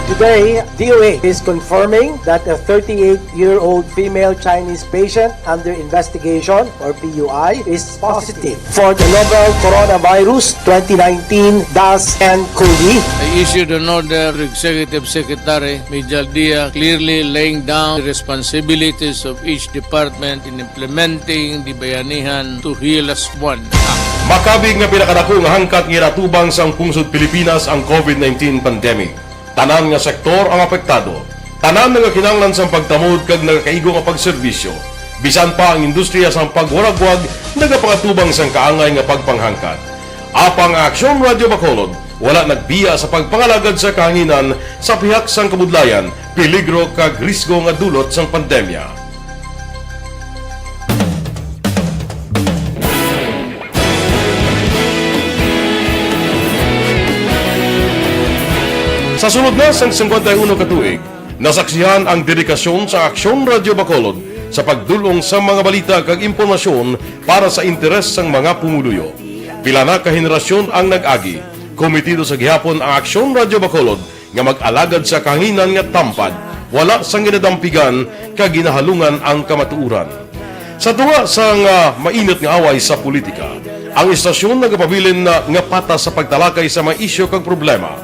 Today, D O H is confirming that a thirty-eight-year-old female Chinese patient under investigation, or P U I, is positive for the novel coronavirus twenty nineteen dash N cov. I issued an order to Executive Secretary Mijal Dia, clearly laying down the responsibilities of each department in implementing the Bayanihan to Heal Us One Act. Makabig nga pinakadako nga hangkat nga ginatubang sang pungsod Pilipinas ang COVID nineteen pandemic. Tanan nga sektor ang apektado. Tanan nagakinahanglan sang pagtamod kag nagakaigo nga pagserbisyo. Bisan pa ang industriya sang pagwaragwag nagapangatubang sang kaangay nga pagpanghangkat. Apang ang Aksyon Radio Bacolod wala nagbiya sa pagpangalagad sa kahanginan sa pihak sang kabudlayan, peligro kag risgo nga dulot sang pandemya. Sa sulod na sang singkwenta y uno ka tuig, nasaksihan ang dedikasyon sa Aksyon Radio Bacolod sa pagdul-ong sa mga balita kag impormasyon para sa interes sang mga pumuluyo. Pila na ka henerasyon ang nag-agi. Komitido sa gihapon ang Aksyon Radio Bacolod nga mag-alagad sa kahanginan nga tampad, wala sang ginadampigan kag ginahalungan ang kamatuoran. Sa tunga sang, ah, mainit nga away sa politika, ang istasyon nagapabilin na nga patas sa pagtalakay sa mga isyu kag problema.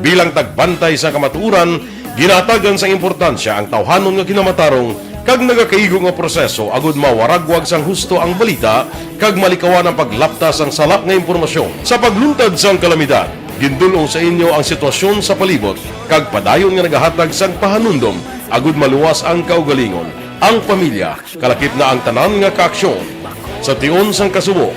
Bilang tagbantay sa kamatuoran, ginahatagan sang importansya ang tawhanon nga kinamatarong kag nagakaigo nga proseso agud mawaragwag sang husto ang balita kag malikawan ang paglapta sang sala nga impormasyon. Sa pagluntad sang kalamidad, gindul-ong sa inyo ang sitwasyon sa palibot kag padayon nga nagahatag sang pahanumdom agud maluwas ang kaugalingon, ang pamilya, kalakip na ang tanan nga kaaksyon. Sa tion sang kasubo,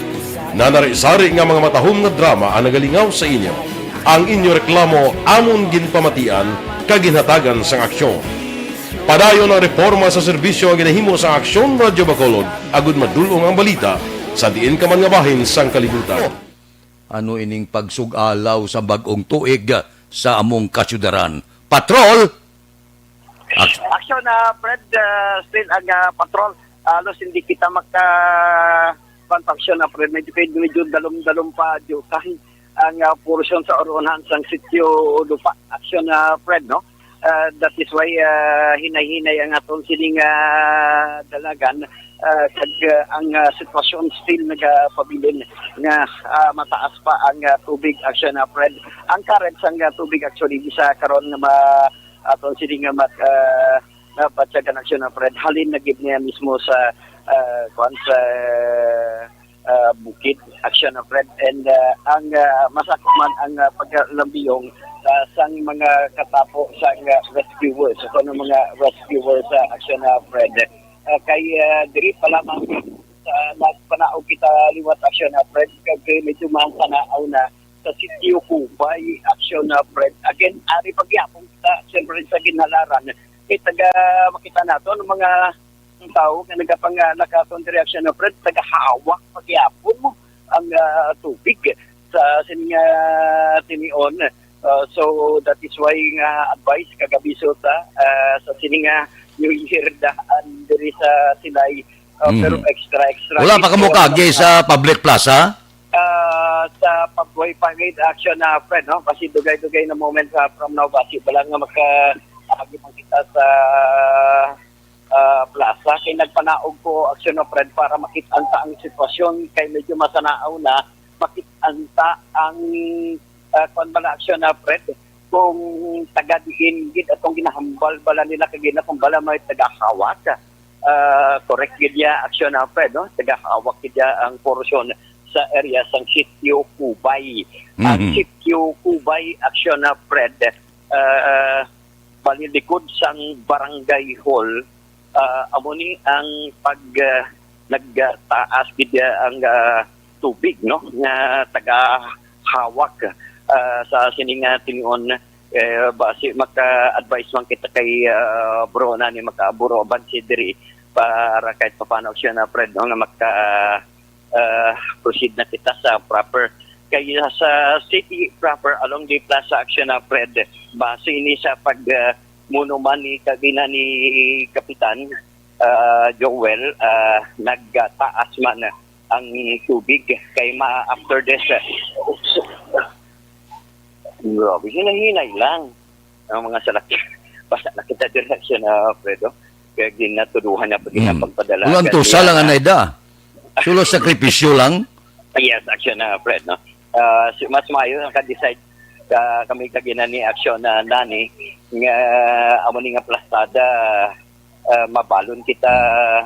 nanari-sari nga mga matahom nga drama ang nagalingaw sa inyo. Ang inyo reklamo amon ginpamatian kag ginhatagan sang aksyon. Padayon ang reporma sa serbisyo nga ginahimo sa Aksyon Radyo Bacolod agud madul-ong ang balita sa diin ka man nga bahin sang kalibutan. Ano ining pagsug-alaw sa bag-ong tuig sa among kasyudaran? Patrol! Ak- Aksyon, ah, Fred, ah, still ang, ah, patrol. Halos hindi kita maka-, kuwan pa, aksyon, ah, Fred. Medyo, medyo dalom-dalom pa, Diyo, kay ang, ah, porsyon sa Orohan sang Sitio Lupa. Aksyon, ah, Fred, no? Ah, that is why, ah, hinay-hinay ang aton sining, ah, dalagan. Ah, kag, ah, ang, ah, sitwasyon still nagapabilin nga, ah, mataas pa ang, ah, tubig, aksyon, ah, Fred. Ang current sang, ah, tubig actually sa karon nga ma-, aton sini nga mat-, ah, nabatyagan, aksyon, ah, Fred, halin na gid niya mismo sa, ah, kuwan, sa ah, bukid, Action Fred, and, ah, ang, ah, masakop man ang, ah, pagkalambiyong, ah, sang mga katapo sang, ah, rescuers, so, ano, mga rescuers sa Action Fred. Ah, kay, ah, diri pa lamang sa nagpanaog kita liwat, Action Fred, kay medyo mahantanaaw na sa Sitio Kubay, Action Fred. Again, ari pagyapon kita, Action Fred, sa ginhalaran. Kay taga, makita nato ang mga tawo nga nagapangalakaton diri, Action Fred, tagahawak pagyapon mo ang, ah, tubig sa sini nga tinion. Ah, so that is why nga advice kagabi sa, ah, sa sini nga New Year daan diri sa Silay. Ah, pero Mhm. extra, extra Wala pa kamo kaagi sa public plaza? Ah, sa pagway pa gid, Action Fred, no? Kasi dugay-dugay na moment sa from now, basi pa lang nga maka-, agi man kita sa, ah, plaza. Kay nagpanaog ko, Action Fred, para makit-an ta ang sitwasyon. Kay medyo masanaaw na, makit-an ta ang, ah, kwan bala, Action Fred, kung taga diin gid atong ginahambal bala nila kagina, kung bala may tagahawak. Ah, correct gid ya, Action Fred, no? Tagahawak gid ya ang portion sa area sang Sitio Kubay. Ang Mhm. Sitio Kubay, Action Fred, ah, bali likod sang barangay hall, ah, amo ni ang pag, ah, nagtaas gid ya ang, ah, tubig, no, nga tagahawak, ah, sa sini nga tinion. Eh, basi maka-advise man kita kay, ah, bro, na ni maka-aburo abansi diri para kahit paano, Action Fred, no, nga maka, ah, proceed na kita sa proper. Kay sa city proper, along the plaza, Action Fred, base ini sa pag, ah, muno man ni kagina ni Kapitan, ah, Joel, ah, nagtaas man ang tubig. Kay ma-, after this, ah, grabe, hinay-hinay lang ang mga salakyan. Basa na kita direksyon na, Fredo. Kaya ginatuduhan na pag Mm. ginapagpadala. Ulan to, sa lang anay da. Sulo sakripisyo lang. Yes, Action Fred, no? Ah, si, mas maayo ang ka-decide ka, kami kagina ni Action na nani nga amo ni nga plastada, ah, mabalon kita.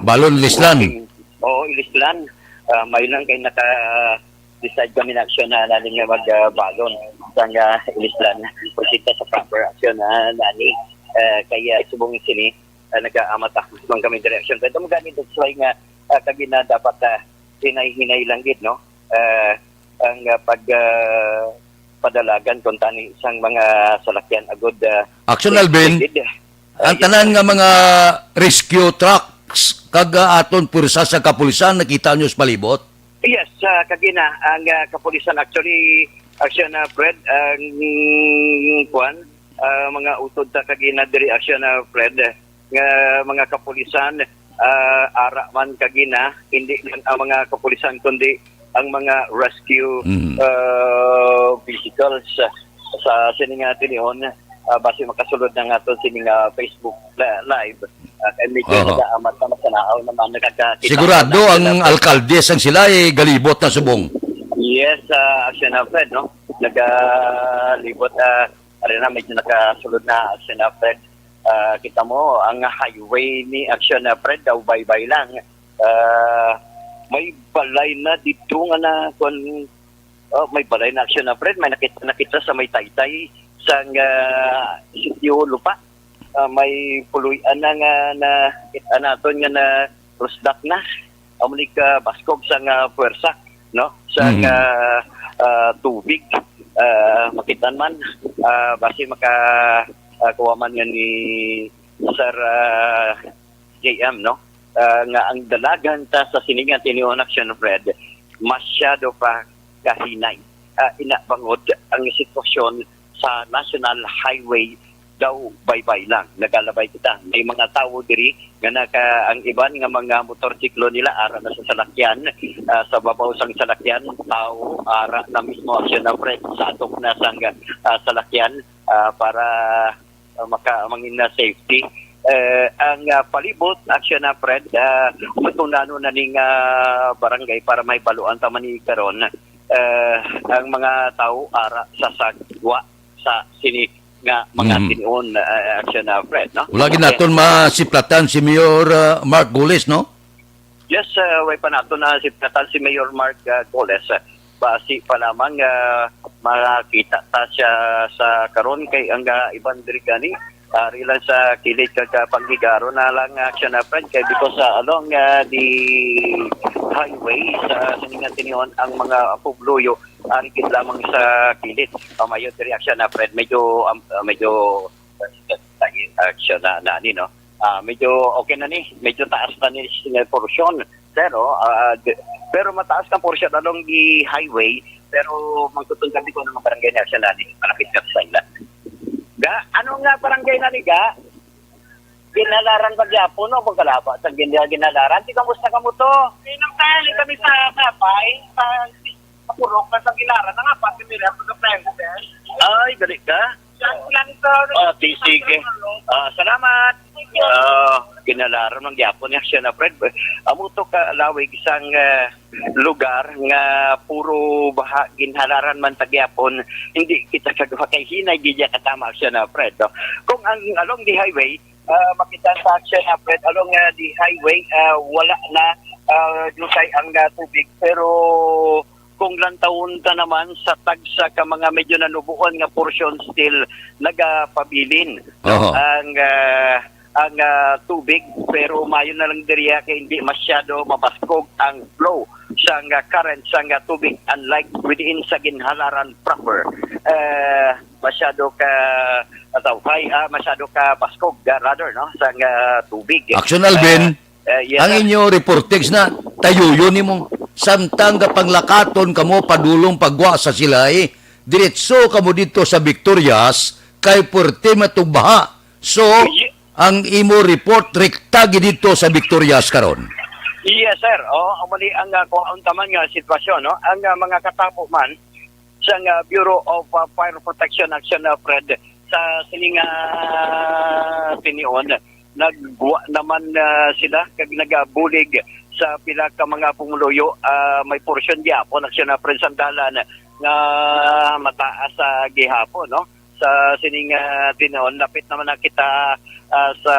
Balon, lislan. Oo, ilislan. Ah, may lang kay naka-decide kami na Action na nani nga mag, ah, balon sang, ah, ilislan. Proceed ta sa proper Action na nani. Ah, kaya subong sini, ah, nagaamat man kami direksyon. Kaya mo gani, that's why nga, ah, kagina dapat, ah, hinay-hinay lang gid, no? Ah, ang, ah, pag, ah, padalagan kung tani sang mga salakyan agud, ah, Action, Alvin, gid. Ah, ang yes, tanan sir. Nga mga rescue trucks kag, ah, aton pwersa sa kapulisan nakita nyo sa palibot? Yes, ah, kagina ang, ah, kapulisan actually, Action, ah, Fred, ang, kuwan, ah, mga utod ta kagina diri, Action, ah, Fred, nga mga kapulisan, ah, ara man kagina, hindi lang ang mga kapulisan, kundi ang mga rescue, Mhm. ah, vehicles, ah, sa sini nga tinion, ah, basi makasulod na nga to sini nga Facebook li-, live. Ah, kay medyo Oho. Nagaamat na masanaaw naman, nakakita Sigurado na ang sila. Alkalde sang Silay galibot na subong. Yes, ah, Action Fred, no? Nagalibot, ah, ari na, medyo nakasulod na, Action Fred. Ah, kita mo, ang highway ni Action Fred, daw baybay lang. Ah, may balay na dito nga na, kung, oh, may balay na, Action Fred, may nakita, nakita sa may taytay sang, ah, sitio lupa. Ah, may puloy-an na nga na, kita naton nga na rusdak na. Amo ni ka baskog sang, ah, puwersa, no? Sang, Mhm. ah, ah, tubig. Ah, makitan man, ah, basi maka, ah, kuha man nga ni Sir, ah, J M, no? Ah, nga ang dalagan ta sa sini nga tinion, Action Fred, masyado pa kahinay. Ah, ina bangod ang sitwasyon sa National Highway daw baybay lang. Nagalabay kita. May mga tawo diri nga naka, ang iban nga mga motorsiklo nila ara na sa salakyan, ah, sa babaw sang salakyan, tawo ara na mismo, Action Fred, sa atok na sang, ah, salakyan, ah, para, ah, maka-, mangin na safety. Eh, ang, ah, palibot, Action Fred, ah, matundanon na ning, ah, barangay para may baluan ta man ni karon. Eh, ang mga tawo ara sa sagwa sa sini nga mga Mhm. tinion, ah, Action Fred, no? Wala gid Okay. naton masiplatan si Mayor, ah, Mark Gulis, no? Yes, uh, way pa nato na si, natal si Mayor Mark uh, Goles. Uh, basi pa lamang uh, makita ta siya sa karon kay ang uh, iban diri gani ari lang sa kilid kag uh, panghigaron na lang uh, siya na friend kay because uh, along uh, the highway sa siningan tinion ang mga pugluyo ari gid lamang sa kilid. Pamayo diri aksyon na friend medyo um, uh, medyo aksyon na nani no. Ah, medyo okay na ni, medyo taas na ni sa porsyon. Pero ah, di- pero mataas na porsyon along the highway, pero magtutungkad ko ng barangay na siya nani, malapit ka sa ila. Ga, ano nga barangay na ni ga? Ginhalaran ba gyapon no? Pagkalaba sa gin- ginhalaran. Di kamusta ka mo to? Pinangkali kami sa Kapay, sa Kapurok, na sa Gilaran, ang apat ni Mira, sa Princess. Ay, gali ka? Diyan lang ito. Ah, di sige. Ah, salamat. Ah, ginhalaran man gyapon niya siya na friend. Amo to ka lawig sang ah, lugar nga puro baha ginhalaran man ta gyapon. Hindi kita kagawa kay hinay gid niya katama siya na friend. No? Kung ang along the highway, ah, makita sa action na friend along ah, the highway ah, wala na ah, dusay ang ah, tubig pero kung lantawon ta naman sa tagsa ka mga medyo nanubuan nga porsyon still nagapabilin no? Oho. Ang ah, ang ah, tubig pero mayo na lang diriya kay hindi masyado mabaskog ang flow sang ah, current sang ah, tubig unlike within sa Ginhalaran proper. Eh, masyado ka ataw, ah, masyado ka baskog ah, rather no sang ah, tubig. Action Alvin. Eh, eh, yes, Ang sir. Inyo reportage na tayuyon nimo samtang gapanglakaton kamo padulong pagwa sa silay, diretso kamo dito sa Victorias kay puwerte matugbaha. So, Ye- ang imo report rekta gid dito sa Victorias karon. Yes, sir. Oh, amo ni ang uh, kuhaon taman nga sitwasyon, no? Ang uh, mga katapo man sa uh, Bureau of uh, Fire Protection Action, uh, Fred, sa sining uh, tinion, nagwa naman uh, sila kag nagabulig sa pila ka mga pumuluyo. Uh, may porsyon gyapon aksyon na friends ang dalan nga mataas sa gihapon, no? Sa sining uh, tinuon, lapit naman na kita uh, sa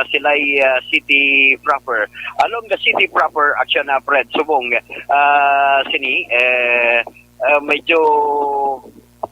Silay uh, City proper. Along the city proper, action na Fred, subong uh, sini eh, uh, medyo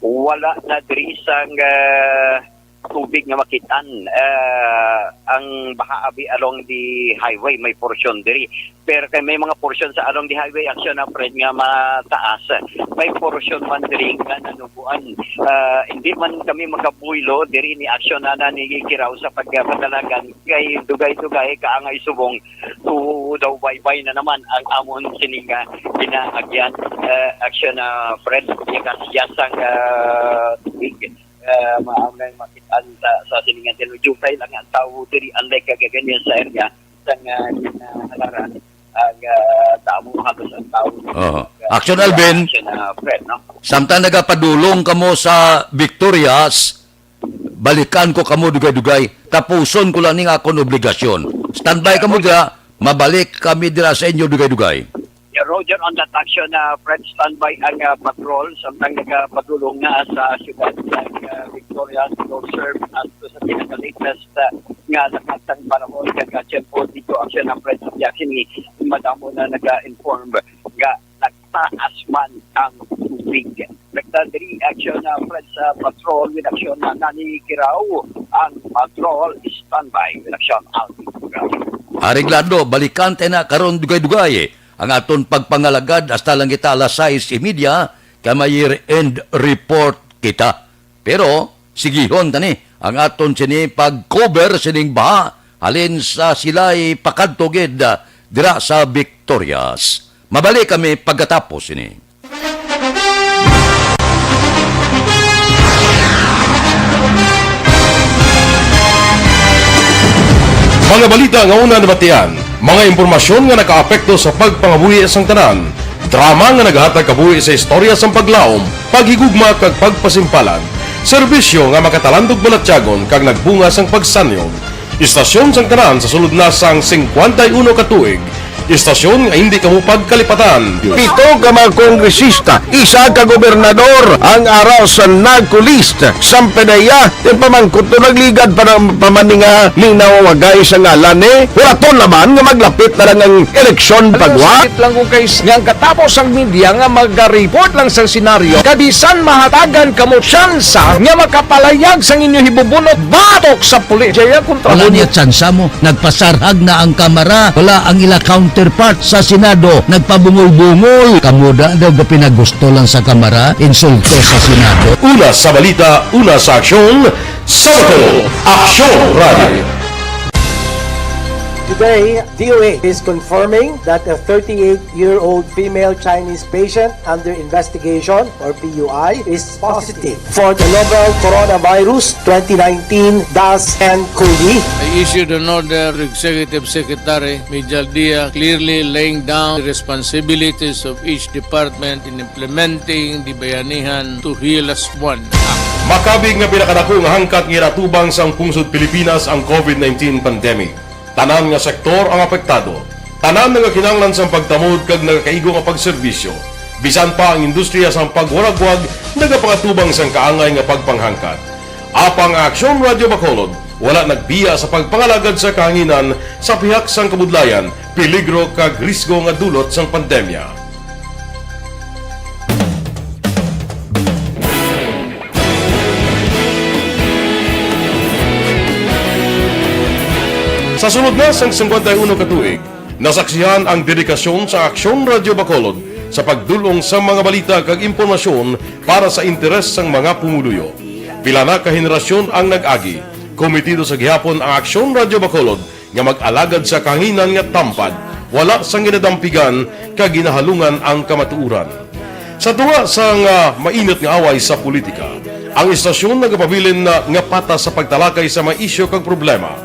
wala na diri sang uh, tubig nga makitan. Uh, ang baha abi along the highway may portion diri. Pero kay may mga portion sa along the highway action na friend nga mataas. May portion man diri nga nanubuan. Ah, hindi man kami makabuylo diri ni action na, na ni Kiraw sa pagpadalagan kay dugay-dugay kaangay subong to daw baybay na naman ang amon sining ah, ginaagyan. Ah, action na friend, yakas yasang ah, tubig. Ah, maamay makitaan sa, sa siningan din. Jutay lang ang tao diri, unlike kagaganyan sa area. Sang ah, ginahalaran ang ah, damo halos ang tao. Oho. Action, Alvin. Action, ah, friend, no? Samtang nagapadulong kamo sa Victorias, balikan ko kamo dugay-dugay. Tapuson ko lang ning akon obligasyon. Standby kamo dira, mabalik kami dira sa inyo dugay-dugay. Yeah, Roger, on that action, uh, Fred, standby ang uh, patrol samtang nagapadulong na sa siyudad ng uh, Victoria to serve as to sa pinaka-latest uh, nga nakatang panahon kag uh, tiyempo dito action ang Fred Jackson ni madamo na naga-inform nga nagtaas man ang tubig. Nagtadiri action na Fred sa patrol with action na nani Kiraw ang patrol standby with action ang Areglado, balikan tayo na karon dugay-dugay. Ang aton pagpangalagad hasta lang kita alas sais y media, kay may year-end report kita. Pero, sigihon tani ang aton sini pag-cover sining baha halin sa silay pakadto gid dira sa Victorias. Mabalik kami pagkatapos sini. Mga balita nga una nabatian, mga impormasyon nga nakaapekto sa pagpangabuhi sang tanan, drama nga nagahatag kabuhi sa istorya sang paglaom, paghigugma kag pagpasimpalan, serbisyo nga makatalandog balatyagon kag nagbunga sang pagsanyog. Istasyon sang tanan sa sulod na sang singkwenta y uno ka tuig, Istasyon nga hindi kamo pagkalipatan. Pito ka mga kongresista, isa ka gobernador ang ara sa NAGCO list. Sampanaya, ti pamangkot to nagligad pa ng pamaninga ning nawawagay sa ngalan ni Huraton naman nga maglapit na lang ang eleksyon. Alam mo, pagwa. Sakit lang kung kay nga ang katapos ang media nga mag-report lang sa senaryo, kabisan mahatagan kamo tsansa nga makapalayag sang inyo hibubunot batok sa pulis. Jaya kontra. Wala mo niya tsansa mo. Nagpasarhag na ang kamara. Wala ang ila counterpart sa Senado. Nagpabungol-bungol. Kamo da daw ga pinagusto lang sa kamara. Insulto sa Senado. Una sa balita, una sa aksyon, sa Bacolod, Aksyon Radio. Today, D O A is confirming that a thirty-eight-year-old female Chinese patient under investigation, or P U I, is positive for the novel coronavirus twenty nineteen dash N cov. I issued an order to Executive Secretary Mijal Dia, clearly laying down the responsibilities of each department in implementing the Bayanihan to Heal Us One Act. Makabig nga pinakadako nga hangkat nga ginatubang sang pungsod Pilipinas ang covid nineteen pandemic. Tanan nga sektor ang apektado. Tanan nagakinahanglan sang pagtamod kag nagakaigo nga pagserbisyo. Bisan pa ang industriya sang pagwaragwag nagapangatubang sang kaangay nga pagpanghangkat. Apang ang Aksyon Radio Bacolod wala nagbiya sa pagpangalagad sa kahanginan sa pihak sang kabudlayan, peligro kag risgo nga dulot sang pandemya. Sa sulod na sang singkwenta y uno ka tuig, nasaksihan ang dedikasyon sa Aksyon Radio Bacolod sa pagdul-ong sa mga balita kag impormasyon para sa interes sang mga pumuluyo. Pila na ka henerasyon ang nag-agi. Komitido sa gihapon ang Aksyon Radio Bacolod nga mag-alagad sa kahanginan nga tampad, wala sang ginadampigan kag ginahalungan ang kamatuoran. Sa tunga sang, ah, mainit nga away sa politika, ang istasyon nagapabilin na nga patas sa pagtalakay sa mga isyu kag problema.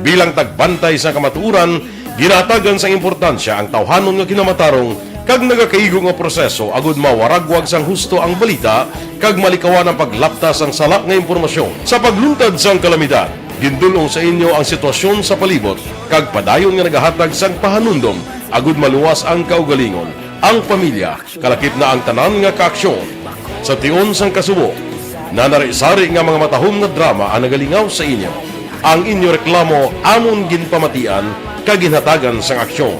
Bilang tagbantay sa kamatuoran, ginahatagan sang importansya ang tawhanon nga kinamatarong kag nagakaigo nga proseso agud mawaragwag sang husto ang balita kag malikawan ang paglapta sang sala nga impormasyon. Sa pagluntad sang kalamidad, gindul-ong sa inyo ang sitwasyon sa palibot kag padayon nga nagahatag sang pahanumdom agud maluwas ang kaugalingon, ang pamilya, kalakip na ang tanan nga kaaksyon. Sa tion sang kasubo, nanari-sari nga mga matahom nga drama ang nagalingaw sa inyo. Ang inyo reklamo amon ginpamatian kag ginhatagan sang aksyon.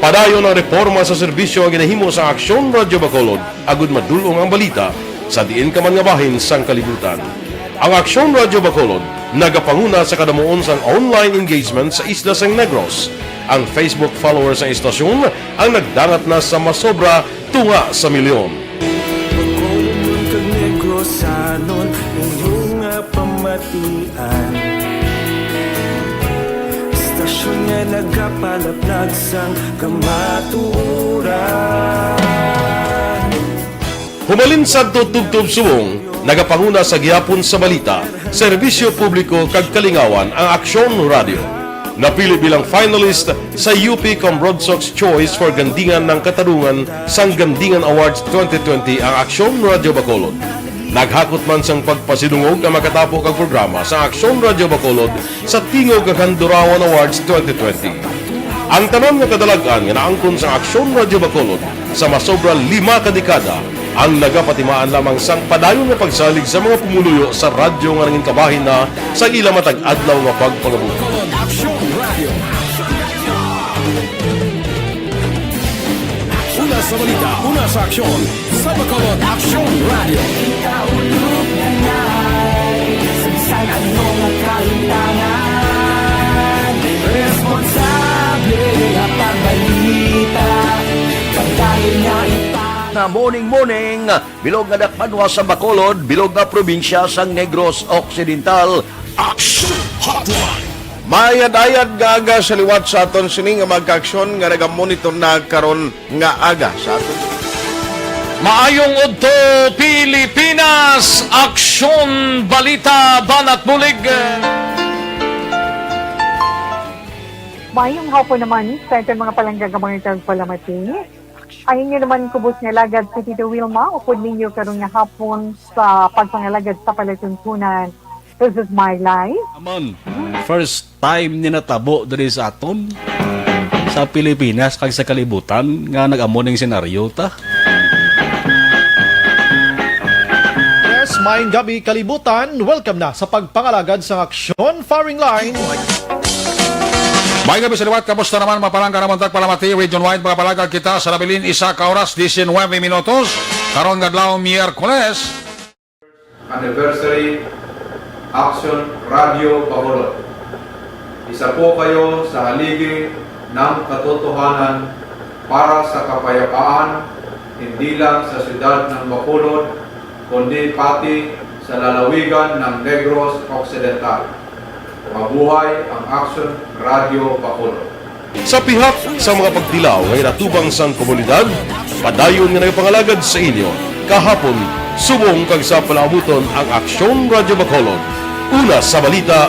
Padayon ang reporma sa serbisyo nga ginahimo sa Aksyon Radyo Bacolod agud madul-ong ang balita sa diin ka man nga bahin sang kalibutan. Ang Aksyon Radyo Bacolod nagapanguna sa kadamuon sang online engagement sa isla sang Negros. Ang Facebook followers sang istasyon ang nagdangat na sa masobra tunga sa milyon. Bacolodnon kag Negrosanon, inyo nga pamatian. Istasyon nga nagapalaplag sang kamatuoran. Humalin sadto tubtob subong, nagapanguna sa gihapon sa balita, serbisyo publiko kag kalingawan ang Aksyon Radyo. Napili bilang finalist sa U P Comrodsocs Choice for Gandingan ng Katarungan sang Gandingan Awards twenty twenty ang Aksyon Radyo Bacolod. Naghakot man sang pagpasidungog ang makatapo kag programa sa Aksyon Radyo Bacolod sa Tingog kag Handurawan Awards twenty twenty. Ang tanan nga kadalag-an nga naangkon sang Aksyon Radyo Bacolod sa masobra lima ka dekada ang nagapatimaan lamang sang padayon nga pagsalig sa mga pumuluyo sa radyo nga nangin kabahin na sa ila matag adlaw nga pagpangabuhi. Aksyon Radio. Una sa balita, una sa aksyon, sa Bacolod Aksyon Radio. Ikaulog na na'y sa bisan ano nga kalimtangan. Responsable nga pagbalita, pagdali nga ipang- Na morning, morning. Bilog nga dakbanwa sa Bacolod, bilog nga probinsya sang Negros Occidental. Action Hotline. Mayad-ayad nga aga sa liwat sa aton sini nga magkaaksyon nga nagamonitor na karon nga aga sa aton. Maayong udto, Pilipinas! Aksyon, balita, banat, bulig. Maayong hapon naman sa aton mga palangga nga mga tagpalamati. Ang inyo naman kubos nga alagad si Tito Wilma, upod ninyo karon nga hapon sa pagpangalagad sa palatuntunan. This is my life. Amon, first time ni natabo diri sa aton. sa Pilipinas kag sa kalibutan nga nag-amo ning senaryo ta. Yes, maayong gabi, kalibutan. Welcome na sa pagpangalagad sa Aksyon Firing Line. May gabi sa liwat, kamusta naman? Mapalangga naman tagpalamati, Region Wide, mga palagad kita sa nabilin, isa ka oras, diecinuebe minutos. Karon nga adlaw, Miyerkules. Anniversary, Action Radio Bacolod. Isa po kayo sa haligi ng katotohanan para sa kapayapaan, hindi lang sa siyudad ng Bacolod, kundi pati sa lalawigan ng Negros Occidental. Mabuhay ang Action Radio Bacolod. Sa pihak sa mga pagtilaw nga ginatubang sang komunidad, padayon nga nagapangalagad sa inyo kahapon, subong kag sa palaabuton ang Aksyon Radyo Bacolod. Una sa balita,